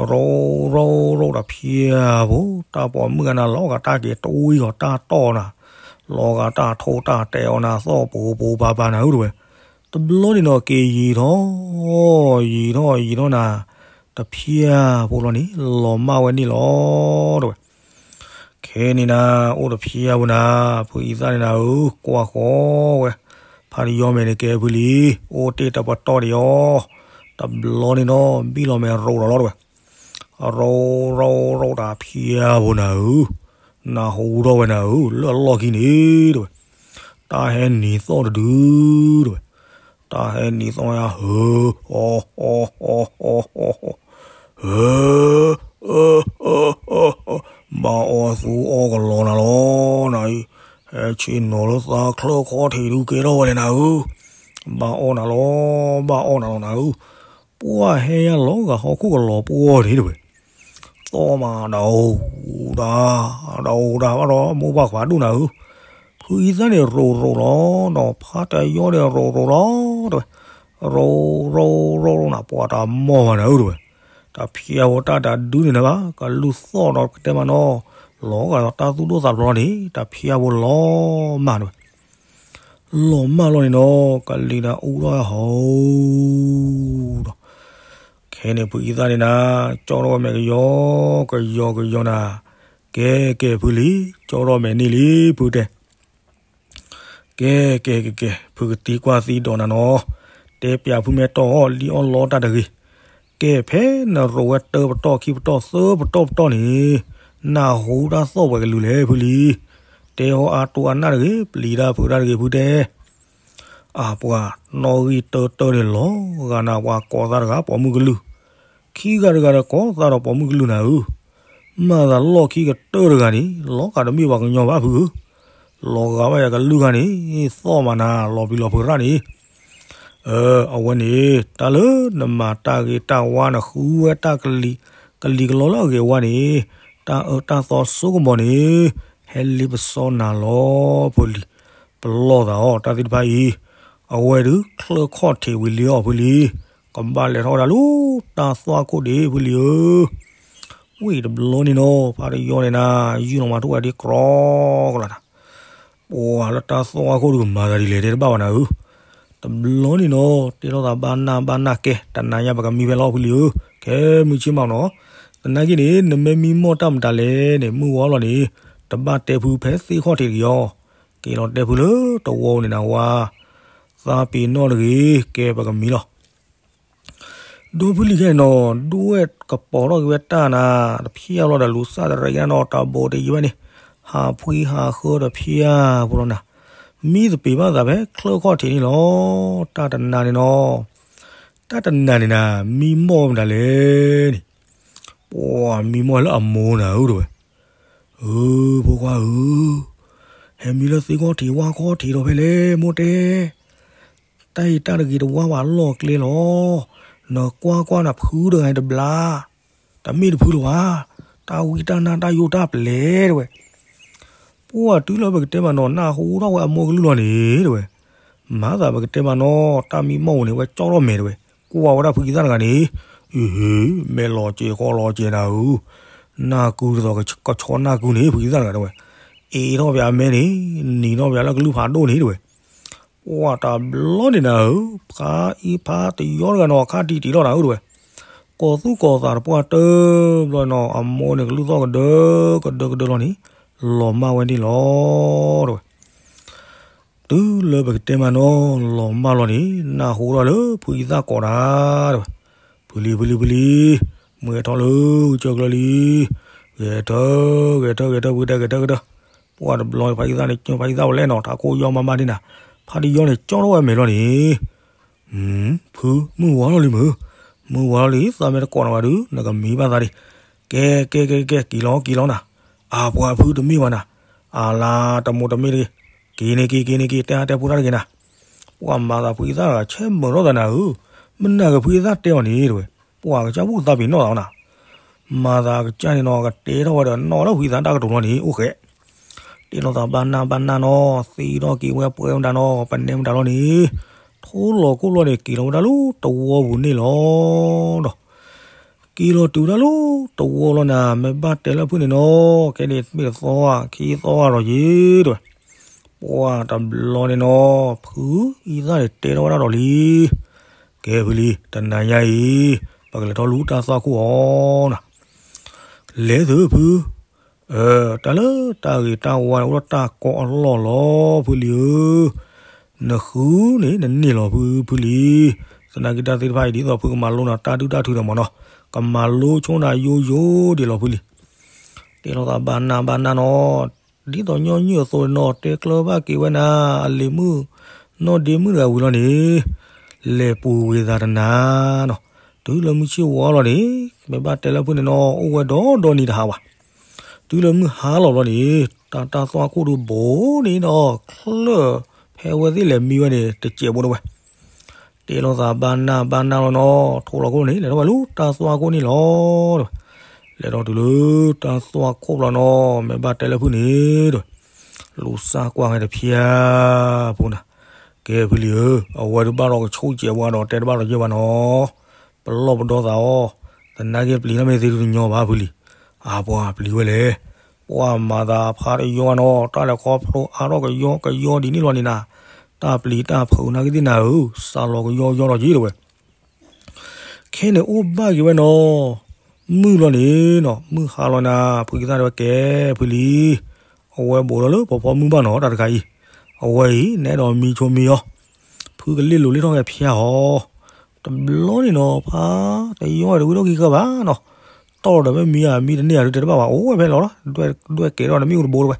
ရိၤရိၤတၢ်ဖျဲၣ်ဧိၤ, တၢ်ပိာ်မုၣ်ဂၤနၤ လီၤဂာ်တၢ်က့ၤတဝံၤအီၤတၢ်တီၢ်နၤ, လီၤဂာ်တၢ်ထိတၢ်တဲာ်အီၤနၤ သီၣ်ပူၤပူၤပၤပၤနၤဧၢတဲဝဲ, တဘျီန့ၣ်နီၤ က့ၤယံာ်ထီၣ်, ယံာ်ထီၣ်ယံာ်ထီၣ်နၤ, တဖျဲၣ်ဖိလီၤန့ၣ် လီၤမၢ်ဝဲန့ၣ်လီၤတဲဝဲ ခဲန့ၣ်နၤ အိၣ်တဖျဲၣ်ဖိနၤ, ဖုအံသၣ်န့ၣ်နၤဧၢ, ကွၢ်ဃီဝဲ, ဖးတယီမဲာ်န့ၣ်ကဲဖုလံ, အိၣ်တ့ၢ်တပတီၢ်တယီ, တဘျီန့ၣ်နီၤ ဘံၣ်လီၤမဲာ်ရိၤလီၤလီၤတဲဝဲ, ရိၤရိၤရိၤတၢ်ဖျဲၣ်ဖိနၤဧၢ, နၢ်ဟူထီၣ်ဝဲနၤဧၢ, လၢအလီၢ်ခံန့ၣ်တဲဝဲ, တၢ်ဟဲနံၤသီၣ်တဒုတဲဝဲ, တၢ်ဟဲနံၤသီၣ်ယါဧၢ, အီ အီ အီ အီ အီ အီ ဧၢ, အၢ အၢ အၢ အၢ ဘၣ်အီၣ်သူအီၣ်ကလီၤနၤလီၤနၤအံၤ, ဟဲဆ့ၣ်နီၤလၢသးချၢခီၣ်ထံးဒုကဲထီၣ်ဝဲလဲၣ်နၤဧၢ, ဘၣ်အီၣ်နၤလီၤ, ဘၣ်အီၣ်နၤလီၤနၤဧၢ, ပှၢ်ဟဲယါလီၤဂာ်ဟီၣ်ခိၣ်ကလီၤပှီၢ်န့ၣ်တဲဝဲ, သီၣ်မးဒီးအိၣ်ဒၣ်, ဒီးအိၣ်ဒၣ်ဘၣ်ဒီးမိၢ်ပၢ်ခွါဒိၣ်နၤဧၢ, ဖုအံသၣ်န့ၣ်ရိၤရိၤလီၤ, ဒီးဖးတယီန့ၣ်ရိၤရိၤလီၤတဲဝဲ, ရိၤရိၤရိၤနၤ ပှၤတၢ်မီၢ်ဘၣ်နၤဧၢတဲဝဲ, တၢ်ဖျဲၣ်ဖိတၢ်တၢ်ဒုန့ၣ်နၤဘၣ် ကလူၢ်သီၣ်ဒီးကတဲမးနီၤ, လီၤဂာ်ဒီးတၢ်သူၣ်ဒိၣ်သးဖျိးန့ၣ် တၢ်ဖျဲၣ်ဖိလီၤမၢ်တဲဝဲ လီၤမၢ်လီၤန့ၣ်နီၤ ကလံၤနၤအူထီၣ်ဟီၣ်ဒီး, ခဲန့ၣ်ဖုအံသၣ်န့ၣ်နၤ, ကၠီထီၣ်ဝဲမဲာ်ကယီကယီကယီနၤ, ကဲကဲဖုလံ, ကၠီထီၣ်မဲာ်န့ၣ်လံဖုတဲ, ကဲကဲကဲကဲ ဖုကသံကွၢ်သံဒိးနၤနီၤ, တဲပျးဖုမဲာ်တီၢ်အီၣ်လံအီၣ်လီတၢ်တဂ့ၤ, ကဲ ဖဲနရိးဝဲတၢပတီၢ်ခံပတီၢ်သၢပတီၢ်ပတီၢ်န့ၣ်, နၢ်ဟူတၢ်သီၣ်ပှဲၤကလုာ်လဲၣ်ဖုလံ. တဲအီၤအါတိၢ်အနၢ်တဂ့ၤ, ပျံၤတၢ်ဖုးတၢ်တဂ့ၤဖုတဲ. အပှၤ, နီၣ်ဂံၢ်တၢတၢန့ၣ်လီၤဂာ်နၤ ပှၤကိးသးတဂၤပိာ်မုၣ်ကလုာ်, ခံဂၤတဂၤဒီးကိးသးဒီးပိာ်မုၣ်ကလုာ်နၤဧၢ. မၤသးလီၢ်ခံကတၢၢ်တဂၤန့ၣ် လီၤဂာ်တမ့ၢ်ပှၤကညီဘၣ်ဖုဧၢ. လီၤဂာ်ဘၣ်ယၤကလုၢ်ဂၤန့ၣ် သီၣ်မးနၤ လီၤပျံၤလီၤဖုးရၣ်န့ၣ် အဝဲန့ၣ် တၢ်လၢနမၤတၢ်ဂ့ၤတၢ်ဝါ နဃုဝဲတၢ်ကလံၤကလီလၢအဂ့ၤအဝါန့ၣ်, တၢ်အၢတၢ်သီစိကမီၤန့ၣ် ဟဲလ့ပစီနၤလီၤဖုလံ. ပလီၢ်သးအီၤ တၢ်သ့ၣ်တဖၣ်အံၤ, အဝဲဒုးချၢၣ်ခီၣ်ထံးဝံၤလံအီၤဖုလံ. ကဘၣ်လဲၤထီၣ်ဝဲဒၣ်လၢတၢ်သွၣ်ခိၣ်ဒံးဖုလံဧၢ. ဝံၤတဘျီန့ၣ်နီၤ ဖးတယီန့ၣ်နၤ ယူၢ်လီၤမၤထူၣ်ဝဲဒ်ကြီကလးနၤ ပှၤလၢတၢ်သွၣ်ခိၣ်ဒုးကမၤသးဒ်လဲၣ်တဲတဘၣ်ဘၣ်နၤဧၢ. တဘျီန့ၣ်နီၤ တဲထီၣ်သးဘၣ်နၢ်ဘၣ်နၢ်ကဲ တနၤညါပကမံဖဲလီၤဖုလံဧၢ, ခဲမုၢ်ဆ့ၣ်မးနီၤ. သနာ်က့န့ၣ် နမ့ၢ်မံမီၢ်တၢ်မတၤလဲၣ်န့ၣ် မုၢ်ဝါလီၤန့ၣ် တဘၣ်တဲဖုဖဲသ့ၣ်ခီၣ်ထံးတက့ၢ်အီၤ, က့ၤလီၤတဲဖုလၢတဝီပူၤန့ၣ်နၤဝါ, သးပ့ၤနီၣ်တဂ့ၤ ကဲပကမံလီၤ. ဒီဖုလံခဲန့ၣ်နီၤ ဒွဲၣ်ကပီၤထီၣ်က့ၤဝဲတၢ်နၤ တဖျၢၣ်လီၤဒီးလူၤစၢ်တရံးက့ၤနီၤ တၢ်ဘိတယံၤဝဲန့ၣ်, ဟးဖှံဟးဃၢတဖျၢၣ်ဖိလီၤနၤ, မံသပ့ၤဘၣ်သးဖဲချၢၣ်ခီၣ်ထံးန့ၣ်လီၤ. တၢ်တနၤန့ၣ်နီၤ, တၢ်တနၤန့ၣ်နၤ မံမီၢ်မတၤလဲၣ်န့ၣ်, ပှၤမံမီၢ်လၢအမိၢ်နၤဧၢတဝဲ, ဧၢ, ဖိခွါဧၢ, ဟဲမံလၢသ့ၣ်ခီၣ်ထံးဝၣ်ခီၣ်ထံးဒီးဖဲလဲၣ် မိၢ်တဲ တၢ်အံၤတၢ်တဂ့ၤတဝါဘၣ်လီၢ်ကျဲလီၤ. နကွၢ်ကွၢ်နဖုတဂၤအံၤတဘျါ, တမ့ၢ်တဖုလၢၤဘၣ်, တၢ်ဝံတၢ်နါတၢ်ယိာ်တၢ်ပျဲၢ်တဝဲ. ပှၤတုၤလၢပကတဲမးနီၤ နၢ်ဟူထီၣ်ဝဲအမိၢ်ကလုၢ်လီၤန့ၣ်တဝဲ, မၤသးပကတဲမးနီၤ တၢ်မံမီၢ်အိၣ်န့ၣ် ဝဲကၠီထီၣ်မဲာ်တဝဲ, ကွၢ်ဝဲဒၣ်ဖုကံသၣ်တဂၤန့ၣ်, အ့ဟ့, မဲာ်လီၤစဲၤဃီလီၤစဲၤနၤဧၢ, နၢ်ကုတသီၣ်ကဆီနၢ်ကုန့ၣ် ဖုကံသၣ်တဂၤတဝဲ, အ့ထီၣ်ပၠးအမဲန့ၣ်, နံၤထီၣ်ပၠးလၢကလုၢ်ဖးဒိၣ်န့ၣ်တဝဲ ပှၤတဘျီန့ၣ်နၤဧၢ, ဖးအံၤဖးတယီတဂၤနီၤ ခါတံၢ်တံၢ်လီၤနၤဧၢတဝဲ, ကိးသူၣ်ကိးသးတပှၢ်တၢၢ်ဘျီနီၤ အမိၢ်န့ၣ် ကလုၢ်သီၣ်ကဒၢကဒၢကဒၢကဒၢလီၤန့ၣ်, လီၤမၢ်ဝဲန့ၣ်လီၤတဝဲ. တုၤလၢပကတဲမးနီၤ လီၤမၢ်လီၤန့ၣ် နၢ်ဟူထီၣ်လၢဖုကံသၣ်ကိးနၤတဝဲ, ဖုလံ ဖုလံ ဖုလံ, မုၢ်ဟဲထီၣ်လၢကစၢၢ်ကျၢၢ်လံ, ဂဲၤထၢၣ် ဂဲၤထၢၣ် ဂဲၤထၢၣ် ဖုတဲ ဂဲၤထၢၣ် ဂဲၤထၢၣ်. ပှၤတဘျီဖးကံသၣ်န့ၣ် ကၠိဖးကံသၣ်ဝဲလဲၣ်နီၤ ထးခိၣ်ယီၢ်မးမးဒ်နၤ, ဖးတယီန့ၣ် ကၠီထီၣ်ဝဲမဲာ်လီၤန့ၣ်, ဖု မုၢ်ဝါလီၤလံမုၢ်, မုၢ်ဝါလီၤလံ သးမ့ၢ်တကိးနၤဘၣ်ဒုး နကမံဘၣ်သးဒံး, ကဲ ကဲ ကဲ ကဲ က့ၤလီၤ က့ၤလီၤနၤ, အပှၤဖုတမ့ၢ်ဘၣ်နၤ, အလါတမိၢ်တမ့ၢ်တဂ့ၤ, က့ၤန့ၣ်က့ၤ က့ၤန့ၣ်က့ၤ တဲအါတဲဖိတၢ်တဂ့ၤနၤ. ပှၤမၤသးဖုကံသၣ်တဂၤ ဆဲးမုာ်ထီၣ်သးနၤဧၢ, မ့ၢ်နၤဂ့ၤဖုကံသၣ်တဲအီၤန့ၣ်တဝဲ, ပှၤကစၢ်ဘူၣ်သးပ့ၤနီၣ်သးနၤ မၤသးကစၢ်န့ၣ်နီၤ ကတဲထီၣ်ဝဲဒီးနီၣ်လၢဖုသးတၢ်ကတိၤလီၤန့ၣ် အိၣ်ဃဲး, တဲလိာ်သးဘၣ်နၢ်ဘၣ်နၢ်နီၤ သံထီၣ်က့ၤဝဲပှဲၤမတၤနီၤ ပနဲမတၤလီၤန့ၣ်, ထိလီၤခိၣ်လီၤန့ၣ် က့ၤလီၤဝဲဒၣ်လၢတဝီပူၤန့ၣ်လီၤဒီး က့ၤလီၤတုၤဝဲဒၣ်လၢတဝီလီၤနၤ မ့ၢ်ဘၣ်တဲလၢဖုန့ၣ်နီၤ ခဲန့ၣ်မ့ၢ်တသီဧါ ခံသီဧါဒီးယ့ၤတဝဲ, ပှၤတဘျီန့ၣ်နီၤ ဖုအံသၣ်န့ၣ်တဲထီၣ်ဝဲဒၣ်ဒီးလံ ကဲဖုလံ တနၤညါအံၤ ပကလဲၤထီၣ်လူတၢ်သွၣ်ခိၣ်အီၤနၤ, လဲၤသုဖု, တၢ်လၢတၢ်ဂ့ၤတၢ်ဝါန့ၣ် အိၣ်ဒီးတၢ်ကီအလီၢ်လီၤ ဖုလံဧၢ, နဃုန့ၣ် နန့ၢ်လီၤဖု ဖုလံ, သနာ်က့တၢ်သ့ၣ်တဖၣ်အံၤ ဒ်သိးဖုကမၤလိနၤတၢ်ဒုၣ်တၢ်ထုဒီးမးနီၤ, ကမၤလိဆိနၤယိယိဒံးလီၤဖုလံ. တဲလိာ်သးဘၣ်နၢ်ဘၣ်နၢ်နီၤ, ဒ်သိးညီနုၢ်အသိးနီၤ တဲကျၢၤဘၣ်က့ၤဝဲနၤ အလံၤမုၣ် နီၢ်ဒ့မုၣ်တဂၤဝံၤလီၤန့ၣ်, လဲၤပူၤဝံၤသးတနၤနီၤ, တုၤလၢမုၢ်ဆ့ၣ်ဝါလီၤန့ၣ်, မ့ၢ်ဘၣ်တဲလၢဖုန့ၣ်နီၤ အိၣ်ဝဲဒီဒီနံၤတဟးဘၣ်. တုၤလၢမုၢ်ဟါလီၤဘျီန့ၣ်, တၢ်တၢ်သွၣ်ခိၣ်ဒုးဘိးန့ၣ်ဒီး ချၢၣ်ဖဲဝဲသ့ၣ်လဲၤမံဝဲန့ၣ် တစဲးဖိတဝဲ တဲလိာ်သးဘၣ်နၢ်ဘၣ်နၢ်လီၤနီၤ, ထိလီၤခိၣ်န့ၣ် လဲၤထီၣ်ဝဲလၢတၢ်သွၣ်ခိၣ်န့ၣ်လီၤ. လဲၤထီၣ်တုၤလၢတၢ်သွၣ်ခိၣ်ဘျီနီၤ, မ့ၢ်ဘၣ်တဲလၢဖုန့ၣ်ဒီး လူၤစၢ်ကွၢ်ဝဲတဖျၢၣ်ဖိနၤ, ကဲဖုလံဧၢ, အဝဲဒုးဘၣ်ဒီးကဆိၣ်ကဲးဝဲဒီးတဲတဘၣ်ဒီးယဲၢ်ဘၣ်နီၤ, ပလီၢ်ပဒီသးအီၤ, သနာ်က့ပျံၤတၢ်မ့ၢ်သ့ဒုးတညီဘၣ်ဖုလံ, အပှၤပျံၤဝဲလဲၣ် ပှၤမၤသးဖးတယီနီၤ, တၢ်လဲၤခီဖျိအါထီၣ်ကယီကယီဒ်န့ၣ်လီၤန့ၣ်နၤ, တၢ်ပျံၤတၢ်ဖုးနာ်က့သ့ၣ်နၤဧၢ, စးလီၤကယီကယီလီၤက့ၤတဝဲ. ခဲန့ၣ်အိၣ်ဘၣ်က့ၤဝဲနီၤ, မုၢ်လီၤန့ၣ်နီၤ, မုၢ်ဟါလီၤနၤ, ဖုကံသၣ်တဲဝဲကဲဖုလံ, အဝဲဘူးဒီးလၢပှၤဖီမုၢ်ဘၣ်နီၤ တၢ်တခါအံၤ, အဝဲအံၤ နအဲၣ်ဒိးမံဆိမံအီၤ, ဖုကလ့ၣ်လိၤလ့ၣ်ထီၣ်ဝဲဖျါအီၤ, တ တဘျီန့ၣ်နီၤ ဖါတယီန့ၣ်တဝံထီၣ်ခံဃၢၤဘၣ်နီၤ, တီၢ်ဒီးမ့ၢ်မံဧါ မံတန့ၢ်ဧါဒုးတဲတဘၣ်ဘၣ် အိၣ်ဝဲဖဲလီၤလီၤ, ဒွဲၣ်ကဲထီၣ်တမ့ၣ်အူတဘိတဝဲ.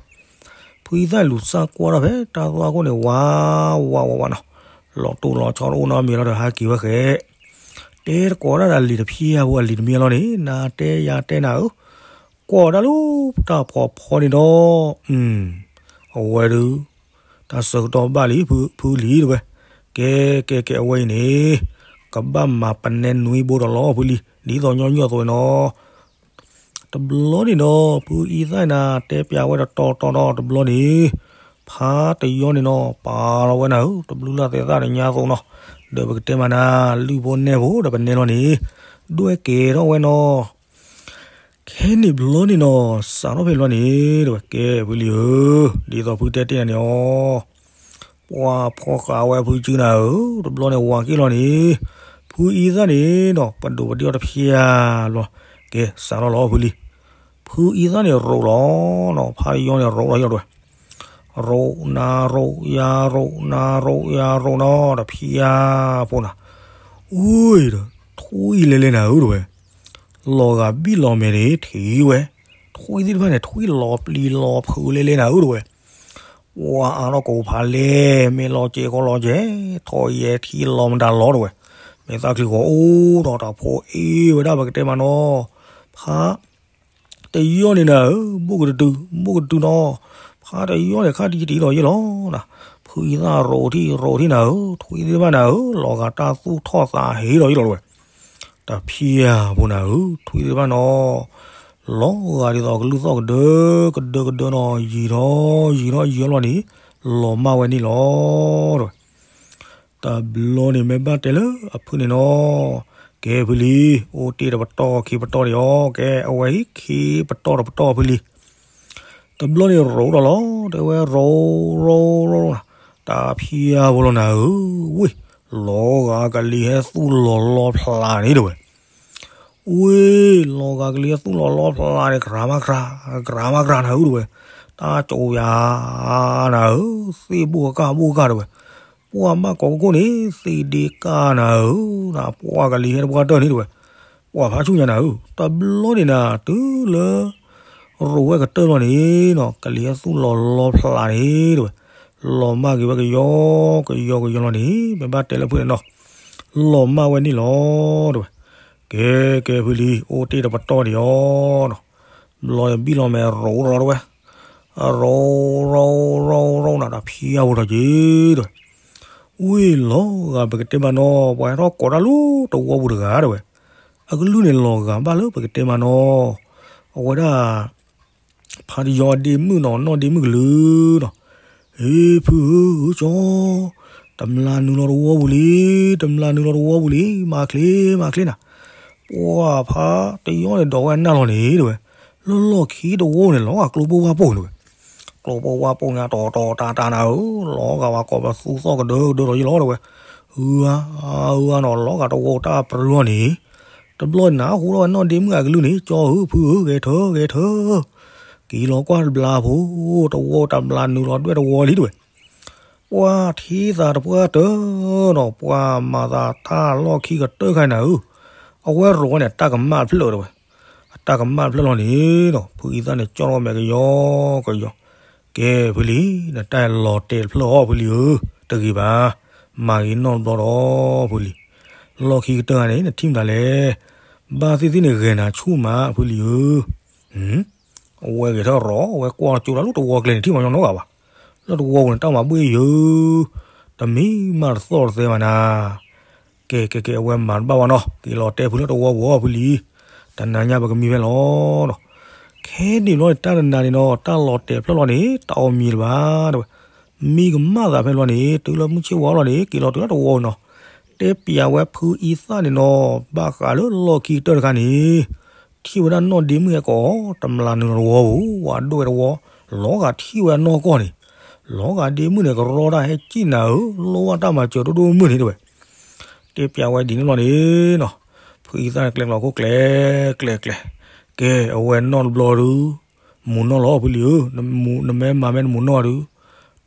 ဖုအံသၣ်လူၤစၢ်ကွၢ်ထီၣ်ဖဲတၢ်သွၣ်ခိၣ်န့ၣ် ဝးဝးဝးဝးနီၤ, လီၤတိၢ်လီၤဆီတအိၣ်နီတမံၤလီၤဒီး ဟးက့ၤဝဲဃဲ, တဲတကိးဒၣ်ဒီးလံာ်တဖျၢၣ်ဖိ အလံာ်တမံၤလီၤန့ၣ် နၤတဲယၤတဲနၤဧၢ, ကွၢ်တၢ်လၢတၢ်ဖှီၣ်ဖီန့ၣ်ဒီး, အဝဲဒုး တၢ်ဆၢကတီၢ်ဘၣ်လံ ဖုလံၤတဝဲ, ကဲကဲကဲ အဝဲအံၤန့ၣ် ကဘၣ်မၤပနဲနွံဘိဒီးလီၤ ဖုလံၤ ဒ်သိးညီညီသိးနီၤ. တဘျီန့ၣ်ဒီး ဖုအံသၣ်နၤ တဲပျးဝဲတတီတီဒီး တဘျီန့ၣ် ဖါတယီန့ၣ်နီၤ ပာ်လီၤဝဲနၤဧၢ တဘျုးလၢ်သဲးသၣ်တညါအသိးနီၤ, ဒီးပကတဲမးနၤ လုၢ်ဖိနဲၣ်ဖိဒီးပနဲလီၤန့ၣ် ဒွဲၣ်ကဲထီၣ်ဝဲနီၤ. ခဲန့ၣ်ဘျီန့ၣ်နီၤ စးထီၣ်ဖဲဘျီန့ၣ် တဝဲ ကဲဖုလံၤဧၢ, ဒ်သိးဖုတဲတ့ၢ်နၤန့ၣ်အီၤ, ပှၤဖီဃာ်ဝဲဖုစုနၤဧၢ, တဘျီန့ၣ် ဝၤက့ၢ်လီၤန့ၣ် ဖုအံသၣ်န့ၣ်နီၤ ပဒိၣ်ပဒ့အီၤတဖျၢၣ်ဘျီ, ကဲစးထီၣ်လီၤဖုလံၤ, ဖုအံသၣ်န့ၣ်ရိးလီၤနီၤ, ဖါတယီန့ၣ်ရိးလီၤယီၤတဝဲ, ရိးနၤရိးယၤရိးနၤရိးယၤရိးနီၤ တဖျၢၣ်ဖိနၤ, အူဒီး ထွံၣ်လဲၤလဲၤနၤဧၢတဝဲ လီၤဂာ်ဘံၣ်လီၤမဲာ်န့ၣ် ထံၣ်ဝဲ, ထွံၣ်သ့ၣ်တဖၣ်န့ၣ် ထွံၣ်လီၤပျံၤလီၤဖုးလဲၤလဲၤနၤဧၢတဝဲ, ပှၤအါထီၣ်ကိးဖးလဲၢ် မ့ၢ်လီၤစဲးကီလီၤစဲး ထီၣ်ယဲထံလီၤမတၤလီၤတဝဲ, မ့ၢ်သၣ်ချံဂီၤအိၣ်ဒီးတၢ်ဖိအ့ၣ်ဝဲဒၣ် ပကတဲမးနီၤ, ဖါ တယီန့ၣ်နၤဧၢ, ဘိၣ်ကတတုၤ ဘိၣ်ကတတုၤနီၤ, ဖါတယီန့ၣ် ခါတယံၤတယံၤဒီးယ့ၢ်လီၤနၤ, ဖုအံသၣ်ရိးထံၣ်ရိးထံၣ်နၤဧၢ, ထွံၣ်သ့ၣ်တဖၣ်နၤဧၢ လီၤဂာ်တၢ်သူၣ်ထီၣ်သးဟ့ဒီးယ့ၢ်လီၤတဝဲ, တဖျၢၣ်ဖိနၤဧၢ ထွံၣ်သ့ၣ်တဖၣ်နီၤ, လီၤဂာ်ဒ်သိးကလုၢ်သီၣ်ကဒၢ ကဒၢကဒၢနီၤ ယံာ်ထီၣ်ယံာ်ထီၣ်ယံာ်ထီၣ်လီၤန့ၣ် လီၤမၢ်ဝဲန့ၣ်လီၤတဝဲ. တဘျီန့ၣ်မ့ၢ်ဘၣ်တဲလၢအဖုန့ၣ်နီၤ, ကဲဖုလံၤ အိၣ်တ့ၢ်တပတီၢ်ခံပတီၢ်ဒံးအီၤ, ကဲအဝဲဟံၣ်ခံပတီၢ်တပတီၢ်ဖုလံၤ, တဘျီန့ၣ်ရိးဒီးလီၤ တဲဝဲရိးရိးရိးနၤ, တဖျၢၣ်ဖိလီၤနၤဧၢ, ဝ့ၢ် လီၤဂာ်ကလံၤဟဲသူၣ်လီၤလီဖျးန့ၣ်တဝဲ ဝ့ၢ် လီၤဂာ်ကလံၤဟဲသူၣ်လီၤလီဖျးန့ၣ် ကြၤမးကြၤ ကြၤမးကြၤနၤဧၢတဝဲ, တၢ်ကၠိယၤနၤဧၢ, သ့ၣ်ဘိၣ်ကၢ်ဘိၣ်ကၢ်တဝဲ, ပှၤဘၣ်ကိးကကိၣ်န့ၣ် သ့ၣ်ဒ့ကၢ်နၤဧၢ, နပှၤကလံၤဟဲတပှၢ်တၢၢ်န့ၣ်တဝဲ, ပှၤဖးဆူၣ်ညါနၤဧၢ, တဘျီန့ၣ်နၤ တုၤလၢ ရိးဝဲကတၢၢ်လီၤန့ၣ်နီၤ ကလံၤဟဲသူၣ်လီၤလီဖျးန့ၣ်တဝဲ, လီၤမၢ်က့ၤဝဲကယီကယီကယီလီၤန့ၣ် မ့ၢ်ဘၣ်တဲလၢဖုန့ၣ်နီၤ, လီၤမၢ်ဝဲန့ၣ်လီၤတဝဲ, ကဲကဲဖုလံၤ အိၣ်တ့ၢ်တပတီၢ်ဒံးအီၤနီၤ, ဘျီဘံၣ်လီၤမဲာ်ရိးလီၤတဝဲ, ရိးရိးရိးရိးနၤ တဖျၢၣ်ဖိထီၣ်က့ၤတဝဲ, ဝ့ၢ်လီၤဂာ်ပကတဲမးနီၤ ပှၤဟဲထီၣ်ကိးတၢ်လၢတဝီပူၤတဂၤတဝဲ, အကလုၢ်န့ၣ်လီၤဂာ်ဘၣ်လၢပကတဲမးနီၤ, အဝဲဒၣ် ဖါတယီဒ့မုၣ်နီၤ နီၢ်ဒ့မုၣ်ကလုာ်နီၤ, ဟ့ၣ်ဖုဧၢကၠီ, တမျၢ်နုာ်လီၤတဝီပူၤလံ, တမျၢ်နုာ်လီၤတဝီပူၤလံ, မၤချ့မၤချ့နၤ, ပှၤဖါတယီန့ၣ် ဒိးဝဲအနၢ်လီၤန့ၣ်တဝဲ, လၢလီၢ်ခံတဝီန့ၣ် လီၤဂာ်ကျိပိၢ်ဝၢ်ပိၢ်န့ၣ်တဝဲ, ကျိပိၢ်ဝၢ်ပိၢ်ညါတီၤတီၤတၢ်တၢ်နၤဧၢ, လီၤဂာ်ဝဲကိးပသူသီၣ်ကဒၢကဒၢလီၤယ့ၢ်လီၤတဝဲ, အၢအါအၢအါနီၤ လီၤဂာ်တဝီတၢ်ပြၢလီၤန့ၣ် တဘျီန့ၣ် ဟူထီၣ်ဝဲနီၢ်ဒ့မုၣ်အကလုၢ်န့ၣ် ကၠီဧၢ ဖုဧၢ ဂဲၤထၢၣ် ဂဲၤထၢၣ်, က့ၤလီၤကွၢ်တဘျီဖိ, တဝီတမျၢ်နုာ်လီၤဒွဲၣ်တဝီလံတဝဲ, ပှၤထံသးတပှၢ်တၢၢ်နီၤ ပှၤမၤသးတၢ်လီၢ်ခံကတၢၢ်ခါန့ၣ်ဧၢ, အဝဲရိးဝဲန့ၣ် တၢ်ကမၣ်တဖျၢၣ်တဝဲ, အတၢ်ကမၣ်တဖျၢၣ်လီၤန့ၣ်နီၤ ဖုအံသၣ်န့ၣ် ကၠီထီၣ်ဝဲမဲာ်ကယီကယီ, ကဲဖုလံၤ နတၢ်လီၤတဲာ်တဖျၢၣ်အီၤဖုလံၤဧၢ, တဂ့ၤဘၣ်, မၤဂ့ၤနီတဘျီဒီး ဖုလံၤ, လီၢ်ခံကတၢၢ်ခါန့ၣ် နထံၣ်မတၤလဲၣ်, ဘၣ်သ့ၣ်သ့ၣ်န့ၣ်ဂဲၤနၤဆူၣ်မးဖုလံၤဧၢ, အဝဲဂဲၤထၢၣ်ရီး အဝဲကွၢ်ကၠိတၢ်လၢတဝီကျဲန့ၣ် ထံၣ်မၤညီနီတဂၤဘၣ်, လၢတဝီပူၤန့ၣ် တၢ်မၤဘှ့ၣ်ယၢၤ, တမံၤမးတသီၣ်တသဲဘၣ်နၤ, ကဲကဲကဲ အဝဲမၤတဘၣ်ဘၣ်နီၤ က့ၤလီၤတဲဖုလၢတဝီပူၤအီၤဖုလံၤ, တနၤညါပကမံဖဲလီၤနီၤ, ခဲန့ၣ်ဘျီန့ၣ် တၢ်တနၤန့ၣ်နီၤ တၢ်လီၤတဲာ်ဖျၢၣ်လီၤန့ၣ် တၢ်အီၣ်မံၤလၢၤဘၣ်တဝဲ, မံကမၣ်သးဖဲလီၤန့ၣ် တုၤလၢမုၢ်ဆ့ၣ်ဝါလီၤန့ၣ် က့ၤလီၤတုၤလၢတဝီပူၤနီၤ, တဲပျးဝဲဖုအံသၣ်န့ၣ်နီၤ ဘၣ်ဃးလၢလီၢ်ခံကတၢၢ်တခါန့ၣ် ထံၣ်ဝဲဒၣ်နီၢ်ဒ့မုၣ်ဟဲကိး တမျၢ်နုာ်လီၤတဝီပူၤ ဝၤဒိၣ်ဝဲတဝီ, လီၤဂာ်ထံၣ်ဝဲအနီၢ်ကီၢ်န့ၣ်, လီၤဂာ်ဒ့မုၣ်န့ၣ် ကရီတၢ်ဟဲစံၣ်နၤဧၢ, လိၣ်ဘၣ်တၢ်မၤစၢၤဒိၣ်ဒိၣ်မုၢ်န့ၣ်တဝဲ, တဲပျးဝဲဒ်န့ၣ်လီၤန့ၣ်နီၤ, ဖုအံသၣ်န့ၣ်ကျဲကျီခိၣ်ကျဲကျဲကျဲ, ကဲအဝဲနီတဘျီဒုး မူၤနီၢ်လီၤဖုလံၤဧၢ, နမ့ၢ်မၤမ့ၢ်နမူၤနီၢ်ဒုး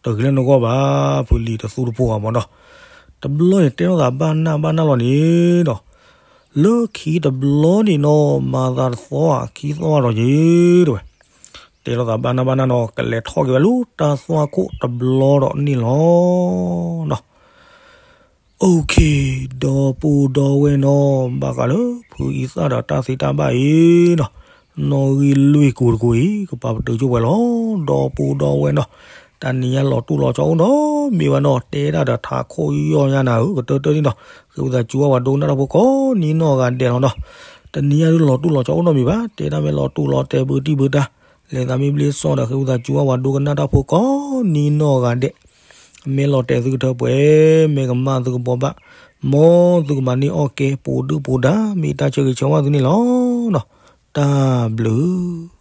တဂ့ၤလၢနဂီၢ်ဘၣ်, ဖုလံၤတသူတဖိဂၤမ့ၢ်နီၤ, တဘျီန့ၣ် တဲလိာ်သးဘၣ်နၢ်ဘၣ်နၢ်လီၤန့ၣ်ဒီး လၢခံတဘျီန့ၣ်နီၤ မၤသးတသီဧါ ခံသီဒီးယ့ၤ တဲဝဲ, တဲလိာ်သးဘၣ်နၢ်ဘၣ်နၢ်နီၤ ကလဲၤထီၣ်က့ၤဝဲလၢတၢ်သွၣ်ခိၣ်တဘျီဒီးန့ၣ်လီၤနီၤ. အိၣ်ခ့ ဒီပုၢ်ဒီဝဲၢ်နီၤ ဘၣ်ဃးလၢဖုအံသၣ်ဒီးတၢ်သ့တၢ်ဘၣ်အံၤနီၤ, နီၣ်ဂံၢ်လွံၢ်ကိာ်တကိာ်အံၤ ကပာ်ပတုာ်ကၠိၣ်ပှဲၤလီၤ. ဒီပုၢ်ဒီဝဲၢ်နီၤ တၢ်နံၤညါလီၤတူၢ်လီၤဆီအိၣ်ဒီးမ့ၢ်ဘၣ်နီၤ တဲဒၣ်ဒီးထးခိၣ်ယီၢ်ညါနၤဧၢ ကတၢၢ်တၢၢ်န့ၣ်နီၤ ဃ့ဝံသးစူၤဘၣ်ပှၤဒိကနၣ်တၢ်ဖိကိးနံၤနီၢ်ဂၤဒဲးလီၤနီၤ. တနံၤညါဒုးလီၤတူၢ်လီၤဆီအိၣ်ဒီးမ့ၢ်ဘၣ် တဲဒၣ်မ့ၢ်လီၤတူၢ်လီၤတဲာ်ဘုတံၢ်ဘုတၢ် လဲၤသးမ့ၢ်ဘျ့စီဒီး ဃ့ဝံသးစူၤဘၣ်ပှၤဒိကနၣ်တၢ်ဖိကိးနံၤနီၢ်ဂၤဒဲး မ့ၢ်လီၤတဲာ်သုကထၢပှဲၤ မ့ၢ်ကမၣ်သုကဘှီဘၣ် မ်သုကမၤန့ၢ်အီၣ်ကဲ ပူၤဒုၣ်ပူၤဒါ မ့ၢ်တၢ်ဆၢဂ့ၤဆၢဝါသုန့ၣ်လီၤနီၤ. တၢ်ဘျုး